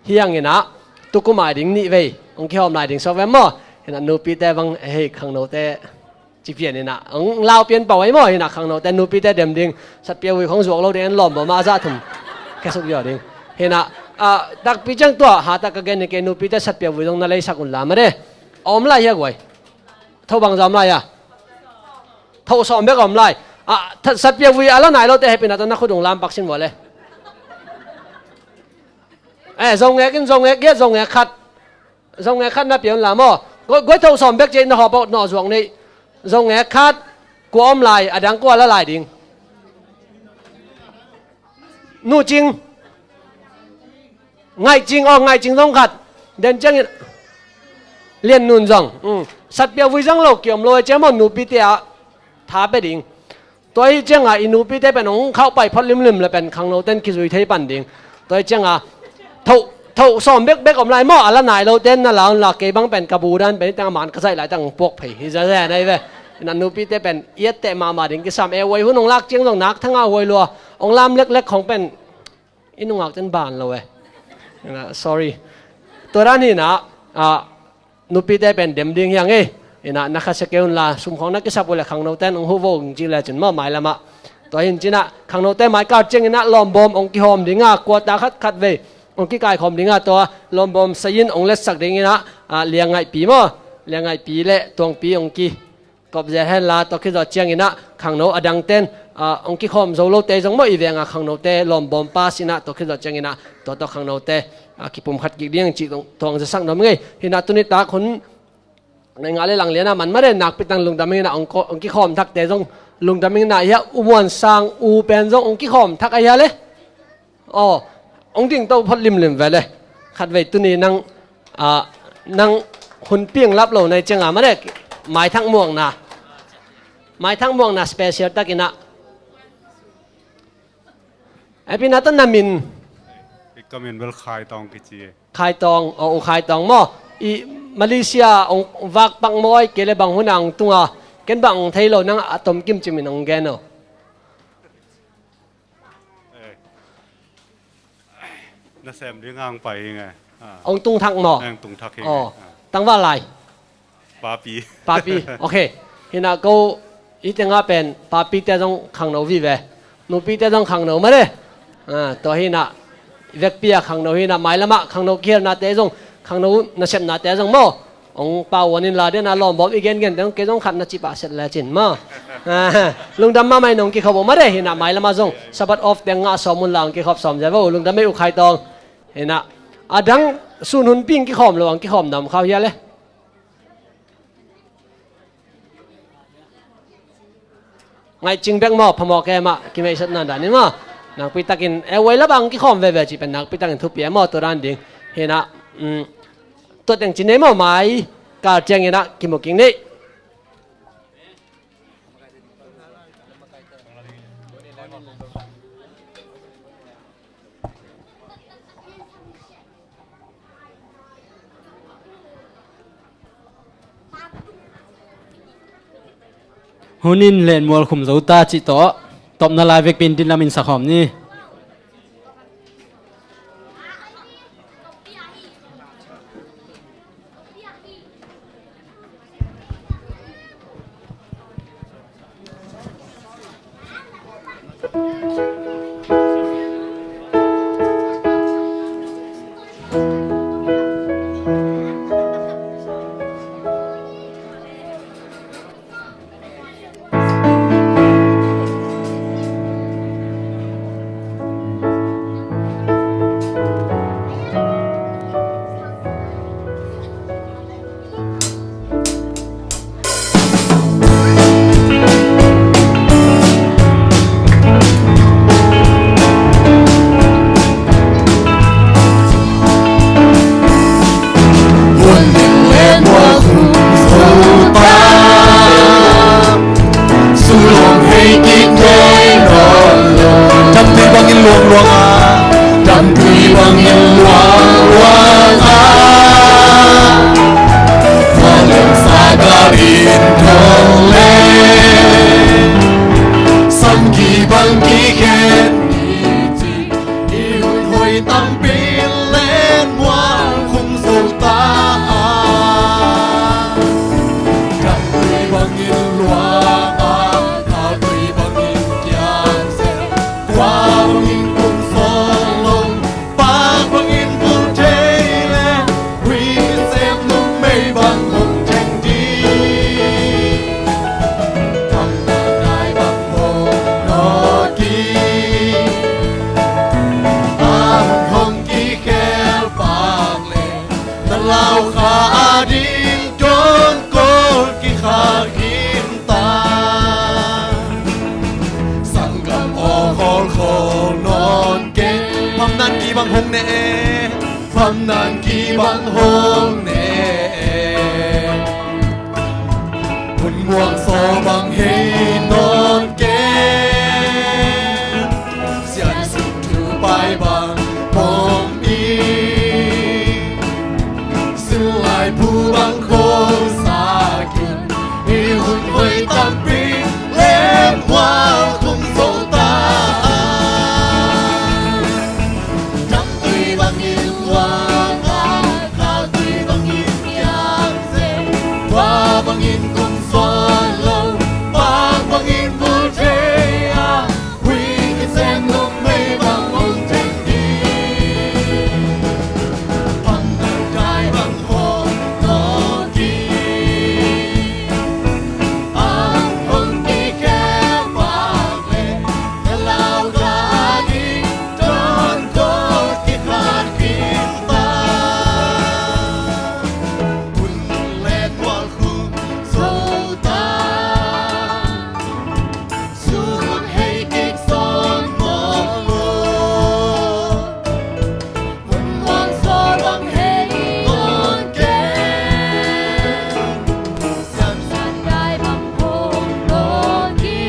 Hi hangin ah tukum ai ding nih vei hong kihawm lai ding sawk ve maw? Hi inah nupite bang hei khangnote ci pian inah hong lau pian pah ei maw? Hi inah khangnote nupite dem ding, satpia vui khawng zuak lo ding, en lawmbawm ah a zah thum khesuk ziau ding. Hi inah, a, takpi ciang tua hatah ka gen hi kei, nupite satpia vui zong na leisak un la mane. A om lai hia guai? Tho bangzah om lai a? Tho sawm bek a om lai. A, satpia vui a la nai lote hehpihna tawh na khut ung lam pak sin vua le. Eh, zongek in, zongek giat, zongek khat. Zongek khat na pia un la maw? Guai, guai, tho sawm bek ci ei, na hawp a nawh zuak nei. Zongek khat, kua om lai, a dang kua la lai ding? Nu Cing. Ngaih Cing, aw, Ngaih Cing zong khat. Den ciangin Lian Nun zong. Um. Satpia vui zang lo kiom lo e, ciang maw, nupite ah tha pia ding. Tua hi cianga i nupite pen hong khauh pai phot limlim le pen khangnoten kizui thei pan ding. Tua hi cianga tho, tho sawm bekbek om lai maw, a la nai loten na la un la, kei bang pen ka bu dan pen hi teng a man ka zaih lai teng hong puak phei hi zazen ahi ve. Hi inah nupite pen i etteh mahmah ding kisam e, huai hun hong lak ciang zong nak thanga huai lua, hong lam leklek khawng pen i nungakten ban lo e. Hi inah, sorry. Tua dan hi inah, a, nupite pen dem ding hi hang ei. Hi inah na khasia kei un la, sum khawng na kisap uh le khangnoten hong huh vo ung ci le cin maw, mailam ah. Tua hi in cin ah khangnote Michael ciangin ah lawmbawm hong kihawm ding a, quarter khat khatvei hong kikaikhawm ding a, tua lawmbawm sai in hong letsak ding inah, a, Liangaihpi maw? Liangaihpi le Tuangpi hong ki kop zel hen la, tua khit zawh ciangin ah khangno a dangten, a, hong kikhawm zo lote zong maw, i veng a khangnote lawmbawm pass inah, tua khit zawh ciangin ah tua tawh khangnote, a, kipumkhat kik ding cih tua hong zasak nuam ing ei. Hi inah tuni tak hun nai ngah le lang lian a man mah den, nakpi tang lungdam ing inah hong ko-, hong kikhawm thakte zong lungdam ing inah, hia U Muan Sang u pen zong hong kikhawm thak a hia le. Aw, hong ding to phot limlim ve le. Khatvei tuni nang, a, nang hun piang lap lo nai cianga mah le, maithak muakna, maithak muakna special tak inah. Hehpihna tawh na min? Ka min bel Khai Tawng kici. Khai Tawng, aw, U Khai Tawng maw? I Malaysia hong vak pak maw, ahih kei le bang hun a hong tung a? Ken bang hong thei lo, nang a tomkim cimin hong gen aw. Eh. Nasem ding hong pai hi nge. Ah. Hong tung thak maw? Hong tung thak hi nge. Aw. Ah. Tangval lai? Papi. Papi. Ok. Hi inah ko i tengah pen papite zong khangno vive. Nupite zong khangno mah le. Ah, tua hi inah vekpi a khangno hi inah, mailam ah khangno kihelnate zong, khangno nasepnate zong maw, Hong pau wan in la den a lawm bawm i gengen teng kei zong khat na cih pah set lecin maw. Lungdam mahmah in hong kikhop uh mah de hi na, mailam ah zong Sabbath off teng ngah sawm un la hong kikhop sawm zel vo. Lungdam ei uh Khai Tawng. Hi na, a dang sun hun ping kikhawm lo ang kikhawm na om kha uh hia le. Ngaihcing bek maw, phamawh kei mah, kimeisat nan dan in maw. Nakpi takin, eh, uai la bang kikhawm veve cih pen nakpi takin thupi e maw, tua dan ding. Hi na, um, tua teng ci nei maw, mai kal ciangin ah kimu kik ni. Hun in Lenmual Khum Zo ta cih tawh tawpna lai vekpi in din lam in sakhawm ni. Damtui bangin luangluang a, damtui bangin luangluang a, Valian sa ka in thong le, sam kibang kikhen ni ci. I hun hoi tampi Lenmual Khum Zo ta a, damtui bangin luang a, khautui bangin kiang zel, kua bangin kum sawl lo, pak bangin bul thei le, hui sem numei bang hong theng ding. Phamna dai bang hong nawk hi. A hun hong kikhel pak le, na lau kha a ding dawn kawl kikhak khin ta. Sanggam aw khawlkhawl nawn kei. Phamnan kibang hong ne e, phamnan kibang hong ne e. Hun muang saw bang hei nawn kei. Sian sum thu pai bang pom i, sil lai phu bang kho sa kin. I hun hoi tampi Lenmual Khum Zo ta a, damtui bangin luang a, khautui bangin kiang zel, kua bangin kum sawl lo, pak bangin bul thei a, hui kisem numei bang hong theng ding. Phamnan dai bang hong nawk hi. A hun hong kikhel pak le, na lau kha a ding dawn kawl kikhak khin ta. Hun Lenmual Khum Zo ta. Sun hong hei kik sawn mawk lo. Hun muang saw bang hei nawn kei. Sian sum dai bang hong nawk hi.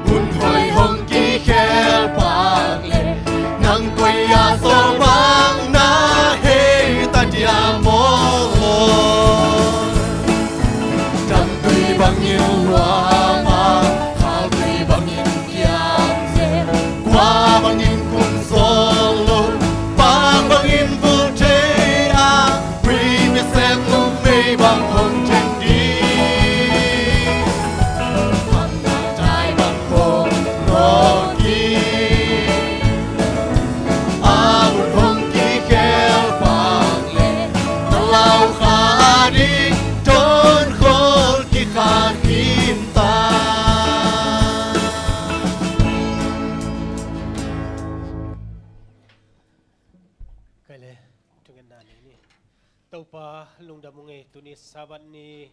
Hun hoi hong kikhel pak le, nang koi a sawl bang na hei ta diam aw. Damtui bangin luang a, khautui bangin kiang zel, kua bangin kum sawl lo, pak bangin bul thei a, hui kisem numei bang hong theng ding. Phamna dai bang hong nawk hi. Pele, thungetna nei ni. Topa, lungdam ung ei, tuni Sabbath ni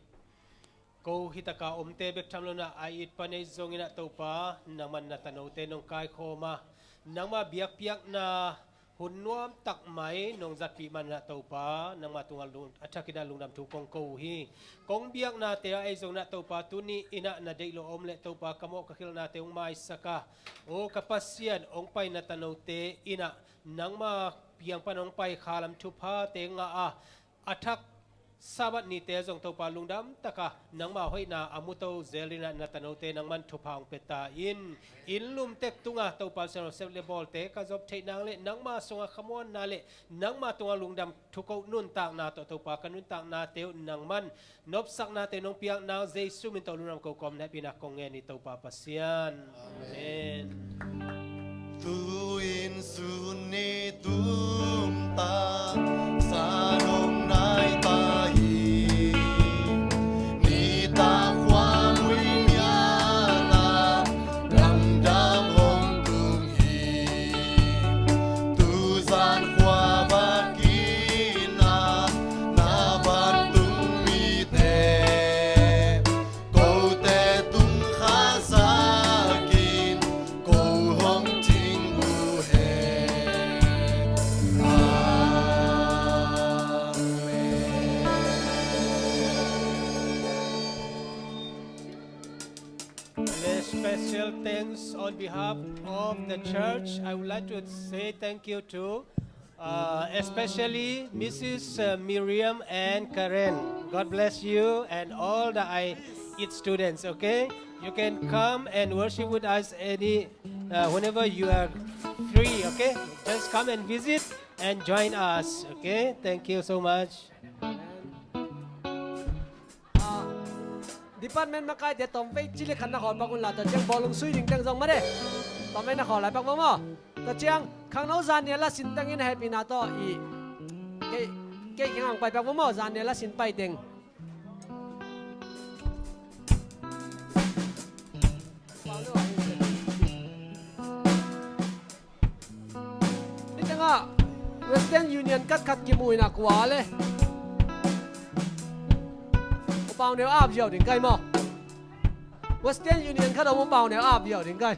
ko hitaka omte bek tham lo-in ah, a it pan ei zongin ah Topa, nangman na tanote nong kaikhawm a, nangma biakpiakna hun nuamtak mai nong zatpih manin ah Topa, nangma tungah lung, a thakin ah lungdam thu kong ko uh hi. Kong biaknate ah ei zongin ah Topa, tuni in ah na deih lo a om leh Topa, ka mawh ka khilhnate hong maisak a, aw ka Pasian, hong pai na tanote in ah nangma piang pan hong pai khalam thuphate ngah a, a thak Sabbath nite zong Topa lungdam taka nangma hoihna a muto zel in ah na tanote nangman thupha hong pia ta in. Inn lum tek tunga Topa, siangtho sep le bawlte ka zop theih nang le nangma sungah khamuanna le nangma tungah lungdam thukoh nuntakna tawh Topa, ka nuntaknate uh nangman nopsaknate nong piak nang Jesu min tawh lungdam ko kawm na hehpihna kong ngen hi Topa Pasian. Amen. Tu-in sun ni tum ta, sa nong nai ta hi. Nitak khua muin ya ta, lamdang hong tung hi. Tuzan khua va kihna, na vantung mite, kote tung kha zakin, ko hong cing uh hen. Amen. And a special thanks on behalf of the church. I would like to say thank you to, uh, especially Missus, uh, Miriam and Karen. God bless you and all the I it students, okay? You can come and worship with us any, uh, whenever you are free, okay? Just come and visit and join us, okay? Thank you so much. Ah, department makaite tawmvei cili khat na khawl pak un la, tua ciang bawlung sui ding teng zong made. Tawmvei na khawl lai pak maw maw. Tua ciang khangno zannial a sin teng in hehpihna tawh i kei, kei kiang hong pai pak maw maw, zannial a sin pai teng. Nitengah Western Union khat khat kimu inah kua le. Upau neu ap ziau ding kai maw? Western Union khat om upau neu ap ziau ding kai.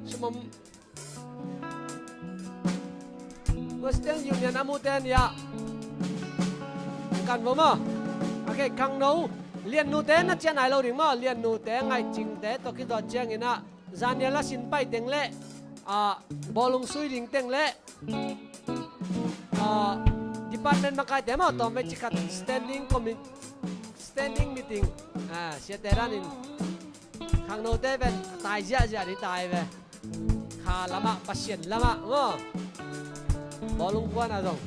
Sumom Western Union a mute ni ah kan vo maw? A kei khangno liannute na ciah nai lo ding maw? Liannute ngaihcingte tawh kituat ciangin ah zannial a sin pai teng le, ah, bawlung sui ding teng le, ah, department makaite maw, tawmvei ci khat standing committee, standing meeting, ah, siate danin khangnote ven tai ziahziah ding tai ve. Kha lamah, Pasian lamah maw? Bawlung kuan ah zong